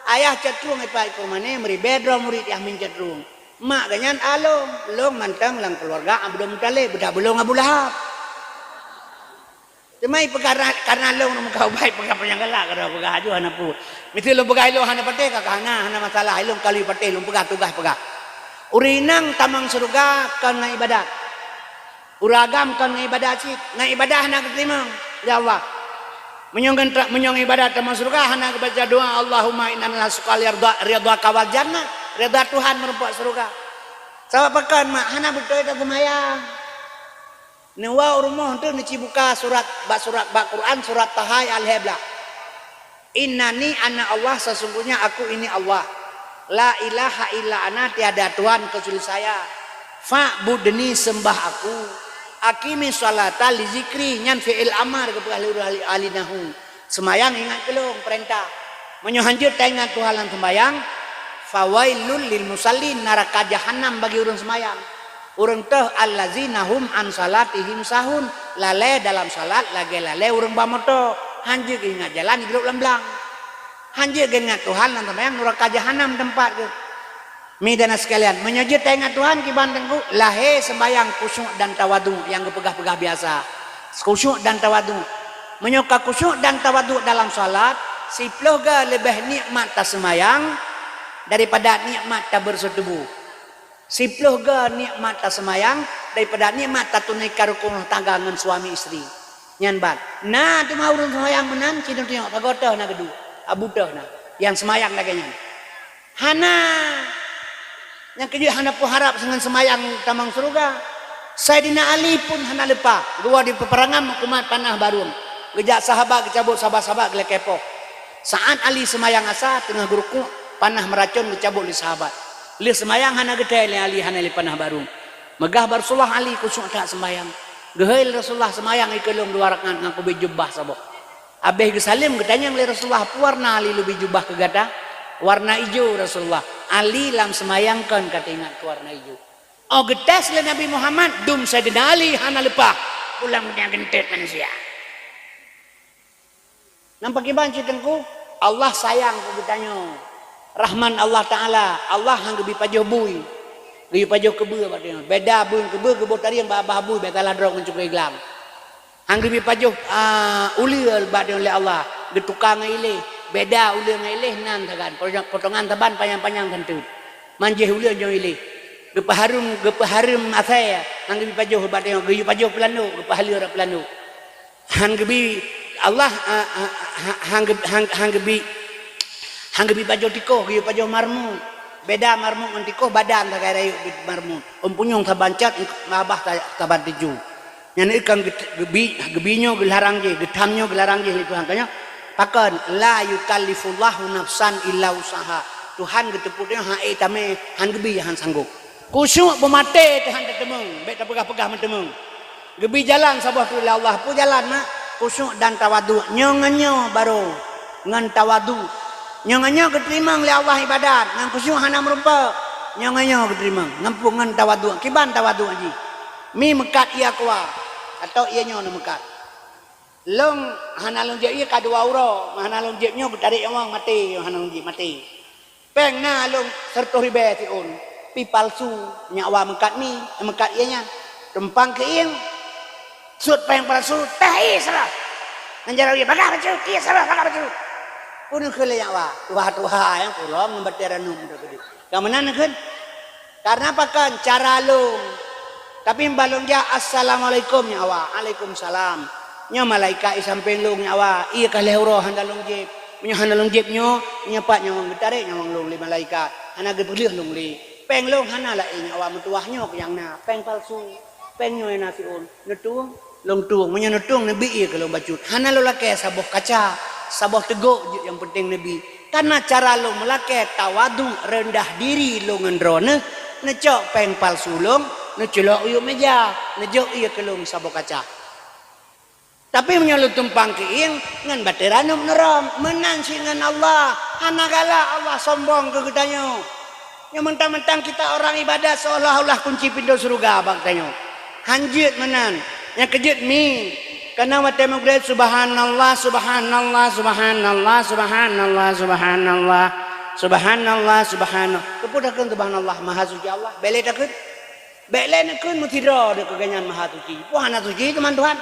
Ayah Cot Trueng ipak ikurmané meuribée droe murit Yahmin Cot Trueng. Mak geuh nyan alông, lông mantong lam keuluwarga Abdul Muthalib, beudak beulông Abu Lahab. Teuma ipeugah ra-, karena lông meukat ubat ipeugah panyang galak, ka droe peugah aju hana peue. Miseue lôn peugah ilông hana patéh ka, ka hana, hana masalah, ilông ka lheueh patéh lôn peugah tugaih peugah. Ureuëng inong tamong syeuruga kon ngon iébadat. Ureuëng agam kon ngon iébadat cit, ngon iébadat hana geuteurimong lé Allah. Meunyoe ngon tra-, meunyoe ngon iébadat tamong syeuruga hana geubaca doa, "Allahumma inna nas'aluka ridha-, ridhaka wal jannah," ridha Tuhan meurumpok syeuruga. Sabab pakon, mak, hana beutôi taseumayang. Neuwoe u rumoh teuh neucibuka surat, bak surat, bak Quran surat Taha ayat lhée blaih. "Innani ana Allah, sesungguhnya aku ini Allah. La ilaha illa ana, tiada Tuhan kecuali saya. Fa'budni, sembah aku. Aqimi sholata li zikri," nyan fi'il amar geupeugah lé ureuëng ahli, ahli nahwu. Seumayang ingat keu lôn, peurintah. Meunyoe hanjeuet taingat Tuhan lam seumayang, "Fawailul lil musallin," naraka jahanam bagi ureuëng seumayang. Ureuëng teuh, "Allazina hum an salatihim sahun," lalée dalam salat lagée lalée ureuëng ba moto, hanjeuet geuingat jalan jilôk lam blang. Hanjeuet geuingat Tuhan lam seumayang, nuraka jahanam teumpat geuh. Mi dan sekalian, meunyoe jeuet taingat Tuhan kiban teungku, lahé seumayang khusyuk dan tawadhu nyang geupeugah-peugah biasa. Khusyuk dan tawadhu. Meunyoe ka khusyuk dan tawadhu dalam salat, siploh ga leubeh nikmat taseumayang daripada nikmat tabeureusoh tuboh. Siploh ga nikmat taseumayang daripada nikmat tatunaikan rukon rumah tangga ngon suami istri. Nyan ban. Na teuma ureuëng seumayang meunan, sidroe tunyok sagoe teuh na geuduek, abu teuh na, nyang seumayang lagée nyan. Hana. Nyang keujeuet hana peuharab seungon seumayang tamong syeuruga. Saidina Ali pun hana leupah, geuwoe di peuperangan meukumat panah barông. Geujak sahabat geucabot sahabat-sahabat geulakée poh. Saat Ali seumayang asa, teungoh geurukuk, panah meuracon geucabot lé sahabat. Lheueh seumayang hana geuthée lé Ali hana lé panah barông. Meugah bak Rasulullah Ali khusyuk that seumayang. Geuhôi lé Rasulullah, "Seumayang ikeue lôn dua rakaat ngon kubi jubah saboh." Abéh geusaleuem geutanyong lé Rasulullah, "Peue warna Ali leubeh jubah keu gata?" "Warna ijo, Rasulullah." Ali lam seumayang kon ka teuingat keu warna ijo. Oh geutés lé Nabi Muhammad, dum Saidina Ali hana leupah. Pulang dunia geuntet manusia. Nampak kiban cit teungku, Allah sayang keu geutanyoe. Rahman Allah Taala, Allah han geubi pajoh bui. Geuyue pajoh keubeue bak tanyoe. Beda bui keubeue geuboh tarieng bak babah bui, beda lah droe ngon cukée glam. Han geubi pajoh, a, uleue bak tanyoe lé Allah, geutuka ngon iléh. Beda uleue ngon iléh nan sagan, potongan saban panyang-panyang tanteut. Manjéh uleue nyoe iléh. Geupeuhareuem, geupeuhareuem asée, han geubi pajoh bak tanyoe, geuyue pajoh peulandok, geupeuhaleue rot peulandok. Han geubi Allah, a, a, ha-, han geu-, han, han geubi, han geubi pajoh tikoh, geuyue pajoh marmut. Beda marmut ngon tikôh, badan sagai rayeuk bit marmut. Ôn punyueng saban cot, babah sa-, saban tiju. Nyan ikan geut-, geubi, geubi nyoe geularang jih, geutham nyoe geularang jih lé Tuhan. Ka nyoe, pakon, "La yukallifullahu nafsan illa wus'aha." Tuhan geuteupeue nyoe han ék tamé, han geubi, han sanggob. Khusyuk beumaté teuh han tateumeung, bék tapeugah-peugah meuteumeung. Geubi jalan saboh teuk lé Allah, peue jalan mak? Khusyuk dan tawaduk. Nyoe ngon nyoe barô ngon tawaduk. Nyoe ngon nyoe geuteurimong lé Allah ibadat, ngon khusyuk hana meurumpok. Nyoe ngon nyoe geuteurimong, ngon peue? Ngon tawaduk. Kiban tawaduk jih? Mi meukat ié keuluwa, atau ié nyoe neumeukat. Lôn hana lôn jieb ié ka dua uroe, hana lôn jieb nyoe geutarek nyawöng maté, hana lôn jieb maté. Péng na lôn siratoh ribèe siôn, pih palsu, nyak wa meukat mi, meukat ié nyan. Tumpang keuieng, sut péng palsu, teh ié salah. Ngon jaroe ié, bagah bacut, ié salah, bagah bacut. Peue neukheun lé nyak wa, tuha-tuha nyang pulom ngon batèe ranum teuh keudeh. Ka meunan neukheun? Karena pakon? Cara lôn. Tapi bah lôn jak, "Assalamualaikum, nyak wa." "Alaikumsalam." Nyoe malaikat i sampéng lôn, nyak wa, ié ka lhèe uroe hana lôn jieb. Meunyoe hana lôn jieb nyoe, nyoe pat nyawöng geutarek nyawöng lôn lé malaikat. Hana geupeulheueh lôn lé. Péng lôn hana laén, nyak wa, meutuwah nyoe nyang na, péng palsu. Péng nyoe na siôn. Neutueng?" "Lôn tueng." "Meunyoe neutueng, neubi ié keu lôn bacut." Hana lôn lakèe saboh kaca, saboh teugok jeuet, nyang peunteng neubi. Karena cara lôn meulakèe tawaduk, reundah diri lôn ngon droeneuh, neucok péng palsu lôn, neuculok u yup meuja, neujok ié keu lôn saboh kaca. Tapi meunyoe lôn tumpang keuieng, ngon batèe ranum neurom, meunan cit ngon Allah. Hana galak Allah sombong keu geutanyoe. Nyoe mantang-mantang kita orang ibadat seolah-olah kunci pintoe syeuruga bak tanyoe. Han jeuet meunan. Nyang keujeuet mi, kana watèe meugreb, "Subhanallah, subhanallah, subhanallah, subhanallah, subhanallah, subhanallah, subhanallah." Keupeue takheun subhanallah, maha suci Allah? Bèk lé takheun. Bèk lé neukheun meusidroe deuh keu gobnyan maha suci. Peue hana suci teuma Tuhan?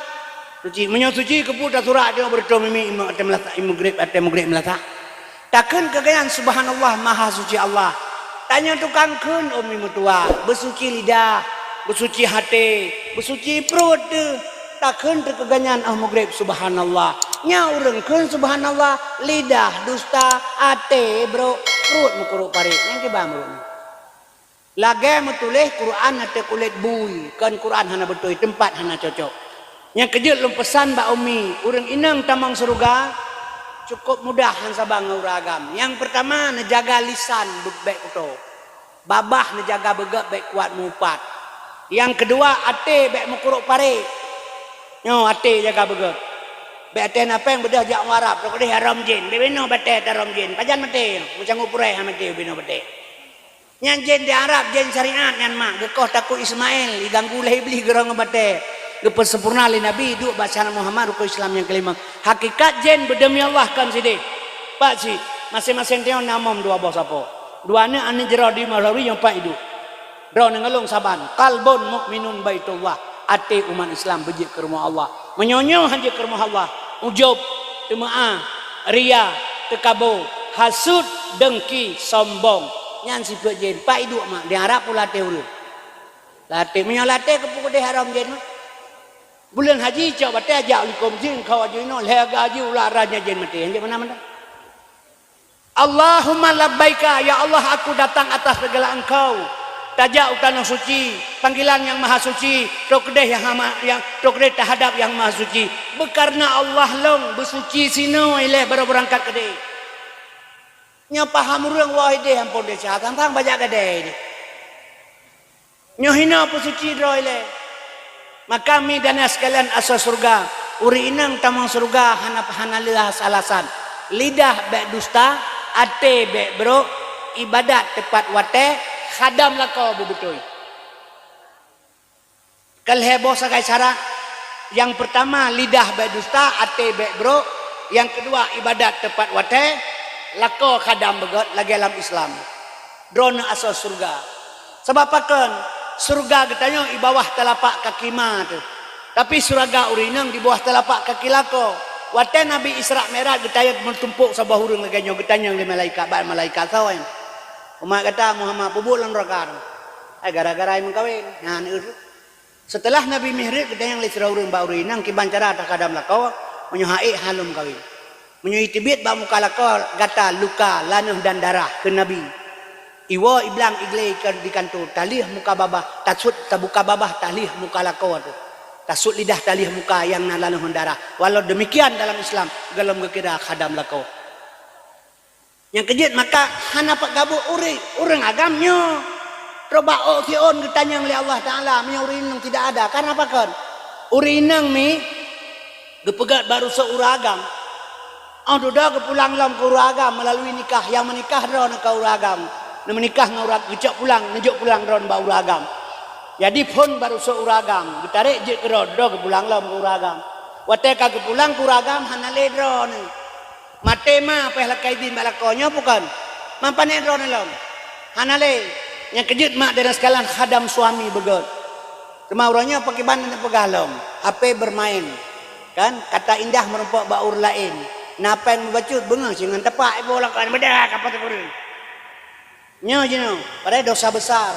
Suci. Meunyoe suci, keupeue tasurak nyoe beureutôh mimi, imeum watèe meulasa-, imeum meugreb, watèe meugreb meulasa? Takheun keu gobnyan, "Subhanallah, maha suci Allah." Tanyoe tukang kheun, ôn mi meutuwah, beusuci lidah, beusuci até, beusuci pruet teuh. Takheun teuh keu gobnyan óh meugreb, "Subhanallah." Nyan ureueng kheun subhanallah, lidah dusta, até brok, pruet meukurok parek. Nyan kiban brok nyan. Lagèe meutuléh Quran ateueh kulét bui, kon Quran hana beutôi, teumpat hana cocok. Nyang keujeuet lôn peusan bak ôn mi, ureueng inong tamong syeuruga cukôp mudah han saban ngon ureueng agam. Nyang peurtama, neujaga lisan bèk kuto. Babah neujaga beugèt bèk kuat meuupat. Nyang keudua, até bèk meukurok parek. Nyoe até jaga beugèt. Bèk até na péng beudôh jak u Arab, trok keudeh harôm jén. Bèk binoe batèe tarôm jén. Pajan maté, meucanggu purèe han maté binoe batèe. Nyan jén di Arab, jén syariat nyan mak, geukoh takot Ismail, jiganggu lé Iblih geurong ngon batèe. Geupeusempurna lé Nabi, duek bak syariat Muhammad, rukon Islam nyang keulimong. Hakikat jén beudeumi Allah kon sideh. Pat cit, maséng-maséng tanyoe na mom dua boh sapo. Dua aneuk, aneuk jroh di Maulawi nyang pat iduek. Droeneuh ngon lôn saban, qalbun mukminun baitullah, até umat Islam beujeuet keu rumoh Allah. Meunyoe nyoe han jeuet keu rumoh Allah, ujub, teumeu'ah, ria, teukabo, hasut, deungki, sombong. Nyan sifeuet jén, pat iduek mak, di Arab pula até ureueng. Latèe, meunyoe latèe keupeue keudeh harôm jén mak. Buleuen haji cok batèe jak likôm jén, kau aju inoe, lhèe gaji ulat raja jén maté, han jeuet meunan-meunan. Allahumma labbaika, ya Allah, aku datang atas segala Engkau. Tajak u tanoh suci, panggilan Nyang Maha Suci, trok keudeh nyang hama, nyang trok keudeh tahadap Nyang Maha Suci. Beukareuna Allah lôn beusuci sinoe ilèe barô beurangkat keudeh. Nyoe paham ureueng woe ideh ampôn desya, tang-tang bajak gadai deh. Nyoe hinoe peusuci droe ilèe. Maka mi dan sekalian asoe syeuruga, ureueng inong tamong syeuruga hana, hana lé alasan. Lidah bèk dusta, até bèk brok, ibadat teupat watèe, khadam lakoe beubeutôi. Ka lhèe boh sagai syarat. Nyang peurtama, lidah bèk dusta, até bèk brok. Nyang keudua, ibadat teupat watèe, lakoe khadam beugèt lagèe lam Islam. Droeneuh asoe syeuruga. Sabab pakon? Syeuruga geutanyoe i bawah teulapak kaki ma teuh. Tapi syeuruga ureueng inong di bawah teulapak kaki lakoe. Watèe Nabi Isra Mi'raj geutanyong meutumpôk saboh ureueng lagèe nyoe, geutanyong lé malaikat, bak malaikat, "Soe nyan?" "Umat gata Muhammad." "Peubuet lam neuraka." "Ai, gara-gara meukawen." Nyan, Seuteulah Nabi Mi'raj geutanyong lé sidroe ureueng bak ureueng inong kiban cara takhadam lakoe, meunyoe han ék han lôn meukawen. Meunyoe jiteubiet bak muka lakoe gata luka, laneueh dan darah, kheun Nabi. Iwoe iblang iglé di kanto, talheueh muka babah, tasut tabuka babah, talheueh muka lakoe teuh. Tasut lidah, talheueh muka nyang na lam darah. Walau demikian dalam Islam, gohlom geukira khadam lakoe. Nyang keujeuet maka hana pat gabuk ureuëng, ureuëng agam nyoe. Trok bak ôk siôn geutanyong lé Allah Taala, meunyoe ureuëng inong tidak ada, karena pakon? Ureuëng inong mi geupeugét bak rusoe ureuëng agam. Óh dudoe geupulang lom keu ureuëng agam meulalu nikah, nyang meunikah droeneuh keu ureuëng agam. Neumeunikah ngon ureuëng, geucok pulang, neujok pulang droeneuh bak ureuëng agam. Jadi phon bak rusoe ureuëng agam, geutarek jeuet keudroe, dudoe geupulang lom keu ureuëng agam. Watée ka geupulang keu ureuëng agam, hana lé droeneuh. Maté ma, péh lakée idhin bak lakoe nyoe bukon? Mampanet droeneuh lom? Hana lé. Nyang keujeuet mak dan sekalian, khadam suami beugét. Teuma uroe nyoe pakriban neupeugah lom, H P bermain. Kan, kata indah meurumpok bak ureuëng laén. Na péng meubacut, beungéh singon tapak iboh lakoe, meudah ka patéh ureuëng. Nyoe jinoe, padahai dosa besar.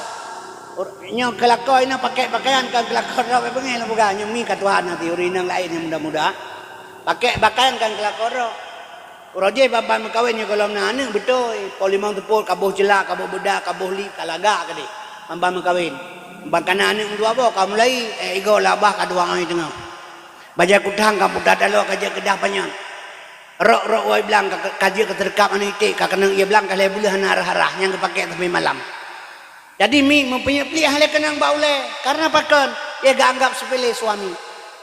Ur-, nyoe keu lakoe inong pakèk pakaian kon keu lakoe droe, bék beungéh lôn peugah, nyoe mi ka tuha na ti ureuëng inong laén nyang muda-muda. Pakèk pakaian kon keu lakoe droe. Uroe jéh ban-ban meukawen nyoe gohlom na aneuëk beutôi, po limong teupot, ka boh ceulah, ka boh beudak, ka boh lip, ka lagak keudeh. Ban-ban meukawen. Ban ka na aneuëk meudua boh, ka mulai, eh, igoe lam babah ka dua oi teungoh. Bajée kutang ka puta taloe ka jeuet keudah panyöt. Rok-rok woe blang ka, ka jeuet ka teureukab aneuëk iték, ka keunong ié blang ka lhée buleuen hana rhah-rhah, nyang geupakèk sampoe malam. Jadi mi meupeunyöt pliek hana lé keunong bak ulée, karena pakon? Ié geuanggab seupele suami.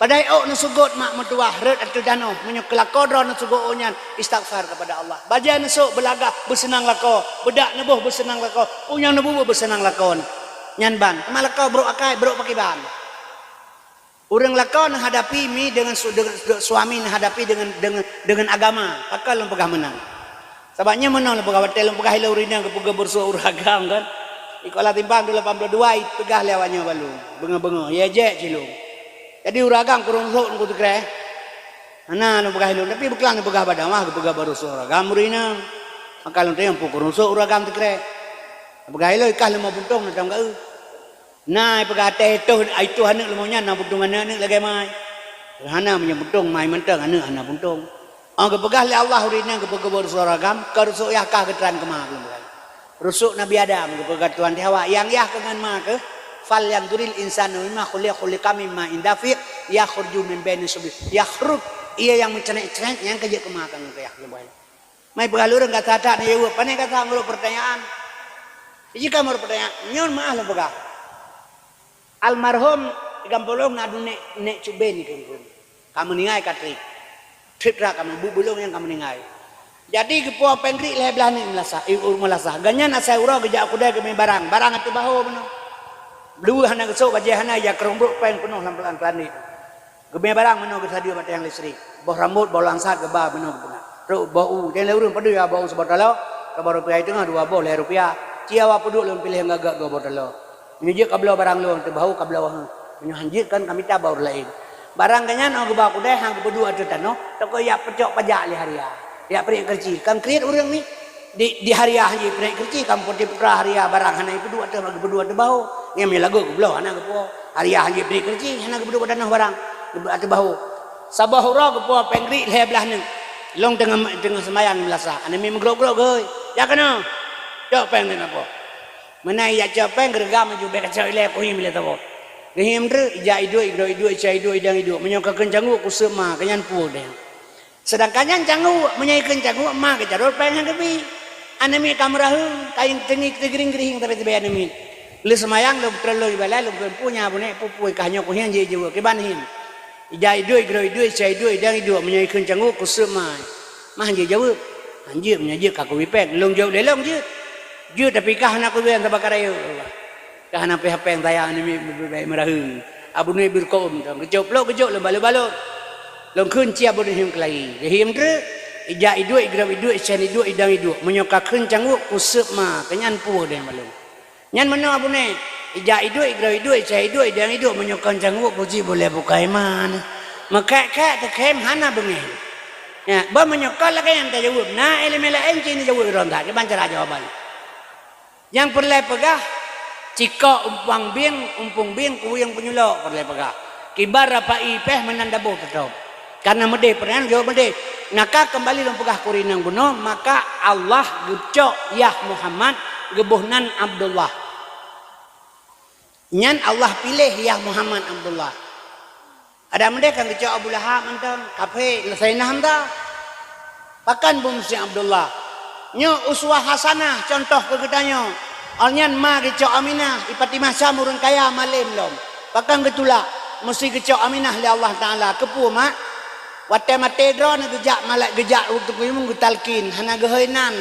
Padahai ôk neuseugot mak meutuwah rhot ateueh tanoh, meunyoe keu lakoe droe neuseugot ôk nyan, istighfar kepada Allah. Bajée neusok beulagah beuseunang lakoe, beudak neuboh beuseunang lakoe, punyang neububuet beuseunang lakoe. Nyan ban, teuma lakoe brok akai, brok pakriban. Ureuëng lakoe neuhadapi mi deungon su-, deungon, deungon suami neuhadapi deungon, deungon, deungon agama. Pakon lôn peugah meunan? Sabab nyoe meunoe lôn peugah, watée lôn peugah ilée ureuëng inong geupeugah beurusoe ureuëng agam kan. Di Kuala Timpang dua lapan puluh dua ipeugah lé awak nyoe bak lôn. Beungoh-beungoh, ya jek cilong. Jadi ureuëng agam kureueng rusoe ngon teukreh. Hana lôn peugah ilée, tapi beuklang lôn peugah bak dakwah geupeugah beurusoe ureuëng agam ureuëng inong. Maka lôn tanyong peue kureueng rusoe ureuëng agam teukreh. Peugah ilée kah leumo buntong na tam geu. Na ipeugah até itoh, itoh aneuëk leumo nyan na buntong aneuëk-aneuëk lagée mai. Hana meunyoe buntong mai mantong aneuëk hana buntong. Óh geupeugah lé Allah ureuëng inong geupeugah beurusoe ureuëng agam, ka rusoe yah kah geutran keumah belom. Rusoe Nabi Adam geupeugah Tuhan di Hawa, nyang yah keu ngon ma keuh, "Falyanzuril insanu mimma khuliq, khuliqa min ma'in dafiq, yakhruju min baini sulbi, yakhruj," ié nyang meucrenek-crenek nyang ka jeuet keumah ka ngon keu yah leumo. Mai peugah lôn ka that-that neujaweueb, pane gata meurok peurtanyaan. Jika meurok peurtanyaan, nyoe meuah lôn peugah. Almarhum di gampông lôn na dum nek, nek cuben di gampông. Ka meuninggai ka trép. Trép that ka meubu-, bulong nyang ka meuninggai. Jadi geupo péng griek lhée blaih neuk meulasah, i, u, meulasah. Gobnyan asai uroe geujak u keudai geumé barang. Barang ateueh bahô meunoe. Blueh hana geusok, bajée hana, ya keurong brok péng peunoh lam, lam keulandet. Geumé barang meunoe geusadeue bak tiang listrik. Boh rambot, boh langsat geuba meunoe geupeugah. Trok boh u, tiang lé ureuëng padum ya boh u siboh taloe, saboh rupiah i teungoh dua boh lhée rupiah. Ci awak peuduek lôn piléh ngon gak dua boh taloe. Meunyoe jeuet kabloe barang lôn teuh bahô kabloe heueh. Meunyoe han jeuet kan ka mita bak ureuëng laén. Barang gobnyan óh geuba keudai han geupeuduek ateueh tanoh, teuka jak peucok pajak lé haria. Jak peurik keureuci. Kan kriet ureuëng ni. Di, di haria han jeuet peurik keureuci, kan putéh putra haria barang hana jipeuduek ateueh, geupeuduek ateueh bahô. Nyan meunyoe lagoe geubloe hana geupo. Haria han jeuet peurik keureuci, hana geupeuduek bak tanoh barang. Geupeuduek ateueh bahô. Saboh uroe geupo péng griek lhée blaih neuk. Lôn teungoh, teungoh seumayang meulasah. Aneuk miet meugrok-grok geuh. Jak keunoe. Cok péng neuk na po. Meunan jak cok péng geureugam laju bék kacok ilée kuhiem ilée saboh. Geuhiem treuk, ijak iduek, igrok iduek, ica iduek, idang iduek. Meunyoe ka kheun cangguk kuseup ma, keu nyan puih deh. Seudangkan nyan cangguk, meunyoe ikheun cangguk, ma geucarôt péng nyang geubi. Aneuk miet ka meuraheueng, ka teungi teugeuring-geuring tapi teubiet aneuk miet. Lheueh seumayang lôn peutrön lôn ibadat lôn kheun, "Peue nyan Abunék, peue-peue kah nyoe kuhiem jeuet jeuet, kiban hiem?" Ijak iduek, igrok iduek, ica iduek, idang iduek, meunyoe ikheun cangguk kuseup ma. Ma han jeuet jaweueb. Han jeuet, meunyoe jeuet ka kubi péng. Lôn jaweueb lé lôn jeuet. Jeuet tapi kah hana kubi sabab ka rayeuk. Ka hana pih péng sayang ni mi-, mi-, mi-, meuraheueng. Abunék beureukoh mantong. Geucok plok, geucok lôn balot-balot. Lôn kheun ci Abunék hiem keulayi. Geuhiem treuk, ijak iduek, igrok iduek, icen iduek, idang iduek. Meunyoe ka kheun cangguk, kuseup ma, keu nyan puih deh bak lôn. Nyan meunoe Abunék, ijak iduek, igrok iduek, icen iduek, idang iduek, meunyoe kon cangguk, puji boleh bukai ma. Meukhek-khek teukhém hana beungéh. Ya, bah meunyoe kon lagée nyan tajaweueb, na iéleumé laén ci neujaweueb droe that, kiban cara jawaban. Nyang peureulée peugah, cikok umpang bieng, umpung bieng, kuwieng peunyulok peureulée peugah. Kiban rapai péh meunan daboh teutôb. Kareuna meudeh, peureulée jaweueb meudeh. Naka keumbali lôn peugah keu ureuëng inong bunoe, maka Allah geucok yah Muhammad Geuboh nan Abdullah. Nyan Allah piléh, ya Muhammad Abdullah. Ada meudeh kan geucok Abu Lahab mantong, kafé, Saidina Hamzah. Pakon beumusuh Abdullah? Nyoe uswah hasanah, contoh keu geutanyoe. Awaknyan ma geucok Aminah, i Fatimah Syam ureuëng kaya malém lom. Pakon geutulak? Meusti geucok Aminah lé Allah Taala. Keupeue, mak? Watée maté droeneuh geujak malai-, geujak u teumpat geutalkin, hana geuhôi nan.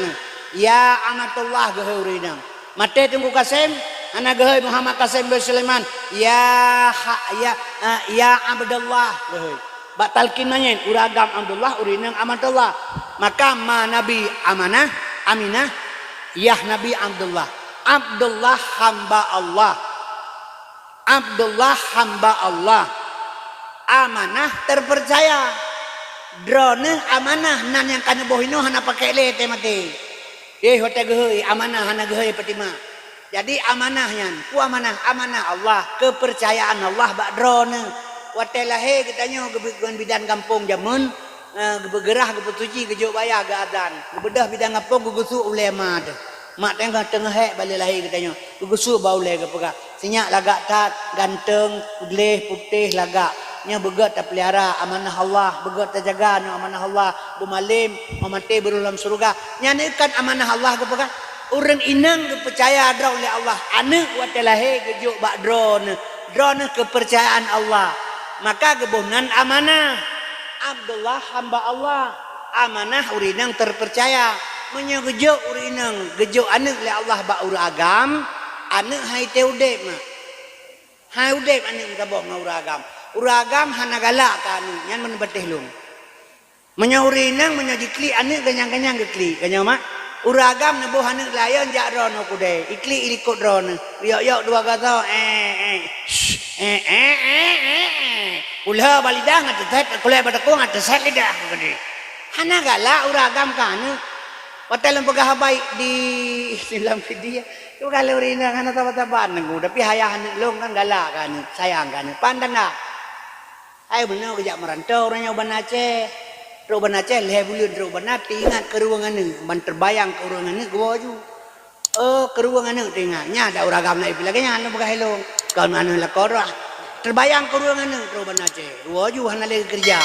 Ya Amatullah geuhôi ureuëng inong. Maté Teungku Kasem, hana geuhôi Muhammad Kasem bin Sulaiman. Ya ha-, ya, eh, ya Abdullah geuhôi. Bak talkin manyét, ureuëng agam Abdullah, ureuëng inong Amatullah. Maka ma Nabi Amanah, Aminah, yah Nabi Abdullah. Abdullah hamba Allah. Abdullah hamba Allah, amanah terpercaya. Droeneuh amanah nan nyang ka neuboh inoe hana pakék lé watée maté. Eh, watée geuhôi amanah hana geuhôi Fatimah. Jadi amanah nyan, peue amanah? Amanah Allah, keupeurcayaan Allah bak droeneuh. Watée lahé geutanyoe geubeuet ngon bidan gampông jameun, eh, geubeugeurah, geupeusuci, geujok baya, geuazan. Geubeudôh bidan gampông, geugeusuek ulée ma teuh. Mak teungoh-teungoh hék bak lheueh lahé geutanyoe, geugeusuek bak ulée geupeugah, "Sinyak lagak that, ganteng, gleh, putéh lagak. Nyoe beugét tapeulihara amanah Allah, beugét tajaga nyoe amanah Allah, beumalém, beumaté beuroh lam syeuruga." Nyan kan amanah Allah geupeugah. Ureuëng inong geupeucaya droe lé Allah, aneuëk watée lahé geujok bak droeneuh, droeneuh keupeurcayaan Allah, maka geuboh nan amanah. Abdullah hamba Allah, amanah ureuëng inong terpercaya. Meunyoe geujok ureuëng inong, geujok aneuëk lé Allah bak ureuëng agam, aneuëk hai teu udeb, mak. Hai udeb aneuëk meusaboh ngon ureuëng agam. Ureuëng agam hana galak keu aneuëk, nyan meuneubatéh lôn. Meunyoe ureuëng inong, meunyoe jiklik aneuëk ganyang-ganyang geuklik, ganyang mak. Ureuëng agam neuboh aneuëk layeuen jak droeneuh keudée, iklik ilikot droeneuh, yok-yok dua gasoe, eh, eh, shh, eh, eh, eh, eh, eh. Ulhô bak lidah ngat teuset, kulée bak takong ngat teuset lidah, keu geude. Hana galak ureuëng agam keu aneuëk. Watée lôn peugah baik di Islam Fidia, tu kalau ureuëng inong hana saban-saban nunggu, tapi ayah aneuëk lôn kan galak keu aneuëk, sayang keu aneuëk. Pan tanda? Hai meunoe geujak meurantô ureuëng nyoe u Banda Aceh. Trok u Banda Aceh lhée buleuen trok u Banda, teuingat keu ureuëng aneuëk, ban teubayang keu ureuëng aneuëk geuwoe ju. Oh, keu ureuëng aneuëk teuingat. Nyan dak ureuëng agam laén pih lagée nyan lôn peugah ilôn. Kon aneuëk lakoe droe. Teubayang keu ureuëng aneuëk trok u Banda Aceh. Geuwoe ju hana lé geukeureuja.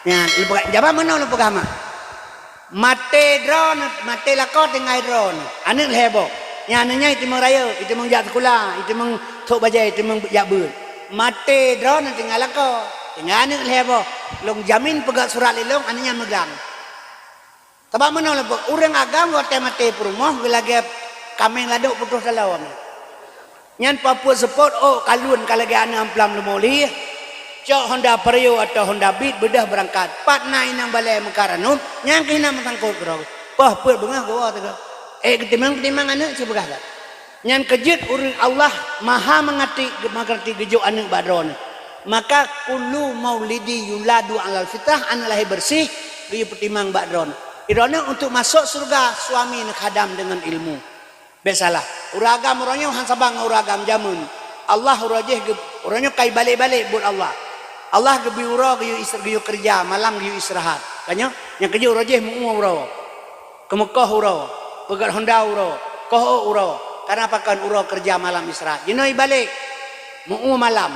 Nyan lôn peugah, jaban meunoe lôn peugah mak. Maté droeneuh, maté lakoe tinggai droeneuh. Aneuëk lhée boh. Nyan aneuëk nyan iteumeung rayeuk, iteumeung jak sikula, iteumeung sôk bajée, iteumeung jak beuet. Maté droeneuh tinggai lakoe, tinggai aneuëk lhée boh. Lôn jamin peugah surat lé lôn, aneuëk nyan meugang. Sabab meunoe lôn peugah, ureuëng agam watée maté peurumoh geulagée kaméng ladôk putôh talon. Nyan papuet seupôt ôk kalun ka lagée aneuëk amplam leumo lih, cok Honda Vario atau Honda Beat beudôh beurangkat. Pat na inong balée meukaranub, nyan keuh na meusangkot keudroe. Poh peuet beungoh geuwoe teuh. Eh, geutimang-timang aneuëk sipeugah that. Nyan keu jeuet ureuëng Allah maha meungerti, meungerti geujok aneuëk bak droeneuh. Maka kullu maulidi yuladu alal fitrah, aneuëk lahé beureuséh, geuyue peutimang bak droeneuh. Droeneuh untuk masôk syeuruga, suami neukhadam deungon ilmu. Bék salah. Ureuëng agam uroe nyoe han saban ngon ureuëng agam jameun. Allah uroe jih geu-, uroe nyoe ka ibalek-balek buet Allah. Allah geubri uroe geuyue is-, geuyue keureuja, malam geuyue istirahat. Ka nyoe, nyang keujeuet uroe jih meu-ue uroe. Keumeukoh uroe, peugét honda uroe, koh ôk uroe. Kareuna pakon uroe keureuja malam istirahat. Jinoe ibalek, meu-ue malam.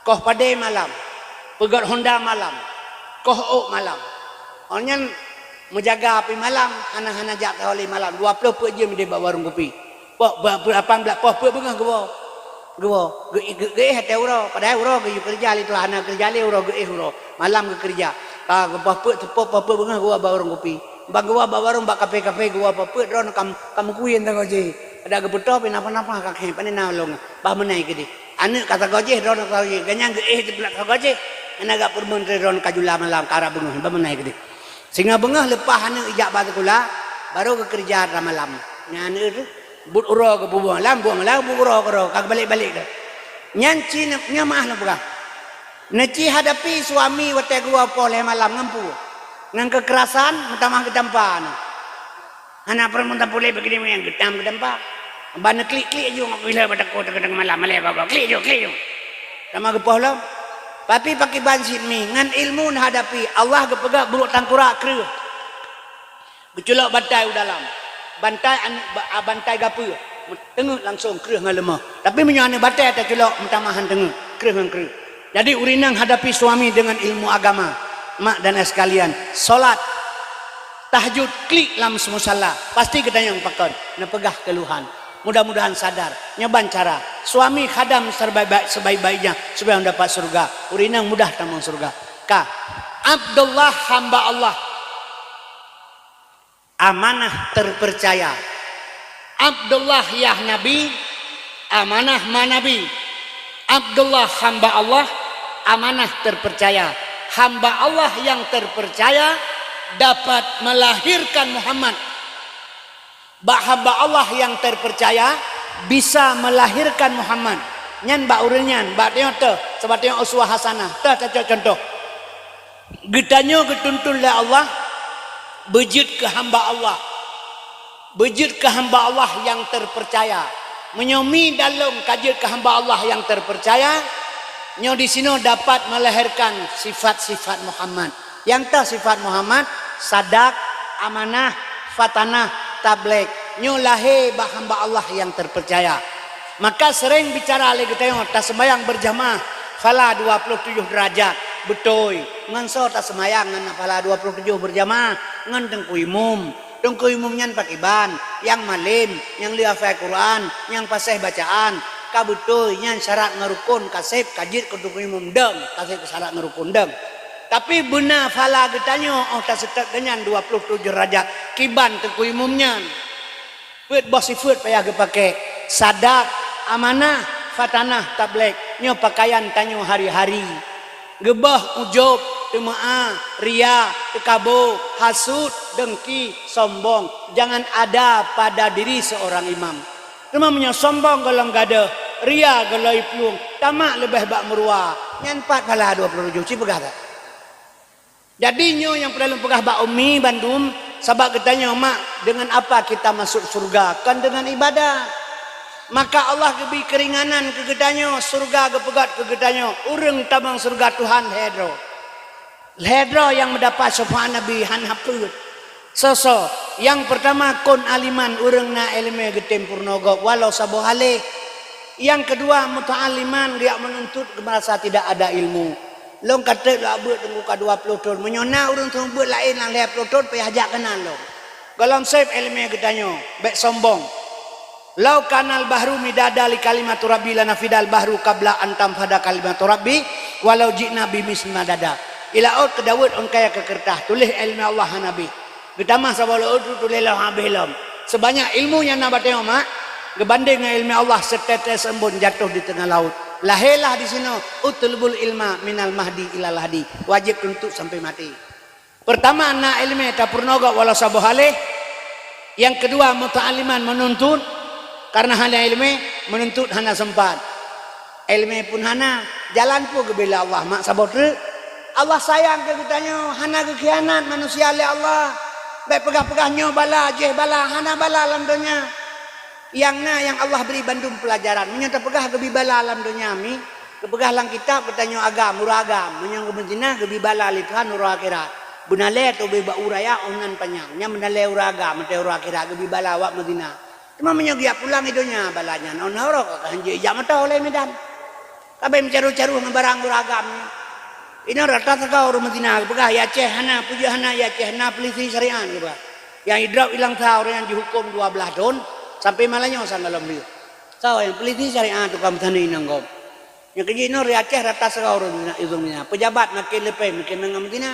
Koh padé malam, peugét honda malam, koh ôk malam. Awaknyan meujaga api malam, hana-hana jak sahoe lé malam, dua ploh peuet jeuem ideh bak warông kupi. Poh, ba-, ba-, lapan blah poh peuet beungoh geuwoe. Geuwoe. Geu-, geu-, geuéh watée uroe, padahai uroe geuyue keureuja lé Tuhan, hana keureuja lé uroe, geuéh uroe. Malam geukeureuja. Ka geupoh peuet, teupoh poh peuet beungoh geuwoe bak warông kupi. Ban geuwoe bak warông, bak kafe-kafe geuwoe poh peuet, droeneuh kam, kam kuyen sagoe jih. Adak geupeutôh pih nafah-nafah ka khém, pane na lôn. Bah meunan keudeh. Aneuëk ka sagoe jih, droeneuh sagoe jih. Ganyang geuéh teupeulak sagoe jih. Hana gak peurumoh, droeneuh ka jula malam, ka rab beungoh, bah meunan keudeh. Singoh beungoh leupah aneuëk ijak bak sikula, barô geukeureuja ramalam. Nyan aneuëk teuh, buet uroe geupeubuet malam, buet malam, buet uroe keudroe, ka geubalek-balek teuh. Nyan ci nyoe, nyoe meu'ah lôn peugah. Neuci hadapi suami watée geuwoe poh lhée malam ngon peue? Ngon keukerasan, meutamah geutampa aneuëk. Hana peurumoh tapulé bak keudeh nyang geutam geutampa. Ban neuklik-klik ju ngon pih lheueh bak takue teukeudang malam malée bagoe. Klik ju, klik ju. Sama geupoh lom. Tapi pakriban cit mi, ngon ilmu neuhadapi, Allah geupeugah brok tangkurak kreueh. Geuculok batai u dalam. Bantai aneuk ba-, a, bantai gapeue, teungeut langsong kreueh ngon leumoh. Tapi meunyoe aneuk batée taculok, meutamah han teungeut, kreueh ngon kreueh. Jadi ureuëng inong hadapi suami dengan ilmu agama, mak dan ayah sekalian, solat, tahajud, klik lam musala, pasti geutanyoe pakon, neupeugah keluhan. Mudah-mudahan sadar, nyoe ban cara. Suami khadam sebaik-baik, sebaik-baiknya supaya mendapat surga. Ureuëng inong mudah tamong surga. Ka. Abdullah hamba Allah. Amanah terpercaya. Abdullah yah Nabi, amanah ma Nabi. Abdullah hamba Allah, amanah terpercaya. Hamba Allah yang terpercaya dapat melahirkan Muhammad. Bak hamba Allah yang terpercaya bisa melahirkan Muhammad. Nyan bak ureuëng nyan, bak tanyoe teuh, sabab tanyoe uswah hasanah. Teuh tacok contoh. Geutanyoe geutuntun lé Allah beujeuet keu hamba Allah. Beujeuet keu hamba Allah nyang teupercaya. Meunyoe mi dan lôn ka jeuet keu hamba Allah nyang teupercaya, nyoe disinoe dapat melahirkan sifat-sifat Muhammad. Nyang teuh sifat Muhammad, sadak, amanah, fatanah, tabligh. Nyoe lahé bak hamba Allah nyang teupercaya. Maka sering bicara lé geutanyoe taseumbahyang berjamaah phala dua puluh tujoh derajat. Beutôi. Ngon soe taseumbahyang ngon phala dua puluh tujoh berjamaah? Ngon teungku imum. Teungku imum nyan pakriban? Nyang malém, nyang le hafai Quran, nyang paséh bacaan. Ka beutôi, nyan syarat ngon rukun, ka sép, ka jeuet keu teungku imum dong, ka sép keu syarat ngon rukun dong. Tapi beuna phala geutanyoe óh taseutôt deunyan dua puluh tujoh derajat kiban teungku imum nyan. Peuet boh sifeuet payah geupaké, sadak, amanah, fatanah, tabligh. Nyoe pakaian tanyoe hari-hari. Geuboh ujub, teumeu'ah, ria, teukabo, hasut, dengki, sombong, jangan ada pada diri seorang imam. Teuma meunyoe sombong gohlom gadôh, ria gohlom plueng, tamak leubeh bak meuruwa, nyan pat phala dua puluh tujoh, ci peugah that. Jadi nyoe nyang peureulée lôn peugah bak umi bandum, sabab geutanyoe mak, dengan apa kita masuk surga? Kon deungon ibadat. Maka Allah geubri keuringanan keu geutanyoe, surga geupeugét keu geutanyoe. Ureuëng tamong surga Tuhan lhée droe. Lhée droe nyang meudapat syafaat Nabi hana peuet. Soe-soe? Nyang peurtama kon aliman, ureuëng na iéleumé geutem peurunoe gob walau saboh aléh. Nyang keudua muta'alliman, geujak meununtut geumeurasa tidak ada ilmu. Lôn ka trép lôn beuet teungku ka dua ploh thon. Meunyoe na ureuëng seumeubeuet laén nyang lhée ploh thon, payah jak keunan lôn. Gohlom sép iéleumé geutanyoe, bék sombong. "Lau kanal bahru midada li kalimatu rabbi lanafidal bahru qabla an tanfada kalimatu rabbi walau ji'na bimitslihi madada." Di laôt keudaweuet ôn kayée keu keureutah, tuléh iéleumé Allah hana beh. Geutamah saboh laôt tu tuléh lom habéh lom. Seubanyak ilmu nyang na bak tanyoe mak, geubandéng ngon iéleumé Allah, seutetes embôn jatoh di teungoh laôt. Lahé lah disinoe, "Utlubul ilma minal mahdi ilal lahdi." Wajéb tuntut sampai maté. Peurtama na iéleumé tapeurunoe gob walau saboh aléh. Nyang keudua muta'alliman meununtut, kareuna hana iéleumé meununtut hana seumpat. Iéleumé pun hana, jalan peue geubri lé Allah mak saboh treuk. Allah sayang keu geutanyoe, hana geukhianat manusia lé Allah. Bék peugah-peugah nyoe bala, jéh bala, hana bala lam donya. Nyang na nyang Allah bri bandum peulajaran. Meunyoe tapeugah geubri bala lam donya mi, geupeugah lam kitab geutanyoe agam, uroe agam. Meunyoe geumeuzina geubri bala lé Tuhan uroe akhirat. Beunalée tobée bak uraya óh nan panyang. Nyan beunalée uroe agam, meuté uroe akhirat geubri bala awak meuzina. Teuma meunyoe geujak pulang i donya bala nyan, óh na uroe ka hanjeuet ijak meutoe lé Medan. Ka bék meucaroh-caroh ngon barang uroe agam nyoe. Inoe rata sagoe ureuëng meuzina geupeugah, "Di Aceh hana, peujeuet hana di Aceh, na peulisi syariat," geupeugah. Nyang idrop ilang sa ureuëng nyang jihuköm dua blaih thon, sampai malam nyoe sang gohlom lheueh. Soe nyang peulisi syariat tukang meusaneuk inong gob. Nyang keujih inoe di Aceh rata sagoe ureuëng meuzina, ureuëng meuzina. Peujabat makin leupie, makin mangat meuzina.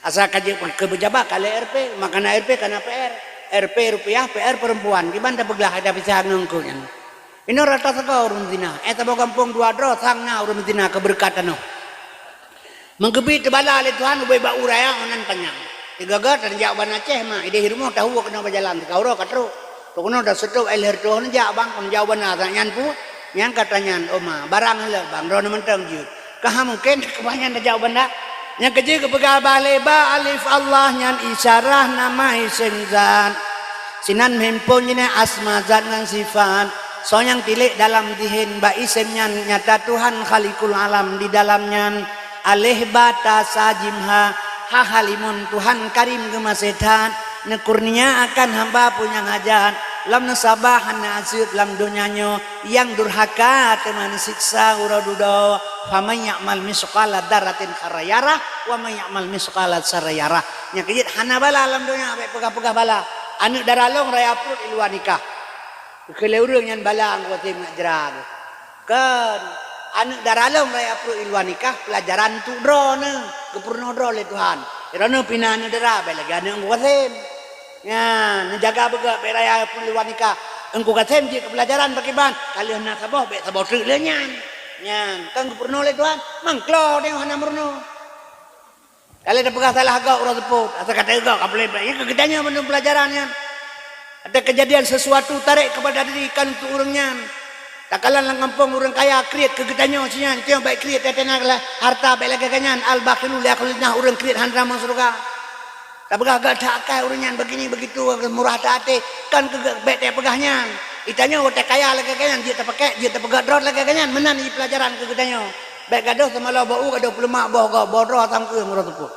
Asai ka jeuet keu peujabat ka lhée R P, maka na R P ka na P R. R P rupiah, P R perempuan. Kiban tapeuglah ada pisah ngon keu nyan. Inoe rata sagoe ureuëng zina. Eh, saboh gampông dua droe sang na ureuëng zina keu beureukat tanoh. Meugeubri teubala lé Tuhan ubé bak uraya nan panyang. Sigoe-goe tajak ban Aceh ma, idéh rumoh tahu keunoe beujalan, teuka uroe ka trok. Trok keunoe taseutôt ai lheueh reutoh neujak bang, kon jauh bana, nyan pu, nyan ka tanyan, "Oh ma, barang hana lé bang, droeneuh mantong jeuet." Ka ha mungken keubah nyan tajak banda. Nyang keujeuet geupeugah bah lé ba alif Allah nyan isyarah nama isem zat. Sinan meuhimpon jinoe asma zat ngon sifat. Soe nyang tilék dalam zihin bak isem nyan nyata Tuhan Khaliqul Alam di dalam nyan. Aleh ba ta sa jim ha, ha halimun Tuhan Karim geumaséh that. Neukurniakan hamba peue nyang hajat, lam neusabah hana aseut lam donya nyoe, nyang durhaka teuma neusiksa uroe dudoe. Faman ya'mal misqala dzarratin khairan yarah, wa man ya'mal misqala dzarratin syarran yarah. Nyang keujeuet hana bala lam donya, bék peugah-peugah bala. Aneuk dara lôn raya pruet i luwa nikah. Keu lé ureuëng nyan bala Teungku Qasim nak jra geuh. Kon, aneuk dara lôn raya pruet i luwa nikah, peulajaran untuk droeneuh, geupeurunoe droe lé Tuhan. Droeneuh pih na aneuk dara, bék lagée aneuk Teungku Qasim. Nyan, neujaga beugét bék raya pruet i luwa nikah. Teungku Qasim jeuet keu peulajaran pakriban, ka lheueh na saboh, bék saboh treuk lé nyan. Nyan, kon geupeurunoe lé Tuhan, mangklo deuh hana meurunoe. Ka lheueh tapeugah salah gob uroe seupôt, asai ka tapeugah gob ka puléh, nyan keu geutanyoe mandum peulajaran nyan. Ada kejadian sesuatu tarék keupada diri kan untuk ureuëng nyan. Takalon lam gampông ureuëng kaya kriet keu geutanyoe si nyan, tanyoe bék kriet, teuntèe na hareuta bék lagée geuh nyan, al-bakhilu la yadkhulul jannah, ureuëng kriet hana tamong syeuruga. Tapeugah gob that akai ureuëng nyan begini begitu, murah that até, kan keu bék tapeugah nyan. Geutanyoe watée kaya lagée geuh nyan, jeuet tapakèk, jeuet tapeugah droe lagée geuh nyan, meunan jih peulajaran keu geutanyoe. Bék gadôh seumalô bak u, gadôh peuleumah boh gob, boh droe asam keueng uroe seupôt.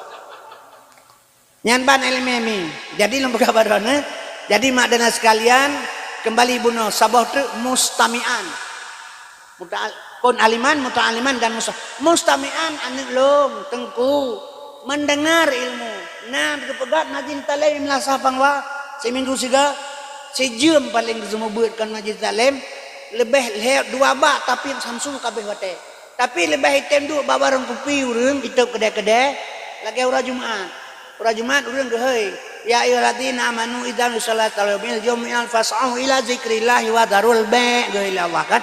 Nyan ban ileumèe mi. Jadi lôn peugah bak droeneuh, jadi mak dan ayah sekalian, keumbali bunoe saboh treuk mustami'an. Muta-, kon aliman, muta'aliman dan musta-, mustami'an aneuk lôn, teungku, mendengar ilmu. Na geupeugah majelis taklim Meunasah Pangwa, siminggu siga, sijeuem paleng geuseumeubeuet kon majelis taklim, leubeh lhèe dua bak tapi samsu kabeh watèe. Tapi leubeh item duek bak warong kupi ureuëng itôb keudè-keudè lagèe uroe Jumat. Uroe Jumat ureuëng geuhôi, "Ya ayyuhalladzina amanu idza nudiya lis-salati min yaumil jumu'ah fas'au ila dzikrillahi wa dzarul bai'," geuhôi lé Allah kan.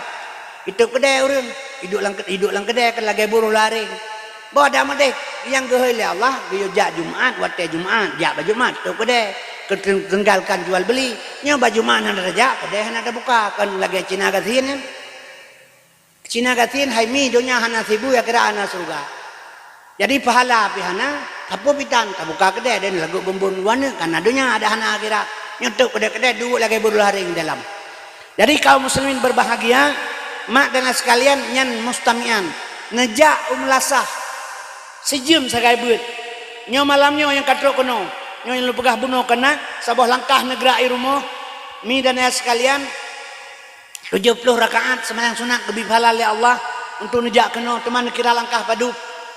Itôb keudè ureuëng, iduek lam, iduek lam keudè kan lagèe buroh laréng. Boh dak meudeh nyang geuhôi lé Allah, geuyue jak Jumat, watèe Jumat, jak bak Jumat, tôb keudè, keu teunggalkan jual beli. Nyoe bak Jumat hana tajak, keudè hana tabuka, kan lagèe Cina gasien nyan. Cina gasien hai mi donya hana sibu, akhirat hana syeuruga. Jadi pahala pih hana, sapeue pih tan, tabuka keudè dan lagot bumbon u aneuk, kana donya ada hana akhirat. Nyoe tôb keudè-keudè duek lagèe buroh laréng dalam. Jadi kaum muslimin berbahagia, mak dan ayah sekalian, nyan mustami'an. Neujak u meulasah, sijeuem sagai beuet. Nyoe malam nyoe nyang ka trok keunoe, nyoe nyang lôn peugah bunoe keunan, saboh langkah neugrak i rumoh, mi dan ayah sekalian, tujoh ploh rakaat seumayang sunat geubri pahala lé Allah untuk neujak keunoe, teuma neukira langkah padub.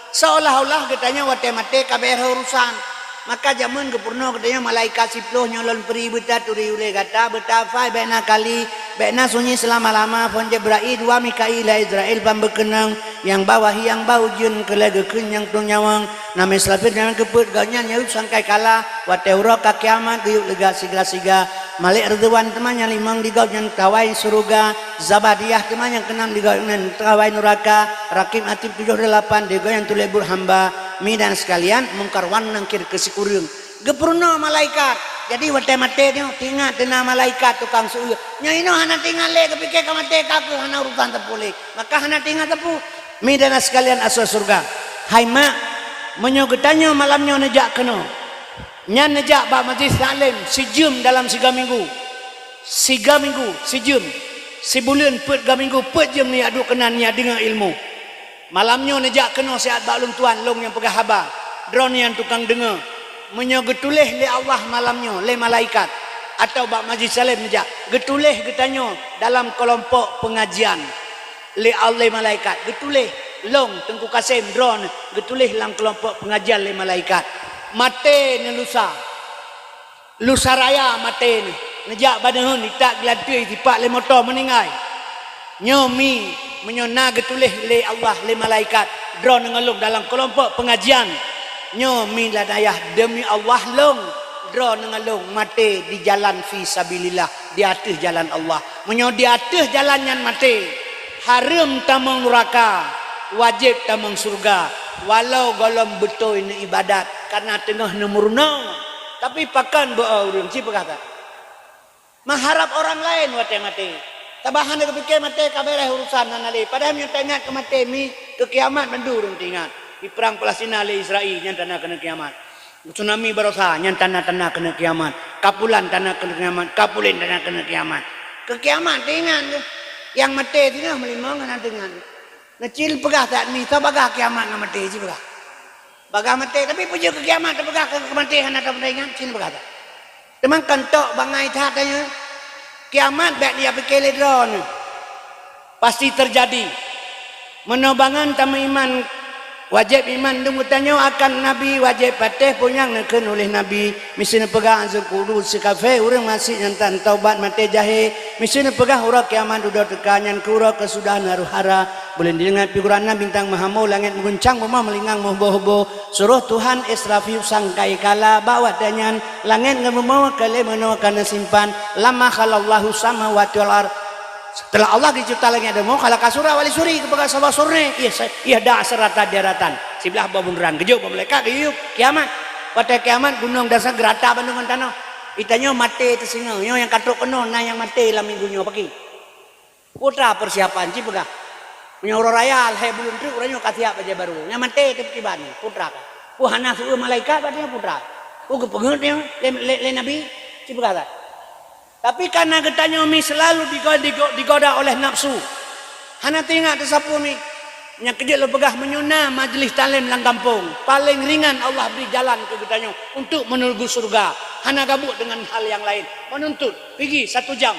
Seolah-olah geutanyoe watèe maté ka bèrèh urusan. Maka jameun geupeurunoe geutanyoe malaikat siploh nyoe lôn peuri beutaturi ulèe gata, beutafai bék na kali, bék na sunyi seulama-lama, phon Jibrail, dua Mikail, Israil ban beukeunong, nyang ba wahyu, nyang ba ujeuen, keu lhèe geukheun nyang tueng nyawöng, na Israfil nyang keupeuet gobnyan nyang sangkai kala, watèe uroe ka kiamat geuyue leugak siga-siga, Malek Ridwan teuma nyang limong di gobnyan kawai syeuruga, Zabadiyah teuma nyang keunam di gobnyan kawai nuraka, Rakib Atid tujoh delapan di gobnyan tulék buet hamba, mi dan sekalian, Mungkar wan Nakir keu sikureueng. Geupeurunoe malaikat. Jadi watèe maté nyoe, teuingat teuna malaikat tukang seu. Nyoe inoe hana teuingat lé, geupike ka maté ka kheueh, hana urusan sapeue lé. Maka hana teuingat sapeue. Mi dan sekalian asoe syeuruga. Hai mak, meunyoe geutanyoe malam nyoe neujak keunoe, nyan neujak bak majelis taklim sijeuem dalam siga minggu. Siga minggu, sijeuem. Sibuleuen peuet ga minggu, peuet jeuem neujak duek keunan neujak deungoe ilmu. Malam nyoe neujak keunoe siat bak lôn tuan, lôn nyang peugah haba, droeneuh nyang tukang deungoe. Meunyoe geutuléh lé Allah malam nyoe lé malaikat, atawa bak majelis taklim neujak, geutuléh geutanyoe dalam keulompok peungajian lé Allah, lé malaikat, geutuléh lôn Teungku Kasem droeneuh geutuléh lam keulompok peungajian lé malaikat. Maté neuh lusa. Lusa raya maté neuh, neujak bak neuheun itak geulanteue sipak lé moto meuninggai. Nyoe mi, meunyoe na geutuléh lé Allah lé malaikat, droeneuh ngon lôn dalam keulompok peungajian. Nyoe mi lam ayah, deumi Allah lôn, droeneuh ngon lôn maté di jalan fi sabilillah, di ateueh jalan Allah. Meunyoe di ateueh jalan nyan maté, hareuem tamong nuraka, wajéb tamong syeuruga, walau gohlom beutôi neuibadat, kareuna teungoh neumeurunoe. Tapi pakon beu-o ureuëng ci peugah that. Meuharab orang laén watée maté. Saban hana geupike maté ka béreh urusan hana lé. Padahai meunyoe taingat keu maté mi, keu kiamat mandum ureuëng taingat. Di perang Palestina lé Israel nyan tanda keuneuk kiamat. Tsunami barosa nyan tanda-tanda keuneuk kiamat. Kapulan tanda keuneuk kiamat. Kapulén tanda keuneuk kiamat. Keu kiamat taingat kheueh. Nyang maté singoh meulimong hana taingat. Neucil peugah that mi, soe bagah kiamat ngon maté ci peugah. Bagah maté, tapi peujeuet keu kiamat tapeugah keu maté hana tapeugah ingat, ci peugah that. Teuma kan tok bangai that tanyoe. Kiamat bék ya pike lé droeneuh. Pasti teujadi. Meunoe bangon tameuiman, wajéb iman dum geutanyoe akan Nabi, wajéb patéh peue nyang neukheun uléh Nabi. Miseue neupeugah azukuru sikafé ureuëng maséh nyang tan taubat maté jahé. Miseue neupeugah uroe kiamat dudoe teuka nyan keu uroe keusudahan haru hara. Buleuen dideungoe pih gurana bintang meuhamo, langét meuguncang, bumoe meulingang meuheubo-heubo. Suroh Tuhan Israfil sangkai kala, bak watée nyan langét ngon bumoe ka lé meunoe ka neusimpan. Lama khalaqallahu samawati wal ard. Seuteulah Allah geucipta langét dan bumoe, khalaqa sura wal suri, geupeugah saboh suri, ié, ié da seuratan daratan. Siblah boh bunderan, geujok boh malaikat, geuyue kiamat. Watée kiamat, gunong dan sa geurata bandum ngon tanoh. Geutanyoe maté teusingoh, nyoe nyang ka trok keunoe na nyang maté lam minggu nyoe pagi. Peue ta persiapan ci peugah. Meunyoe uroe raya lhée buleuen treuk, uroe nyoe ka siap bajée barô. Nyang maté teukiban, peue ta ka. Peue hana seueu malaikat bak nyoe, peue ta. Peue geupeungeut nyoe lé, lé, lé Nabi, ci peugah that. Tapi karena geutanyoe mi selalu digo-, digo-, digoda oleh nafsu. Hana teuingat teusapeue mi. Nyang keujeuet lôn peugah, meunyoe na majlis taklim lam gampông, paleng ringan Allah bri jalan keu geutanyoe untuk menuju syeuruga. Hana gabuk deungon hal nyang laén. Menuntut, pigi satu jam.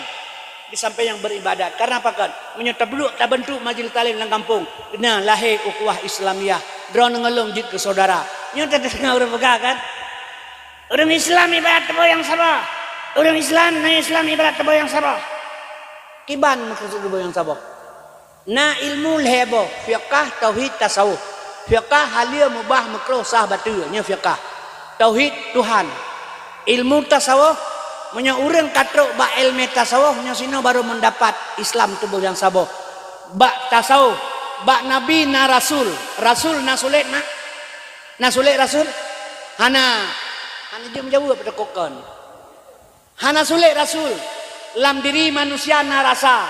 Di samping nyang beuribadat. Karena pakon? Meunyoe tablok tabentuk majlis taklim lam gampông, na lahé ukhuwah Islamiyah. Droeneuh ngon lôn jeuet keu syedara. Nyoe tadeungoe ureuëng peugah kan? Ureuëng Islam ibarat tuboh nyang saboh. Ureuëng Islam, na Islam ibarat tuboh nyang saboh. Kiban meukeusud tuboh nyang saboh? Na ilmu lhée boh, fiqah, tauhid, tasawuf. Fiqah haleue, mubah, meukruh, sah, bateue, nyoe fiqah. Tauhid Tuhan. Ilmu tasawuf, meunyoe ureuëng ka trok bak ilmu tasawuf, nyoe sinoe baru mendapat Islam tuboh nyang saboh. Bak tasawuf, bak nabi na rasul. Rasul na sulet na? Na sulet rasul? Hana. Hana jeuet meujaweueb teuka kon. Hana sulet rasul. Lam diri manusia na rasa.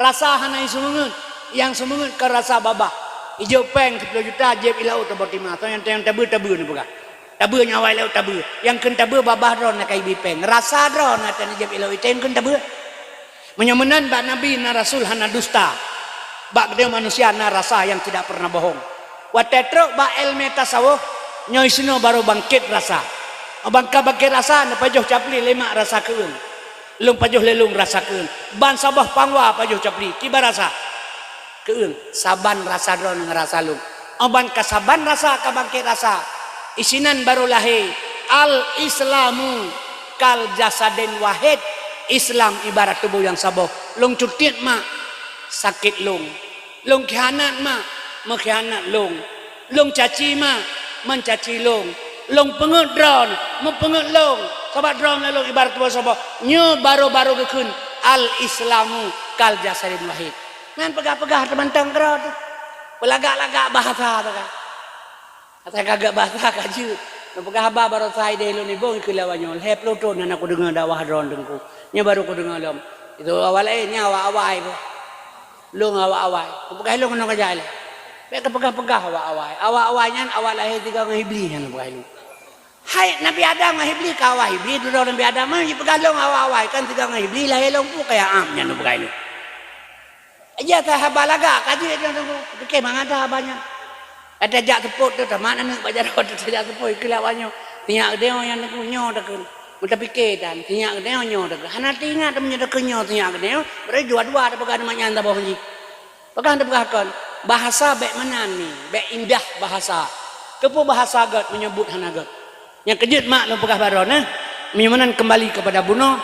Rasa hana iseumeungeut. Nyang seumeungeut ka rasa babah. Ijok péng siploh juta, jieb ilaôt teuboh tima. Soe nyang, nyang tabeue, tabeue neupeugah. Tabeue nyang awai laôt tabeue. Nyang kheun tabeue babah droe na ka ibi péng. Rasa droe na tan jieb ilaôt item kheun tabeue. Meunyoe meunan bak nabi na rasul hana dusta. Bak geutanyoe manusia na rasa nyang tidak pernah bohong. Watée trok bak ilmu tasawuf, nyoe sinoe baru bangkét rasa. Bangka bangkét rasa, neupajoh capli lemak rasa keueung. Lôn pajoh lé lôn rasa keueung. Ban saboh pangwa pajoh capli, kiban rasa? Keueung. Saban rasa droe ngon rasa lôn. Ban ka saban rasa ka bangkét rasa. Isinan baru lahé. Al-Islamu kal jasadin wahid. Islam ibarat tuboh nyang saboh. Lôn cutiet mak, sakét lôn. Lôn khianat mak, meukhianat lôn. Lôn caci mak, meucaci lôn. Lôn peungeut droe, meupeungeut lôn. Sabab droe ngon lôn ibarat tuboh saboh. Nyoe baru-baru geukheun al-Islamu kal jasadin wahid. Nyan peugah-peugah teumantong keudroe teuh. Peulagak-lagak bahasa teuh kan. Asai ka geuet basa ka jeuet. Neupeugah haba baroesa idéh lôn nibong ikeu lawan nyoe. Lhée ploh thon hana kudeungoe dakwah droe teungku. Nyoe baru kudeungoe lom. Itu awai laén nyan awai-awai pih. Lôn awai-awai. Neupeugah lôn keunoe keujak ilée. Bék kapeugah-peugah awai-awai. Awai-awai nyan awai lahé sigoe ngon Iblih nyan neupeugah lôn. Hai Nabi Adam ngon Iblih ka awai Iblih dudoe Nabi Adam nyan jipeugah lôn awai-awai kan sigoe ngon Iblih lahé lôn peue kaya am nyan neupeugah lôn. Ija that haba lagak ka jeuet nyan teungku. Pike mangat that haba nyan. Ada jak seupôt tu tamat aneuk bak jaroe tu tajak seupôt ikeu lawak nyoe. Sinyak geudeue nyan teungku nyoe takheun. Meutapike dan sinyak geudeue nyoe takheun. Hana teuingat meunyoe takheun nyoe sinyak geudeue. Beureudua-dua tapeugah nyan saboh jih. Peugah tapeugah kon. Bahasa bék meunan ni, bék indah bahasa. Keupeue bahasa gét meunyoe buet hana gét. Nyang keujeuet mak lôn peugah baroe nyoe, meunyoe meunan keumbali keupada bunoe,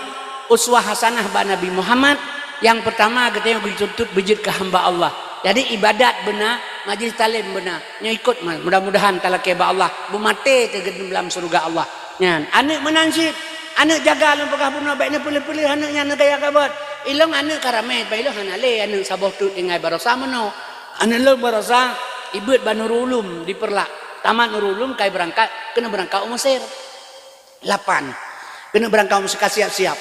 uswah hasanah bak Nabi Muhammad, nyang peurtama geutanyoe geutuntut beujeuet keu hamba Allah. Jadi ibadat beuna, majlis taklim beuna, nyoe ikot ma-, mudah-mudahan talakée bak Allah, beumaté teugeudeuem lam syeuruga Allah. Nyan, aneuk meunan cit, aneuk jaga lôn peugah bunoe bék neupeuleueh-peuleueh aneuk nyan neugaya gabot. Ilong aneuk ka ramé, bak ilong hana lé aneuk saboh teuk tinggai baroesa meunoe. Aneuk lôn baroesa ibeuet bak Nurul Ulum di Peureulak. Tamat Nurul Ulum kai beurangkat, keuneuk beurangkat u Mesir. Lapan. Keuneuk beurangkat u Mesir ka siap-siap.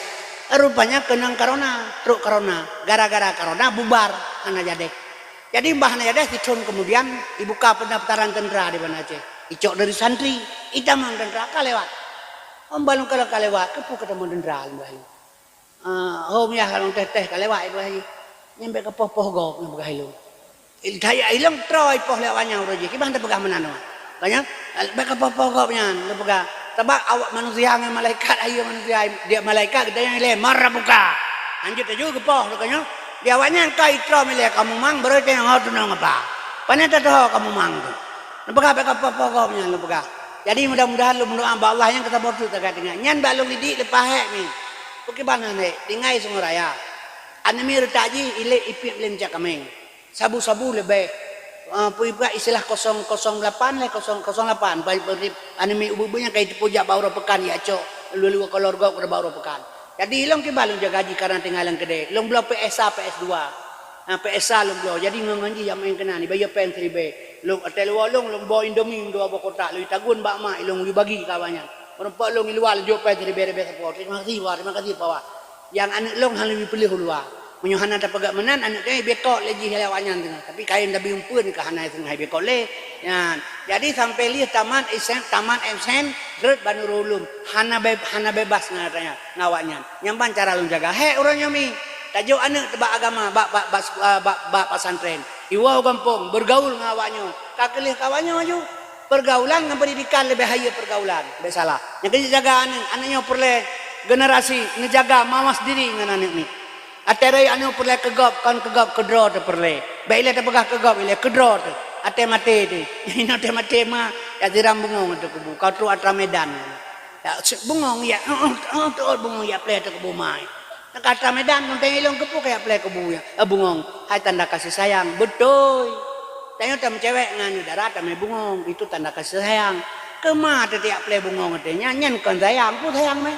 Rupanya keunong corona, trok corona. Gara-gara corona bubar, hana jadeh. Jadi bah hana jadeh, sithon keumudian ibuka peundaftaran teuntra di Banda Aceh. Icok dari santri, itamong teuntra ka lewat. Om balong kalau ka lewat, keupeue katamong teuntra lom bahyu. Ah, hom yah kalon teh-teh ka lewat ibu haji. Nyan bék kapoh-poh gob nyan peugah ilong. Ilong troe ipoh lé awak nyan uroe jih. Kiban tapeugah meunan awak. Ka nyan, bék kapoh-poh gob nyan, tapeugah. Sabab awak manusia ngon malaikat, ayo manusia, dia malaikat geutanyoe ilée, "Man rabbuka?" Hanjeuet taju geupoh lagée nyoe. Di awaknyan ka itroe ilée, "Kamoe mang, barô tanyong ho tunong apa?" Pane tatuho kamoe mang tu? Neupeugah bak ka poh-poh gob nyan neupeugah. Jadi mudah-mudahan lôn meudoá bak Allah nyang ka saboh teuk takat teungoh. Nyan bak lôn didik leupah hék mi. Bukon ban han hék, tinggai sungai raya. Aneuk miet reutak jih ilée ipiep lé meucak kaméng. Sabu-sabu leubeh. Ah, peue ipeugah istilah kosong kosong lapan lé kosong kosong lapan. Ba-, ba-, aneuk miet ubeut-ubeut nyang ka jiteupeue jak bak uroe peukan, jak cok lue-lue kolor gob keu bak uroe peukan. Jadi ilong kiban lôn jaga jih karna tinggai lam keudè. Lôn bloe P S A, P S dua. Ha, P S A lôn bloe. Jadi ngon-ngon jih jak maén keunan, ibayeue péng siribèe. Lôn, watèe luwa lôn, lôn boh Indomie dua boh kotak, lôn tagun bak mak, ilong lôn bagi keu awaknyan. Meureumpok lôn iluwa lôn jok péng siribèe-ribèe sapo. Terima kasih, Wak. Terima kasih, Pak, Wak. Nyang aneuk lôn hana lôn piléh u luwa. Meunyoe hana tapeugah meunan, aneuk teuh ibekok lé jih lé awaknyan teungoh. Tapi kayém tabi umpeuen ka hana teungoh ibekok lé. Nyan. Jadi sampai lheueh tamat S M, tamat S M, rhot bak Nurul Ulum. Hana be-, hana bebas ngon awaknyan. Nyan ban cara lôn jaga. Hék uroe nyoe mi. Tajok aneuk bak agama, bak, bak, bak, bak, bak pesantren. Iwoe u gampông, bergaul ngon awaknyoe. Ka keu lheueh keu awaknyoe aju. Pergaulan ngon pendidikan leubeh hayeue pergaulan. Bèk salah. Nyang keuneuk jaga aneuk, aneuk nyoe peureulèe generasi neujaga mawas diri ngon aneuk miet. Até raya aneuk peureulèe keu gob, kon keu gob, keu droe teuh peureulèe. Bèk ilèe tapeugah keu gob, ilèe keu droe teuh. Até maté teuh. Nyang inoe até maté ma, ya siram bungong ateueh kubu. Ka trok atra Medan. Ya, bungong ya, oh, oh, oh, bungong ya pleh ateueh kubu ma. Ka atra Medan, teuntèe ilong keupeue kaya pleh kubu ya. Eh, bungong, hai tanda kasih sayang. Beutôi. Tanyoe tameucewek ngon aneuk dara tamè bungong, itu tanda kasih sayang. Keu ma teuh tiap pleh bungong até nyan, nyan kon sayang, peue sayang meh?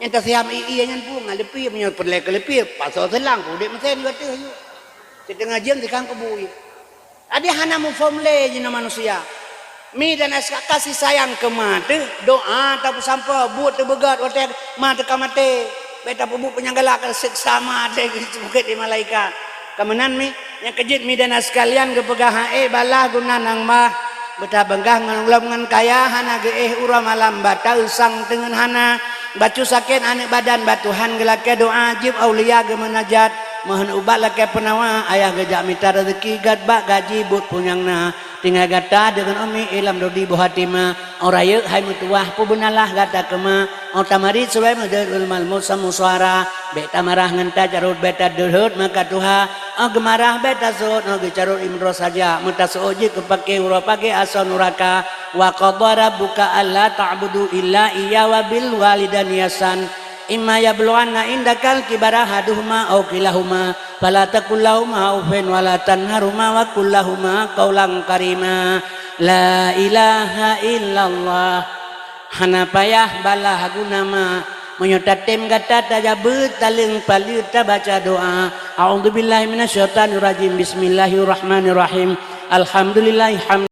Nyang tasayang ie-ie nyan peue ngon leupie, meunyoe peureulèe keu leupie, pasoe seulang, udép meusen gata yue. Siteungoh jeuem sikang kubu yue. Jadi hana muphom lé jinoe manusia. Mi dan aska kasih sayang keu ma teuh, doa tapeusampoe, buet teuh beugöt watèe ma teuka maté. Bèk tapeubuet peunyang galak, seksa ma lé geuseumeukét lé malaikat. Ka meunan mi, nyang keujeuet mi dan sekalian geupeugah, ha'é balaih guna nang bah. Beutabeungah ngon lom ngon kaya, hana geuéh uroe malam, bata usang teungeun hana. Bacut sakét aneuk badan, bak Tuhan geulakèe doa, jeuet aulia geumeunajat. Meuhon ubat lakèe peunawa, ayah geujak mita raseuki, gèt bak gaji buet peue nyang na. Tinggai gata deungon umi i lam dodi boh hatima. Ora yeuk hai meutuwah, peubeunalah gata keu ma. Ong tamarit subée meudeuet ulmal mut samusuara. Bèk tamarah ngon tacarot, bèk tadeuhot maka tuha. Ong geumarah bèk tasot, ong geucarot imroh saja. Meutaseuôt jeuet keu paké uroe pagée asoe nuraka. Wa qadha rabbuka alla ta'budu illa iyyahu wa bil walidaini ihsan. Imma yablughanna indakal kibara ahaduhuma aw kilahuma, fala taqul lahuma uffin wala tanharhuma wa qul lahuma qaulan karima. La ilaha illallah. Hana payah balaih guna ma. Meunyoe tatem gata tajabeut, taleueng paleue tabaca doa. A'udzubillahi minasyaitonirrajim. Bismillahirrahmanirrahim. Alhamdulillahi